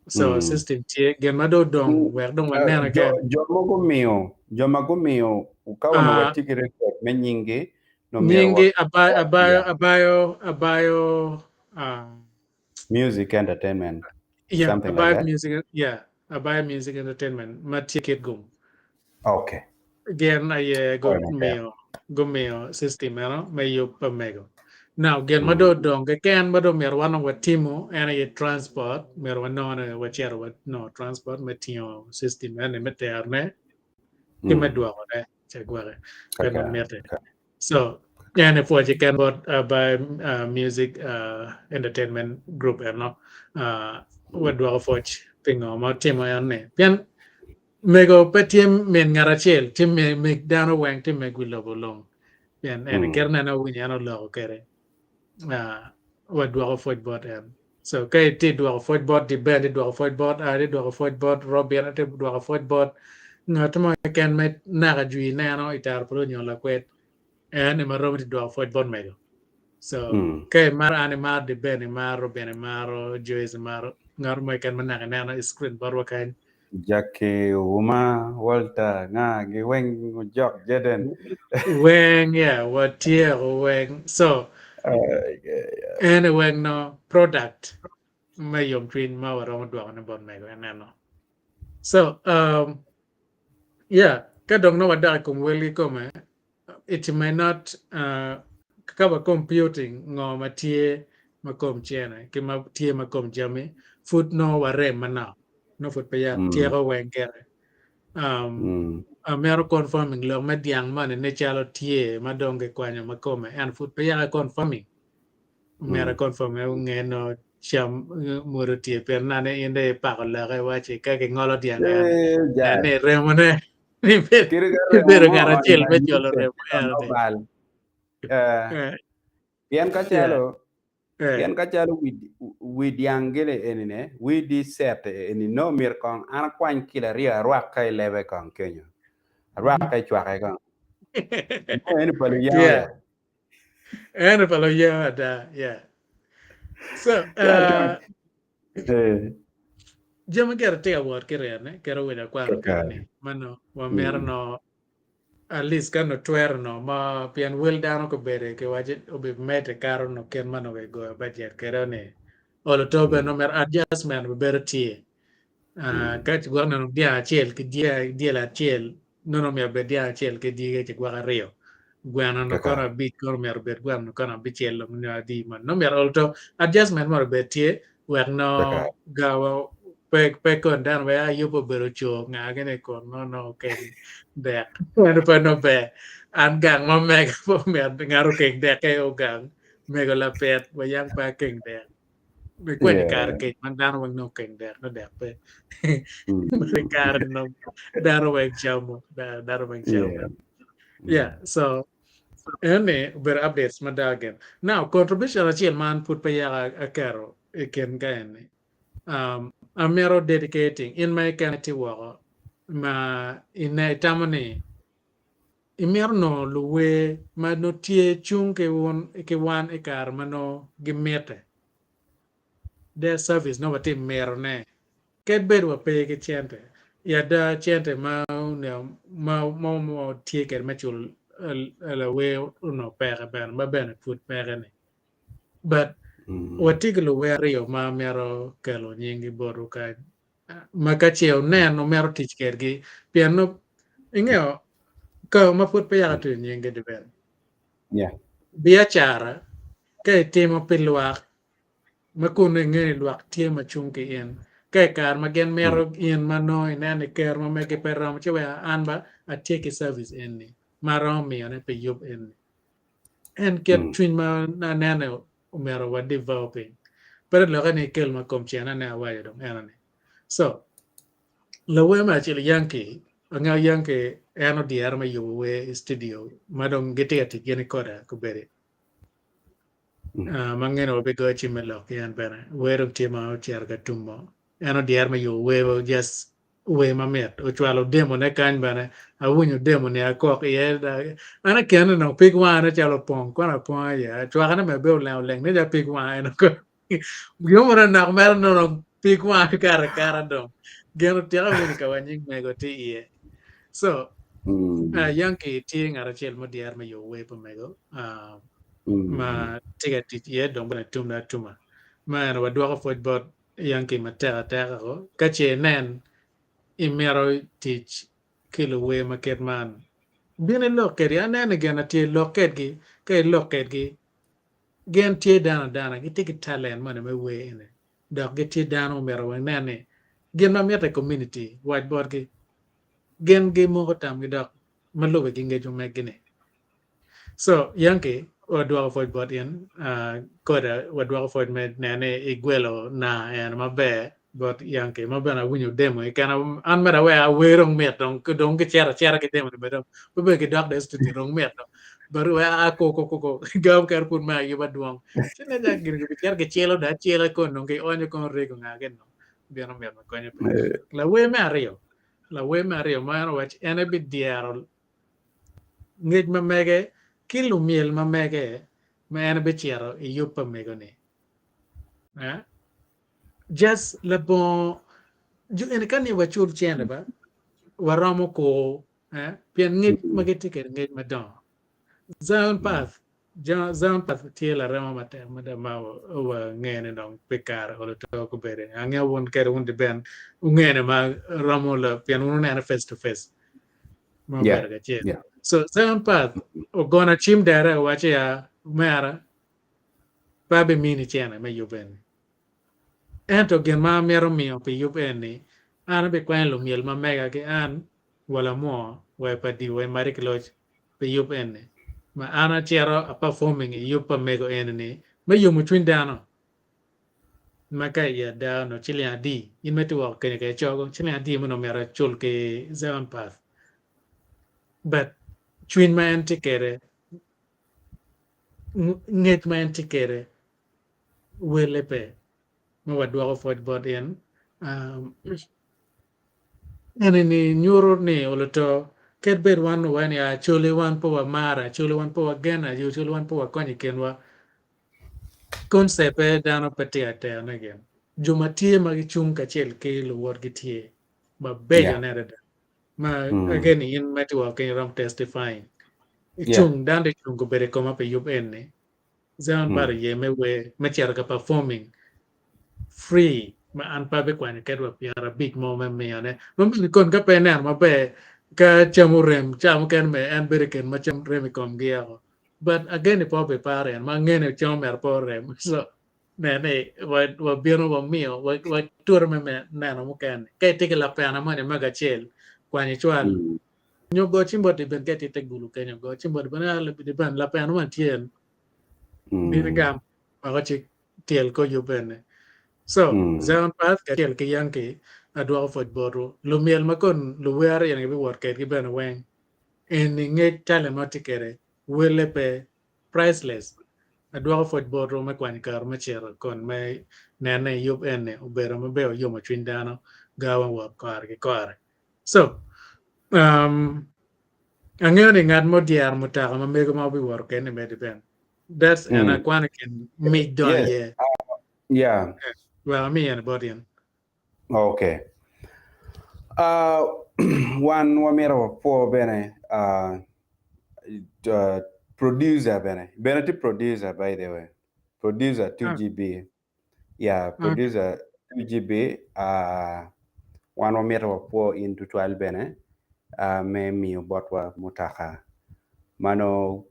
[SPEAKER 1] so system tye gin ma dong odong wek dong wanene
[SPEAKER 2] keken. Jo ma gumiyo jo ma gumiyo ka onongo watye ki record me nyinggi
[SPEAKER 1] nongo myero Nyinggi abayo abayo abayo abayo
[SPEAKER 2] Music entertainment,
[SPEAKER 1] Yeah,
[SPEAKER 2] something like
[SPEAKER 1] Abayo
[SPEAKER 2] that.
[SPEAKER 1] Music, yeah, Abayo Music Entertainment ma tye Kitgum.
[SPEAKER 2] Okay.
[SPEAKER 1] Gin aye
[SPEAKER 2] Kore maber.
[SPEAKER 1] gumiyo gumiyo system meno me yub pa mego. Now gin ma dong odong keken ma dong myero wan dong watimo en aye transport, myero wanongo ni wacito wanongo transport me tingo system eni me terone ki me dwokone ca gweke pe ma
[SPEAKER 2] Kaka.
[SPEAKER 1] mitte. So en pwoc keken bot Abayo Music Entertainment Group eno wadwoko pwoc pi ngo ma otimo en ni pien mego pe tye min ngat acel tye meg dano weng tye meg wi lobo lung pien en kit ma en awinyo en oloko kwede wadwoko pwoc bot en so ka itye dwoko pwoc bot D'Ben itye dwoko pwoc bot Aa itye dwoko pwoc bot Robin itye dwoko pwoc bot ngat mo keken me naka jwi neno i taro polo nyo lakwed en ema romo itye dwoko pwoc bot mego so ka imaro an imaro D'Ben imaro Robin imaro Joyce imaro ngat mo keken ma naka ineno i screen botwa kany
[SPEAKER 2] Jackie, Uma, Walter, nga gi weng ojok Jaden.
[SPEAKER 1] Weng yeah watyeko weng so en weng no product me yomcwiny ma waromo dwoko ne bot mego en eno. So um, yeah ka dong nongo wadok i kom wel kikome it may not uh, ka wa computing ngo ma tye ma kom cene ki ma tye ma kom jami pud nongo warem manok nongo pud peya tyeko weng gire um, amito confirming lok me dyang moni ni calo tye ma dong gikwanyo ma kome ento pud peya ka confirming omyero confirm onge no cam mwodo tye pien nane in dong ipako loke iwaci ka gingolo dyang en en ni remone Ibedo ngat acel me jolo remo eno-ni.
[SPEAKER 2] Pien ka calo pien ka calo wi dyang gini enine wi di set eni nongo myero kong an akwany kilo aryo arwak ka i lebe kong kenyo arwak ka i cwake kong nongo eni pa luyango ya.
[SPEAKER 1] Eno pa luyango ada yeah. So uh, Jami gire tye ka wot ki ryene kit owinyo akwano kwede ni ma nongo wamito nongo at least ka nongo twero nongo ma pien wel dano gubedo kiwaco obimedde kato nongo kit ma nongo kigoyo bajet kwede ni olo to bene nongo myero adjustment obibedo tye ka gwok nongo dyang acel ki dyel acel Nono myero obed dyang acel ki dyege ci gwok aryo. Gweno nongo kono abic kono myero obed gweno nongo kono abicel nyo adi man. Nongo myero ol to adjustment myero obed tye wek nongo gawa pe pe kon dano wek ayub obedo coo nga gini kun nongo nongo okeng dek. Meno pe nongo ber. An gang ma mega pe omyero ngat okeng dekke ogang mego lapit wa yang pe akeng dek. Me kwenyo kare kec ma dano weng nongo keng dek nongo dek pe. I kare nongo dano weng camo, dano weng camo. Yeah, so eni obedo updates mada gin. Now contribution acel ma an pud pe yaka aketo i kin ka eni. Um, amito dedicating in ma keken itye woko ma ine itamo ni Imito nongo luwer ma nongo tye cung ki wun ki wan i kare ma nongo gimitte. Their service nongo watye mito ne. Kadi bed wa pe ki cente, i ada cente ma onongo ma ma watye kwede me culo lawer onongo peke bene ma bene pud peke ni. But watye ki luwer aryo ma amito kelo nyinggi botwu kany. ma ka ce wunen wumito tic kwedgi, pien nongo ingeyo ka ma pud peya atweyo nyingi dibed.
[SPEAKER 2] Yeah.
[SPEAKER 1] Biacara ka itimo pi lwak ma kun nongo ingeyo ni lwak tye ma cung ki in, ka i kare ma gin mito in ma nongo ineno ni kero ma megi pe romo ci wek an ba atye ki service eni ma aromo miyone pi yub eni. En kit cwiny ma anene omyero wa developing pe te lokke ni ikel ma kom cene ne awaco dong eno ni so lawer me acel Yankee angeyo Yankee en odyere me yubo wer i studio ma dong gitye ka tic gin ki koda kobedi uh, ma ngene wabigoyo cim me lok ki en bene wer dong tye ma ocito ka tumo en odyere me yubo wer just. wer mamit ocwalo demo ne kany bene awinyo demo ni akok iye an akene dong pig wanga nen calo opong kono aponga iye acwaka ne bene bedo oleng oleng nen calo pig wanga en gin mo manok mere nongo pig wanga kato akata dong gin otyeko winyo ka wa nying mego tye iye so Yankee tye ngat acel mudyere me yubo wer pa mego ma tye ka tic iye dong bene tumne atuma ma eno wadwoko pwoc bot Yankee matek ateka ko ka ce inen imito tic ki luwer ma kit man bin ilok kedgi aneno ni gin atye lok kedgi ka ilok kedgi gin tye dano adana gitye ki talent moni me wer eni dok gitye dano omyero wenen ni gin ma mitte i community wac botgi gin gimoko tamgi dok ma lube ki ngec ma meggi ni. So Yankee wadwoko pwoc bot in koda wadwoko pwoc me neno ni igwelo na eno maber bot Yankee ma bene awinyo demo keken an mere aweko awer dong mit dong dong gicito acita ki demo ni bene dong pe bene gidok dong i studio dong mit dong but wek ako ko ko ko gam kene pud me ayuba dwong ci nen calo gin gicito gicelo dong acela kon dong gionyo kono rego nga gin dong bino mit ma konyo pe. Lawer me aryo lawer me aryo ma en owaco en ebidyero ngec ma mege ki lumyel ma mege ma en bicito i yub pa mego-ni. Eh? Just labongo jo eni ka ni wacul cente ba waromo kur eh? Pien ngec ma gitye kwede ngec madongo. Zion Path Zion Path tye larema matek mada ma wangene dong pi kare olo to kubede. Angeyo wun kede wun diben wungene ma romo la pien wun wunene face to face ma
[SPEAKER 2] Yeah,
[SPEAKER 1] obedo kacel.
[SPEAKER 2] yeah.
[SPEAKER 1] So Zion Path ogona cim dere owaco ya omera pe abimini cene me yub eni. Ento gin ma amito miyo pi yub eni an abikwanyo lumyel ma mega ki an wa lamwo wa i pa diwa wa i Madi ki Loc pi yub eni ma an acito a performing i yub pa mego eni ni me yomo cwiny dano ma ka i ada onongo ciling adi in ma itye woko kenyo kede cogo ciling adi ma onongo myero acul ki Zion Path but cwiny ma en tye kede ngec ma en tye kede wele pe ma wadwoko pwoc bot in Eni-ni nyuto ni oluto kit bed wan owaco ni Acholi wan pe wamaro, Acholi wan pe wageno, Acholi wan pe wakonyo i kinwa. Concept pe dano pe tye ka terone gin. Jo ma tye ma gicung kacel ki luwotgi tye mabeco
[SPEAKER 2] Yeah.
[SPEAKER 1] ne adada. Ma
[SPEAKER 2] Mm.
[SPEAKER 1] again in ma itye woko keny iromo testifying.
[SPEAKER 2] Yeah.
[SPEAKER 1] Icung dano tye cung obedo i koma pi yub eni. Zion
[SPEAKER 2] Mm.
[SPEAKER 1] Party ye me wer me cito ka performing free ma an pe abikwanyo kadi wa 50 mo me miyone. Ma meno kon ka pe ineno maber ka cam orem ca mukene me en bedo i kin ma cam rem i komgi oko. But again pe obiparo en ma angeyo ni cam omyero pe orem. So ne ni wabino wamiyo watute me neno mukene. Ka itye ki lapena moni mego acel kwany icwal
[SPEAKER 2] Mm.
[SPEAKER 1] nyo go cim bot Diben ka itye i te gulu kenyo go cim bot Diben lapena moni tye bin igam weko ci tyel kor yub eni. So, Zion Path kacel ki Yankee adwoko pwoc botwu. Lumyel ma kon luwer aryo-ni gibiwot kedgi bene weng. Eni ngec talent ma watye kwede, welle pe, priceless. Adwoko pwoc botwu me kwanyo kare me cito kon me nene ni yub eni obedo maber oyomo cwiny dano gawa wot kore ki kore. So, um, angeyo ni ngat mo dyero mutoka ma mego ma obiwoto kwede ni medi bene. That's en akwano i kin mic donyo
[SPEAKER 2] Yes.
[SPEAKER 1] iye.
[SPEAKER 2] Yeah.
[SPEAKER 1] Wek ami eni bot in.
[SPEAKER 2] Okay. Uh, wan wamito wapwo bene uh, uh, producer bene. Bene tye producer by the way. Producer
[SPEAKER 1] Ah,
[SPEAKER 2] 2GB. Yeah,
[SPEAKER 1] okay.
[SPEAKER 2] producer 2GB. Uh, wan wamito wapwo in tutwal bene uh, me miyo botwa mutoka. Mano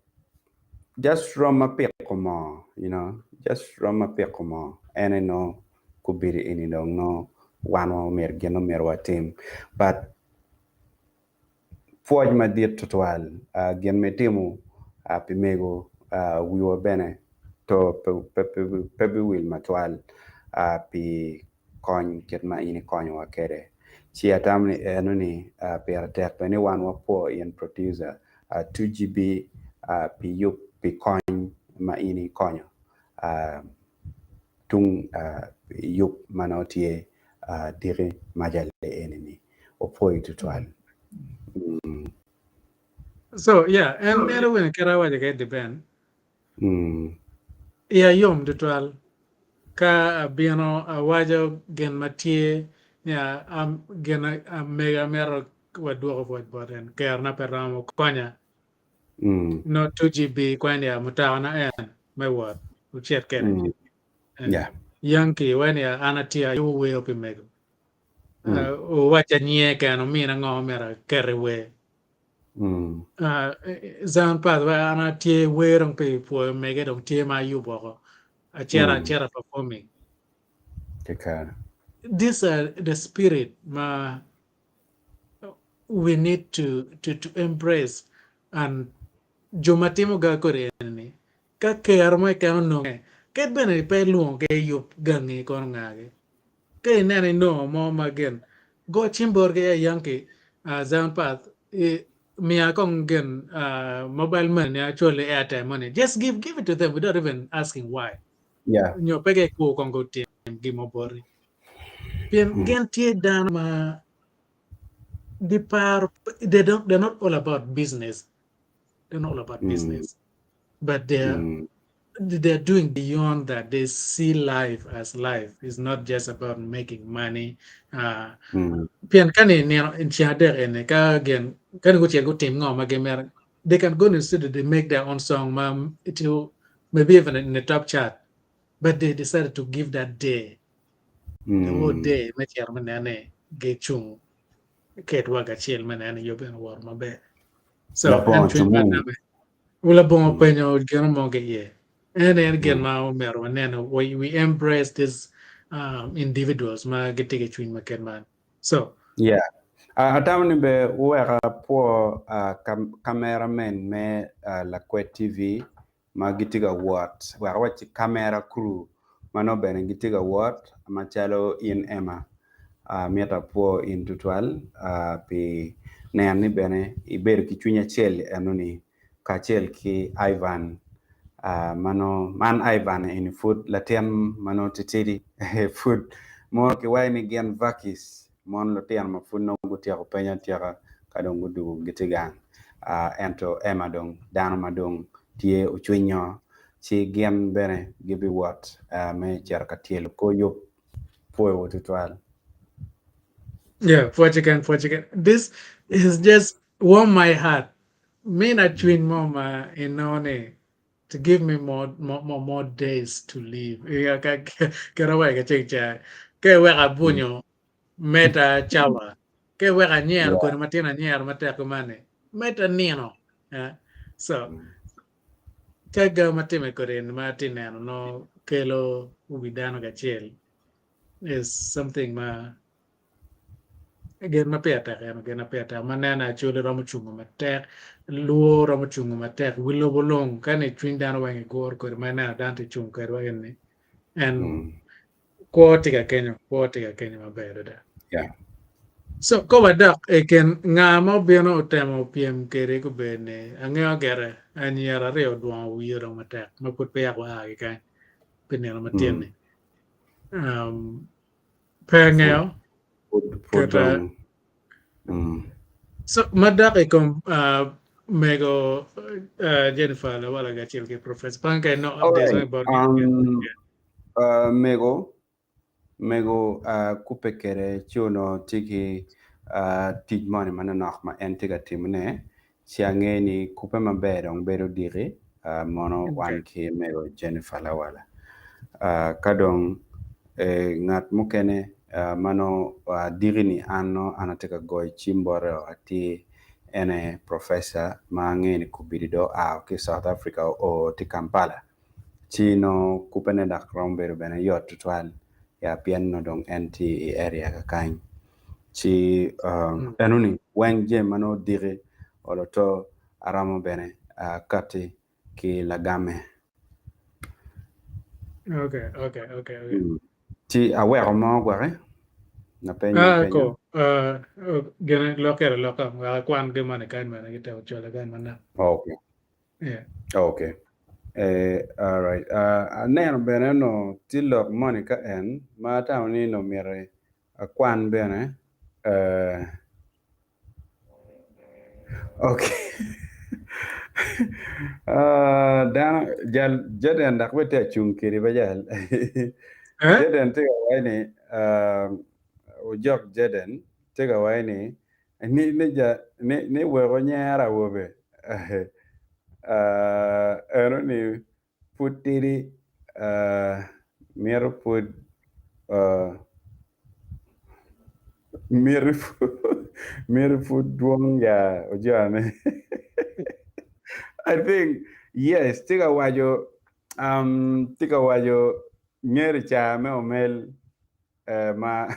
[SPEAKER 2] just rom ma piko moo, you know, just rom ma piko moo. En aye nongo kubidi eni dong nongo wan omyero gin omyero watim. But pwoc madit tutwal uh, gin ma itimo uh, pi mego uh, wiwa bene to pe, pe, pe, pe biwil matwal uh, pi kony kit ma in ikonyowa kwede. Ci atamo ni eno ni uh, pire tek bene ni wan wapwo in producer uh, 2GB uh, pi yub pi kony ma in ikonyo uh, tung uh, yub ma nongo tye uh, diki maca eni ni. Opwoyi tutwal.
[SPEAKER 1] So yeah, en en owinyo kit awaco kwede Ben. Iya yom tutwal ka abino awaco gin ma tye ni gin amego amito wadwoko pwoc bot en kerona pe romo konya no 2GB kwany ya mutokana en me wot wucit kwede. Yankee wai ni an atye ayubo wer pi mego. Owacca nyinge keken omina ngo ma myero aket i wer. Zion Path wai an atye wer dong pi pwoyo mege dong tye ma ayubo woko. Acito acita performing. These are the spirit ma we need to to to embrace and jo ma timo ga kodi eni ka kero mo keken ononge kadi bene pe ilwongo ki iyub gangi kono ngagi ka ineno inongo mo ma gin go cim botgi ee Yankee Zion Path miya kong gin mobile money ni acwali airtime moni just give give it to them without even asking why
[SPEAKER 2] Yeah.
[SPEAKER 1] nyo pe ka ikur kong gutim gin mo boti pien gin tye dano ma giparo they don't they're not all about business they're not all about business but they're they're doing beyond that they see life as life it's not just about making money uh, pien ka ni nino ceng adek eni ka gin ka ni gucito gutim ngo ma gimito they can go in the studio they make their own song ma it will maybe even in the top chart but they decided to give that day the whole day me cito me nene gicung kedwa kacel me nene yub eno owoto maber so en
[SPEAKER 2] Labongo
[SPEAKER 1] cwiny ma
[SPEAKER 2] cumung.
[SPEAKER 1] name labongo penyo gino mo ki iye en en gin ma omyero waneno we, we embrace these um, individuals ma gitye ki cwiny ma kit man so
[SPEAKER 2] Yeah. Uh, atamo ni be wuwek apwo uh, kam cameramen me uh, Lakwed TV ma gitye ka wot wek awac ci camera crew ma nongo bene gitye ka wot macalo in Emma uh, mito apwo in tutwal uh, pi neno ni bene ibedo ki cwiny acel enoni kacel ki Ivan uh, ma nongo man Ivan eni pud latin ma nongo titidi pud mono kiwaco ni gin vakis mon lutino ma pud nongo gutyeko peny atyeka ka dong gudwogo gitye gang uh, ento Emma dong dano ma dong tye ocwinyo ci gin bene gibiwot uh, me cito ka tyelo kor yub pwoyowu tutwal.
[SPEAKER 1] Yeah, pwoc keken, pwoc keken. This is just warm my heart. Mina cwiny mo ma inongo ni to give me more, more, more, more days to live. Iya, ka- ka- Kera wek aceng ca. Ka iweko abunyo, meta cawa. Ka iweko anyero
[SPEAKER 2] Yeah.
[SPEAKER 1] kodi matino anyero matek kuman ni, meta nino. Eh, So, ka ga ma time kodi eni ma atye neno no kelo wi dano kacel is something ma Gin ma pire tek eno, gin ma pire tek ma nene Acholi romo cungo matek, Luo romo cungo matek, wi lobo lung ka ni cwiny dano weng igur kodi ma ineno dano tye cung kwedwa eni en kwo tye ka kenyo, kwo tye ka kenyo maber adada.
[SPEAKER 2] Yeah.
[SPEAKER 1] So ka wadok i kin nga ma obino otemo pyem kedi gubedo ni angeyo gire anyira aryo odwongo wiye dong matek ma pud peya wa ki kany pi nino matin-ni. Um, Pe angeyo.
[SPEAKER 2] Pud
[SPEAKER 1] Kit,
[SPEAKER 2] dong. Mm.
[SPEAKER 1] So, ma dok i kom uh, mego uh, Jennifer Lawala kacel ki Professor Panka, no
[SPEAKER 2] All
[SPEAKER 1] updates
[SPEAKER 2] right.
[SPEAKER 1] about
[SPEAKER 2] Um, uh, mego mego uh, kubbe kwede ci onongo tye ki uh, tic moni manonok ma en tye ka timone Ci ange ni kubbe maber dong bedo diki mono wan ki mego Jennifer Lawala. Ka dong ngat mukene ma nongo diki ni an nongo an atye ka goyo cim bote o atir en aye Professor ma ange ni kobedi dong oa ki South Africa oo tye Kampala ci nongo kubbene dok romo bedo bene yot tutwal ya pien nongo dong en tye i area kakany. Ci enoni weng jami ma nongo diki olo to aromo bene kati ki lagame.
[SPEAKER 1] Okay, okay, okay, okay.
[SPEAKER 2] Ci aweko mo gweki lapeny
[SPEAKER 1] Ah,
[SPEAKER 2] ipenyo.
[SPEAKER 1] ko. Uh, gine lokere aloka wek akwan gin moni kany bene gitemo cwalo kany manok.
[SPEAKER 2] Okay.
[SPEAKER 1] Yeah.
[SPEAKER 2] Okay. Eh, all right. Uh, aneno bene onongo tye lok moni ka en ma atamo ni onongo myero akwan bene. Eh. Okay. Ah, dano jal Jaden dok bene tye ka cung kedi ba jal.
[SPEAKER 1] Eh?
[SPEAKER 2] Jaden tye ka waco ni ah, ojok Jaden tye ka waco ni ni ni ja ni ni wek onyer awobe. Ah, eno ni pud tidi ah, mito pud ah, Miti miti pud dwong ya ojone. I think yes tye ka waco um, tye ka waco ngeri ca me omel eh, ma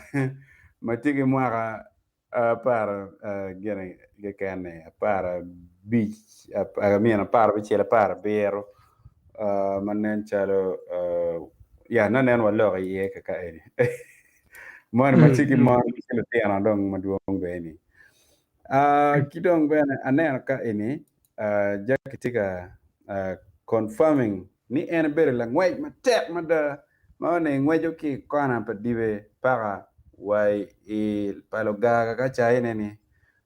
[SPEAKER 2] ma tye ki mwaka apar gine keken-ni, aparabic, I mean aparabicel, aparabiro ma nen calo ya nongo nen waloko iye kaka eni moni ma tye ki mon ki lutino dong madwong bene ni. Ki dong bene aneno ka eni Jackie tye ka confirming ni en ebedo langwec matek mada ma onongo engweco ki i kona pa dibe paka wa i pa lugaga ka caine ni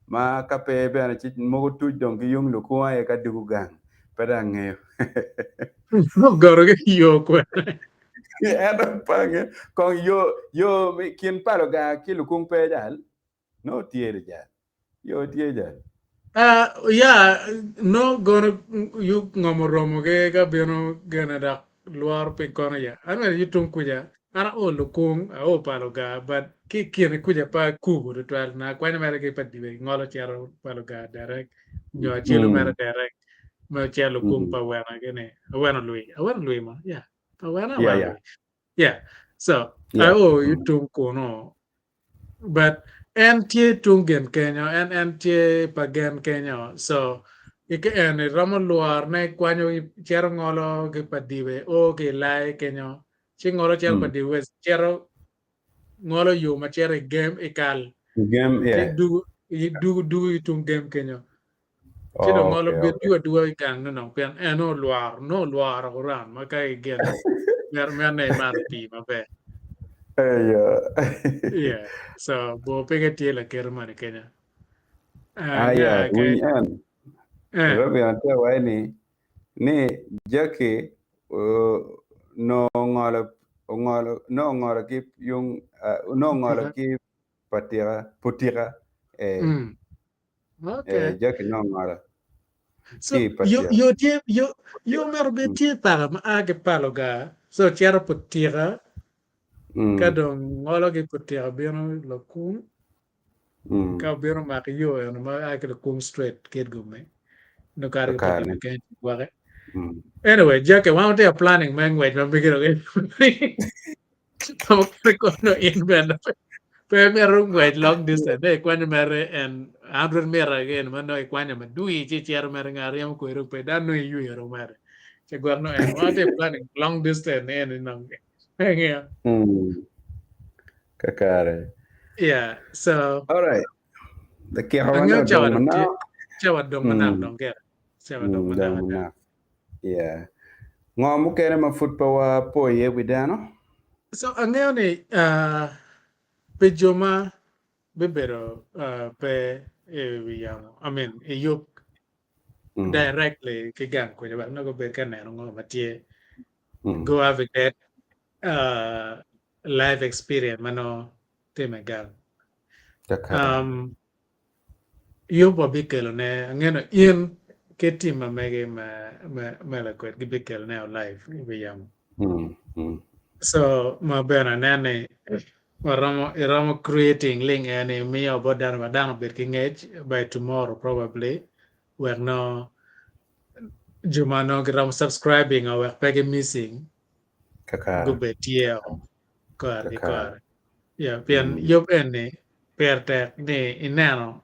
[SPEAKER 2] ma ka pe bene ci mogo tuc dong ki yung lukung aye ka dugu gang pe dong angeyo.
[SPEAKER 1] Ogoto ki yo kwene.
[SPEAKER 2] Ento pe angeyo kong yo yo i kin pa lugaga ki lukung pe jal nongo tye jal. Yo tye jal.
[SPEAKER 1] Ah, ya, no gono yu ngomo romo ge ka bino gene dok lworo piny kono ya. An bene yu tung kuca, an ao lukung, ao pa lugar, but ki i kine kuca pe akubo tutwal, na akwanyo mere ki pa dibe ngolo cito pa lugar direct, nyo acelo mere direct me cito lukung pa wena gini, aweno lwi, aweno lwi mo, yeah, pa wena
[SPEAKER 2] Yeah,
[SPEAKER 1] aweno
[SPEAKER 2] yeah.
[SPEAKER 1] lwi. Yeah, so
[SPEAKER 2] Yeah.
[SPEAKER 1] ao yu tung kunu, But en tye tung gin kenyo, en en tye pa gen kenyo. So ike en iromo lworne kwanyo cito ngolo ki pa dibe o ki ilai kenyo ci ngolo cito pa dibe west cito ngolo yo ma cito i gem i kal
[SPEAKER 2] Gem,
[SPEAKER 1] ci
[SPEAKER 2] yeah.
[SPEAKER 1] dugo dugo dugo i tung gem kenyo. Ci dong ngolo
[SPEAKER 2] Okay,
[SPEAKER 1] bit
[SPEAKER 2] okay.
[SPEAKER 1] dugo aduga i gang nongo pien en olworo nongo olworo kuran ma ka igeno myero myero ne imato pii maber.
[SPEAKER 2] Eyo.
[SPEAKER 1] Yeah. So bor peke tye lakite moni kenya.
[SPEAKER 2] Ah, yeah,
[SPEAKER 1] Anga ka
[SPEAKER 2] winy en.
[SPEAKER 1] eh
[SPEAKER 2] Robin atye waci ni ni Jackie uh, no ongolo ongolo no ongolo ki yung uh, no ongolo
[SPEAKER 1] putika.
[SPEAKER 2] ki patika putika eh
[SPEAKER 1] Mm.
[SPEAKER 2] Eh,
[SPEAKER 1] Okay.
[SPEAKER 2] Jackie nongo ngolo
[SPEAKER 1] So
[SPEAKER 2] ki i
[SPEAKER 1] yo
[SPEAKER 2] patika.
[SPEAKER 1] yo tye yo yo myero bed tye paka ma a ki paloga so cito putika ka
[SPEAKER 2] Mm,
[SPEAKER 1] dong ngolo ki putika bino lokung
[SPEAKER 2] mm,
[SPEAKER 1] ka obino mako yo eno ma a ki lokung straight kitgum-mi nongo kare ki
[SPEAKER 2] kakare.
[SPEAKER 1] patima keny gwake.
[SPEAKER 2] Mm.
[SPEAKER 1] Anyway, Jackie wan watye ka planning me ngwec ma mege dong Kono in bene pe imito ngwec long distance ne ikwanyo mere en 100 meter again ma nongo ikwanyo madwir ci icito mere nga ryemo kwedi pe dano nongo iywero mere ci gwek nongo en wan watye planning long distance ni eni nongo ingeyo
[SPEAKER 2] Mm. Kakare.
[SPEAKER 1] yeah so
[SPEAKER 2] All right. Dakika ma
[SPEAKER 1] angeyo
[SPEAKER 2] nongo
[SPEAKER 1] cawa
[SPEAKER 2] dong
[SPEAKER 1] dong tye
[SPEAKER 2] manok.
[SPEAKER 1] cawa dong manok
[SPEAKER 2] Mm.
[SPEAKER 1] dong gire cawa dong
[SPEAKER 2] Mm,
[SPEAKER 1] manok
[SPEAKER 2] dong
[SPEAKER 1] ada
[SPEAKER 2] manok. Yeah. Ngo mukene ma pud pe wapo iye wi dano?
[SPEAKER 1] So angeyo ni uh, pi jo ma bibedo uh, pe i wi yamo, I mean, i yub
[SPEAKER 2] Mm.
[SPEAKER 1] directly ki gang kwede wek nongo gubed ka neno ngo ma tye
[SPEAKER 2] Mm.
[SPEAKER 1] go have that uh, live experience ma nongo time gang.
[SPEAKER 2] Kakare.
[SPEAKER 1] Um, Yub wabikelone, angeyo ni in ki tim ma mege me, me, me lakwed gibikelone o live i wi yamo.
[SPEAKER 2] Mm, mm.
[SPEAKER 1] So ma bene anen ni waromo iromo creating link eni imiyo bot dano ma dano obed ki ngec by tomorrow probably wek no jo ma nongo giromo subscribing o wek pe gi missing
[SPEAKER 2] Kakare.
[SPEAKER 1] gubed tye o kore ki
[SPEAKER 2] Kakare.
[SPEAKER 1] kore. Yeah, pien
[SPEAKER 2] Mm.
[SPEAKER 1] yub eni pire tek ni ineno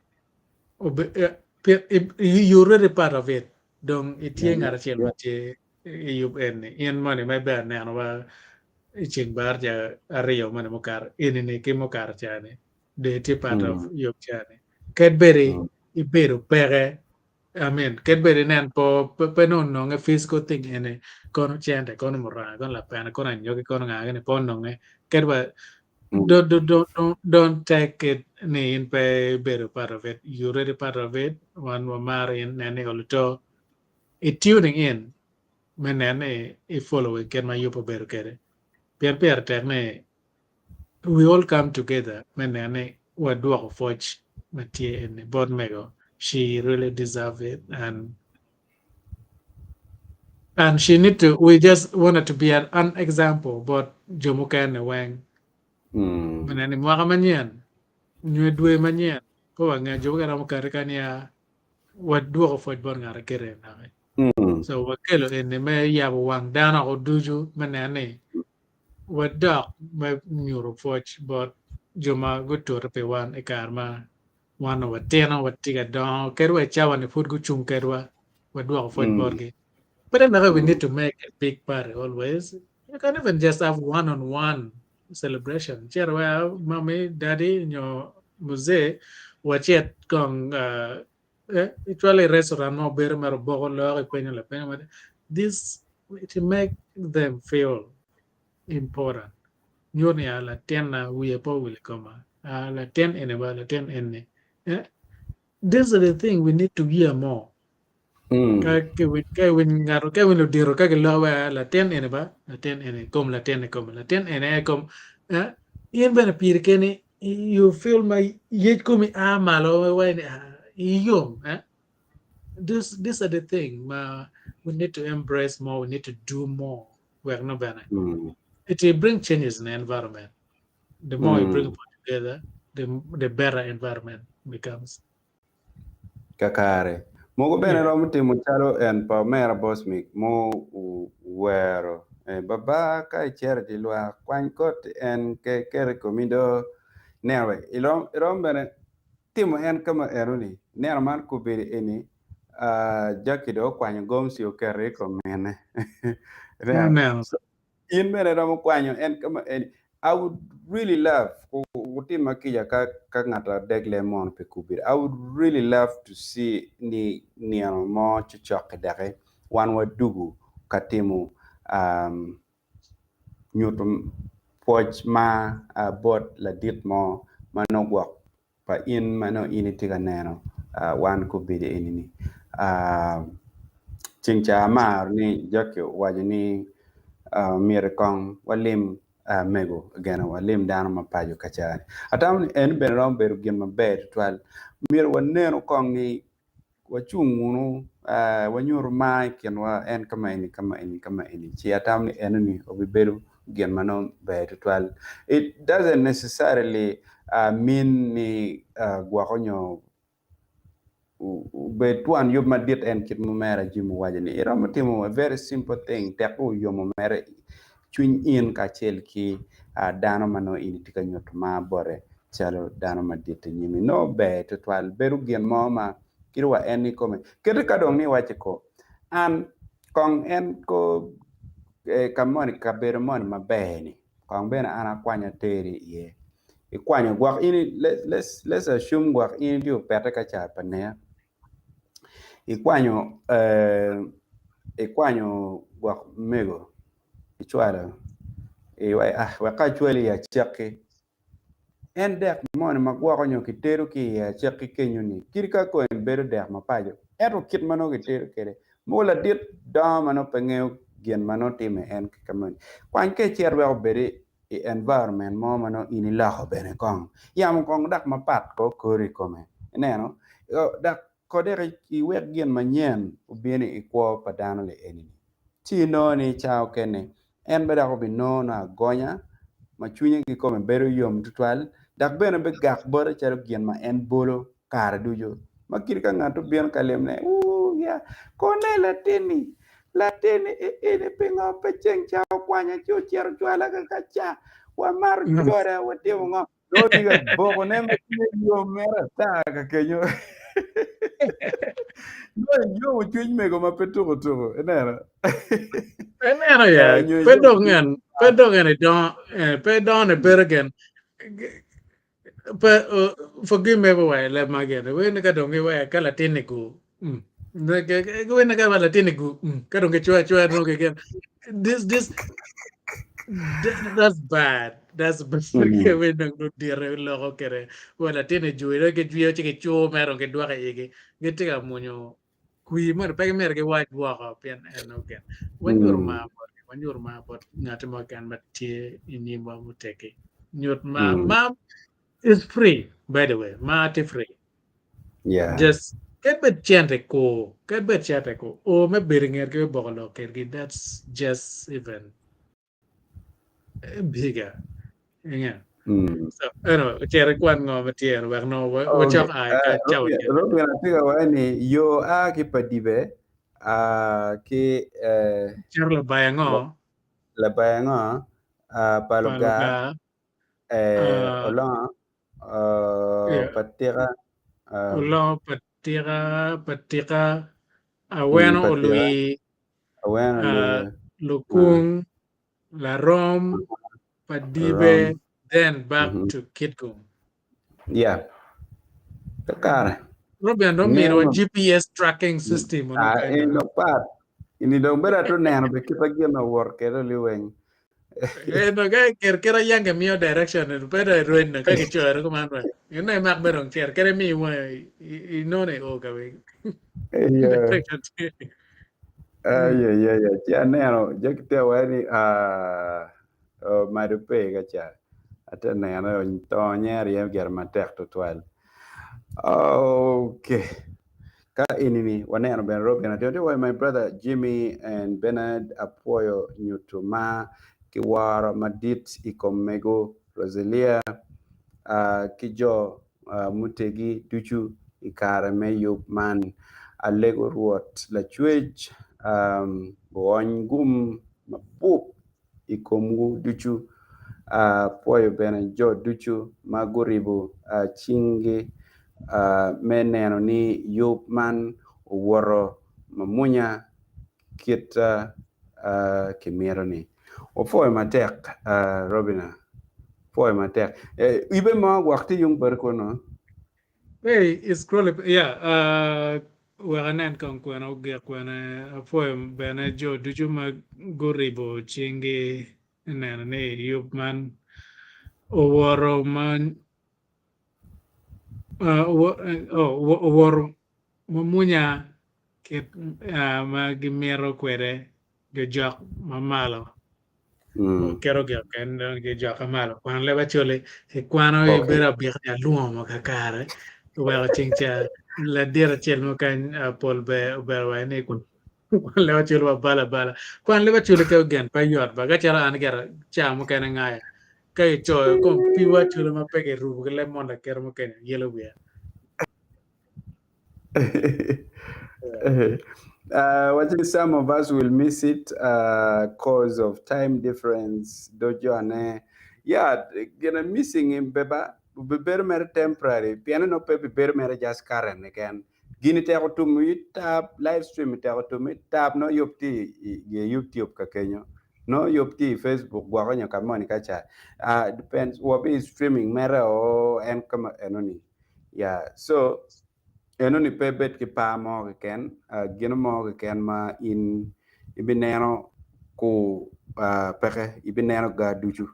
[SPEAKER 1] obe, eh, pien i- you already part of it dong itye ngat acel ma tye i yub eni in moni ma iber neno wa i ceng baraja aryo moni mukato eni-ni ki mukato ca-ni dong itye part of
[SPEAKER 2] Mm.
[SPEAKER 1] yub ca-ni kadi bed
[SPEAKER 2] Mm.
[SPEAKER 1] ibedo peke I mean, kadi bed inen po pe, pe nongo ononge physical thing eni kono cente kono muranga kono lapene kono anyogi kono nga gini pe ononge kadi wa. Don't, don't, don't, don't, don't take it ni in pe ibedo part of it. You already part of it. Wan wamaro in nen ni oluto. I tuning in me nen ni i follow i kit ma yub obedo kwede. Pien pire tek ni we all come together me neno ni wadwoko pwoc ma tye eni bot mego. She really deserve it and and she need to we just wanted to be an, an example bot jo mukene weng. Me neno ni mwaka manyen nyo dwe manyen pe wangeyo jo mukene romo kati ka niya wadwoko pwoc bot ngat akete naki. So wakelo eni me yabo wang dano oko ducu me neno ni wadok me nyuto pwoc bot jo ma gutute pi wan i kare ma wan onongo watino, watye ka dongo, kadi wa i cawa-ni pud gucung kedwa, wadwoko pwoc botgi. But anaka we need to make a big party always. You can even just have one on one celebration. Cito wa mami, daddy, nyo muzee, wacit kong uh, eh, icwalo i restaurant mo bedo mere oboko lok ipenyo lapeny mo. This to make them feel important. Nyuto ni ah, latinna wiye pe owil i koma. Ah, latin eni ba, latin eni. Eh? This is the thing we need to hear more. Ka ka iwiny ngato ka iwiny ludito ka giloko wa latin eni ba, latin eni kom latin ni kome, latin eni aye kom. Eh? In bene piri keni you feel ma yec komi a malo wa ni ah, iyom. Eh? This, these are the thing ma we need to embrace more, we need to do more. Wek no bene. It will bring changes in the environment. The more you bring people together, the, the better environment becomes.
[SPEAKER 2] Kakare. Mogo bene romo timo calo en pa omera Bosmic mo owero eh, baba ka icito i lwak kwany koti en ke ket i komi do ineno be irom irom bene timo en ka ma eno ni ineno man kobedo eni ah, Jackie do okwanyo gomci oketo i kom mine ineno
[SPEAKER 1] Ineno.
[SPEAKER 2] so In bene iromo kwanyo en ka ma eni. I would really love wutimma kica ka ka ngat adek lem mono pe kubira. I would really love to see ni nino mo cocok-ki doki wan wadugu ka timo um, nyuto pwoc ma uh, bot ladit mo ma nongo gwok pa in ma nongo in itye ka neno wan kobedo eni-ni. Ceng ca amaro ni Jackie owaco ni myero kong walim mego gene walim dano ma paco ka ca-ni. Atamo ni eni bene romo bedo gin maber tutwal. Myero wanenu kong ni wacung wunu wanyuto mar i kinwa en ka ma eni ka ma eni ka ma eni ci atamo ni enoni obibedo gin ma nongo ber tutwal. It doesn't necessarily mean ni gwoko nyo obed twon yub madit en kit ma omera Jim owaco ni iromo timo a very simple thing tek oyomo mere cwiny in kacel ki dano ma nongo in itye ka nyuto mar bote calo dano madit i nyimi. Nongo ber tutwal, bedo gin mo ma kadi wa en kikome. Kite ka dong ni iwaci ko, an kong en ko ka moni kabedo moni maber-ni, kong bene an akwany ateri iye. Ikwanyo gwok in, let's assume gwok in itye opete ka ca pa neya, ikwanyo ikwanyo gwok mego icwalo iwaci ah wek ka acwali i acakki En dek moni ma gwoko nyo kitedo ki i acakki kenyo-ni, kadi ka koni bedo dek ma paco, ento kit ma nongo kitedo kwede, mogo ladit dongo ma nongo pe ngeyo gin ma nongo timme en kikome-ni. Kwany ka icit wek obed i environment mo ma nongo in iloko bene kong, yamo kong dok mapat ko kori i kome, ineno? Dok Kodi iwek gin manyen obin i kwo pa dano li eni-ni, ci inongo ni ca okene en bene dok obinongo nongo agonya ma cwinye kikome bedo yom tutwal dok bene bigak bote calo gin ma en bolo kare ducu. Ma kadi ka ngat obino ka limone, Ooh ya, kone latinni, latinni eni pingo pe ceng ca okwanya ci ocito ocwala ka ca, wamato coda, watimo ngo? Nongo tye ka bokone ma tye yom mere ata ka kenyo. Nongo iyomo cwiny mego ma pe tuko tuko, ineno.
[SPEAKER 1] Ineno ya,
[SPEAKER 2] Eh, nyo
[SPEAKER 1] pe
[SPEAKER 2] iyomo
[SPEAKER 1] dong
[SPEAKER 2] cwiny
[SPEAKER 1] en, pe dong en idongo, eh, pe dongo ne bedo gen. Pe, uh, forgive me wa leb ma gen. Wene ka dong iwe ka latin ni gu. Mm. Wene ka latin ni gu. Mm. Ka dong gichwe achweya dong gigen. This, this, That's bad. That's bad. Kevin dong ludite loko kede. Wa latin ejwi dong gijwiyo ci gicuko mere dong gidwoko i igi. Gitye ka mwonyo kwir moni pe gimito giwac woko pien en ogen. Wanyuto mar botgi. Wanyuto mar bot ngati mo keken ma tye i nyimwa muteggi. Nyut mar. Mar is free by the way. Mar tye free.
[SPEAKER 2] Yeah.
[SPEAKER 1] Just kadi bed cente kur, kadi bed cente kur, or me bedo i ngetgi me boko lok kedgi, that's just even bigger. Inge. So, anyway, ocito ikwan ngo ma tye eno wek nongo wacok a i ka cawa tye.
[SPEAKER 2] Robin atye ka waco ni yo a ki pa dibe ki
[SPEAKER 1] Cito labaya ango?
[SPEAKER 2] Labaya ango? Pa lugar. Olongo. Patika.
[SPEAKER 1] Olongo patika, patika, aweno olwi, lukung, larom, padibe, then back to Kitgum.
[SPEAKER 2] Yeah. Kakare.
[SPEAKER 1] Robin dong miniwa GPS tracking system.
[SPEAKER 2] En dong pat. Ini dong bedo ato neno be kita gin owot kede liweng.
[SPEAKER 1] Ento ka ker kit ayange miyo direction ni pe dong irweny dong ka kicoyo kuman wek ino imak be dong cer kadi imiyi wangi inongo ni o ka weng. Direction tye.
[SPEAKER 2] Ayayaya ci aneno Jackie tye awaco ni ah omado pe ka ca ate nene tongo nyero iye gire matek tutwal. Okay. Ka enini waneno bene Robin atye tye waco my brother Jimmy and Bernard apwoyo nyuto mar ki woro madit i kom mego Roselia ki jo mutegi ducu i kare me yub man. Alego Rwot Lacwec oony gum mabup i komwu ducu. Apwoyo bene jo ducu ma guribo cinggi me neno ni yub man owoto mamwonya kit kimito-ni. Wapwoyo matek Robina, apwoyo matek. Ibe mo gwok tye yung boti kunu?
[SPEAKER 1] Hey, it's scroll yeah, uh, wek anen kong kwene ogik kwene apwoyo bene jo ducu ma guribo cinggi me neno ni yub man owoto ma uh, owoto mamwonya kit uh, ma gimito kwede jojok mamalo. Keto gin kene dong jojok mamalo kwan leb Acholi ikwano ibedo abik ni alwongo mo kakare oweko ceng ca ladit acel mo kany pol ber obedo waci ni kwan leb Acholi wa balo abala kwan leb Acholi ka ogen pe yot ba ka calo an gire ca mukene ngaya ka icoyo kom piwa Acholi ma pe kirubo ki leb mono lakite mukene yelo wiya.
[SPEAKER 2] Watching some of us will miss it uh, cause of time difference dojo ane yeah gina missing in beba bibedo mere temporary pien no pe bibedo mere just current keken gini teko tum i tap live stream teko tum i tap no yub ti i YouTube ka kenyo no yub ti i Facebook gwoko nyo ka moni ka ca uh, depends wabi streaming mere o en kama enoni Yeah, so enoni pe bed ki par mo keken, uh, gino mo keken ma in ibineno ku uh, peke, ibineno ga ducu.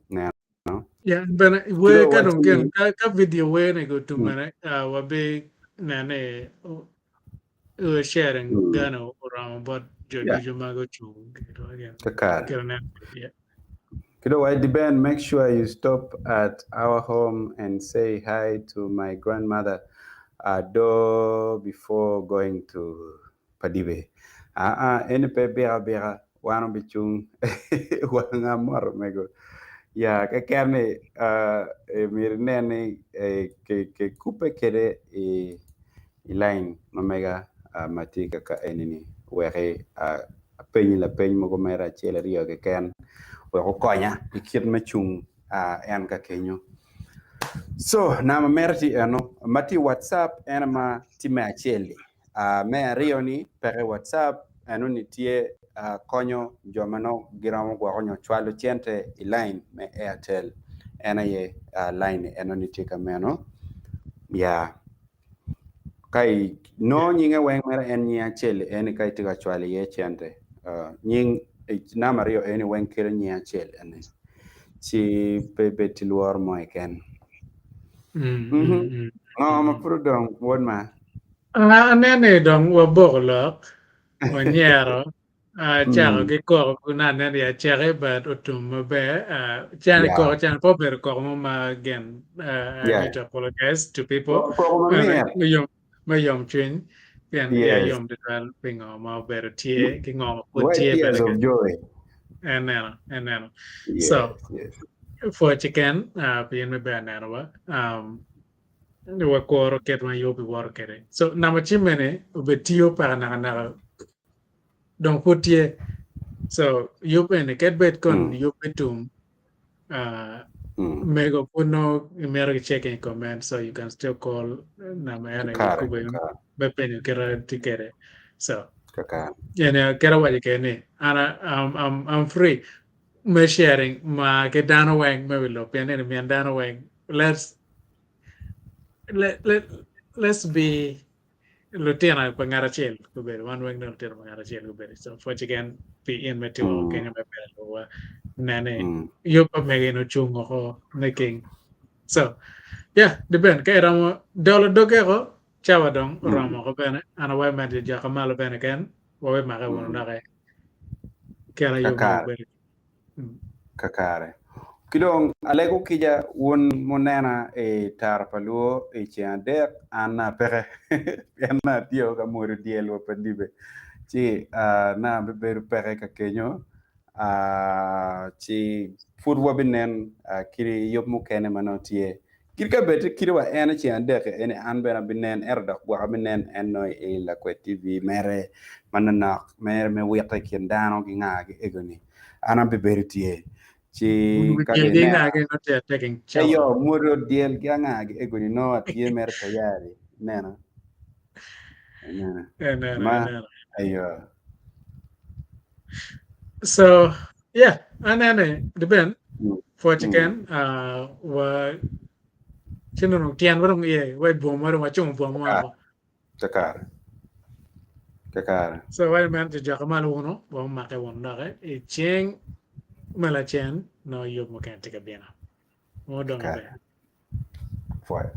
[SPEAKER 2] Neno.
[SPEAKER 1] Yeah, bene wer ka dong gin ka, ka video wer ni go tumene mm. uh, wabi nene uh, sharing mm. gano oromo bot jo yeah. ducu ma gucung
[SPEAKER 2] Kakare. Yeah. Kido wai Ben, make sure you stop at our home and say hi to my grandmother uh, do before going to Padibe. Ah, ah, eni pe bika bika, wan obicung wanga moto mego. Ya, keken ni uh, myero inen ni eh, ke, ke kupe kede i, i line ma mega uh, ma tye kaka eni-ni weki uh, apenyi lapeny mogo mere acel aryo keken wek okonya i kit me cung en ka kenyo. So namba mere tye eno ma tye i WhatsApp en ma tye me acel-li. Me aryo ni peke WhatsApp eno ni tye konyo jo ma nongo giromo gwoko nyo cwalo cente i line me Airtel en aye line eno ni tye ka meno ya. Ka inongo nyinge weng mere en nying acel-li eni ka itye ka cwalo iye cente. Nying Namba aryo eni weng kelo nying acel eni ci pe ibed ki lworo mo keken. Ngo ma pud odong wod ma?
[SPEAKER 1] Aneno ni dong waboko lok, wanyero, acako ki koko kun aneno ni acaki but otum maber. Cani koko cani pe obedo koko mo ma again I need to apologize to people.
[SPEAKER 2] Koko mamit.
[SPEAKER 1] Me yomcwiny pien iya yom tutwal pi ngo ma obedo tye ki ngo ma pud tye
[SPEAKER 2] bene. Tears of joy.
[SPEAKER 1] Eneno, eneno. So, pwoc keken pi in me ber nenowa. Wakuro kit ma yub biwoto kwede. So, namba cim eni obed tiyo paka naka naka dong pud tye. So, yub eni kadi bed kon yub me tum Mego pud nongo imito ki checking i comment so you can still call namba eno
[SPEAKER 2] Kakare,
[SPEAKER 1] kube
[SPEAKER 2] kakare.
[SPEAKER 1] me penyo kite tye kwede. So
[SPEAKER 2] Kakare.
[SPEAKER 1] ene kite awaco kwede ni an I'm, I'm, I'm free me sharing ma ki dano weng me wi lok pien eni min dano weng let's let, let, let's be Lutino pa ngat acel gubedo, wan weng dong lutino pa ngat acel gubedo. So pwoc keken pi in me timo mm. kenyo me bene luwa nene mm. yub pa mege en ocung oko me king. So yeah, depend ka iromo dolo doge ko cawa dong mm. oromo ko bene an awayo medo jaka malo bene ken wawe make wunu mm. doke kera yub me obedo
[SPEAKER 2] Kakare. Ki dong alego kica wun munena i tara pa luo i ceng adek an apeke pien na atye ka mwodo dyel wa pa dibe ci na abibedo peke ka kenyo ci pud wabinen kit yub mukene ma nongo tye Kit ka bed kit wa en i ceng adek-ki eni an bene abinen ento dok gwok abinen en nongo i lakwed TV mere manonok mere me wite i kin dano ki nga ki ego-ni an abibedo tye ci ka
[SPEAKER 1] Dyel
[SPEAKER 2] dong
[SPEAKER 1] ki
[SPEAKER 2] inena
[SPEAKER 1] nga ki nongo tye taking
[SPEAKER 2] eyo
[SPEAKER 1] cawa.
[SPEAKER 2] mwodo dyel ki anga ki ego-ni nongo atye mere tayari ineno ineno
[SPEAKER 1] Eneno,
[SPEAKER 2] ma
[SPEAKER 1] eneno.
[SPEAKER 2] eyo.
[SPEAKER 1] So, yeah, anene, depend.
[SPEAKER 2] Mm.
[SPEAKER 1] Pwoc
[SPEAKER 2] Mm.
[SPEAKER 1] keken, ah, wa ci nongo tyen wa dong iye, wa i boma dong wacungo boma
[SPEAKER 2] Kakare.
[SPEAKER 1] woko.
[SPEAKER 2] Kakare. Kakare.
[SPEAKER 1] So waco meno jo joka malo wunu, wa omake wunu doki i ceng me lacen nongo yub mukene tye ka bino. Wun wudong
[SPEAKER 2] Kakare.
[SPEAKER 1] maber.
[SPEAKER 2] Pwoyo.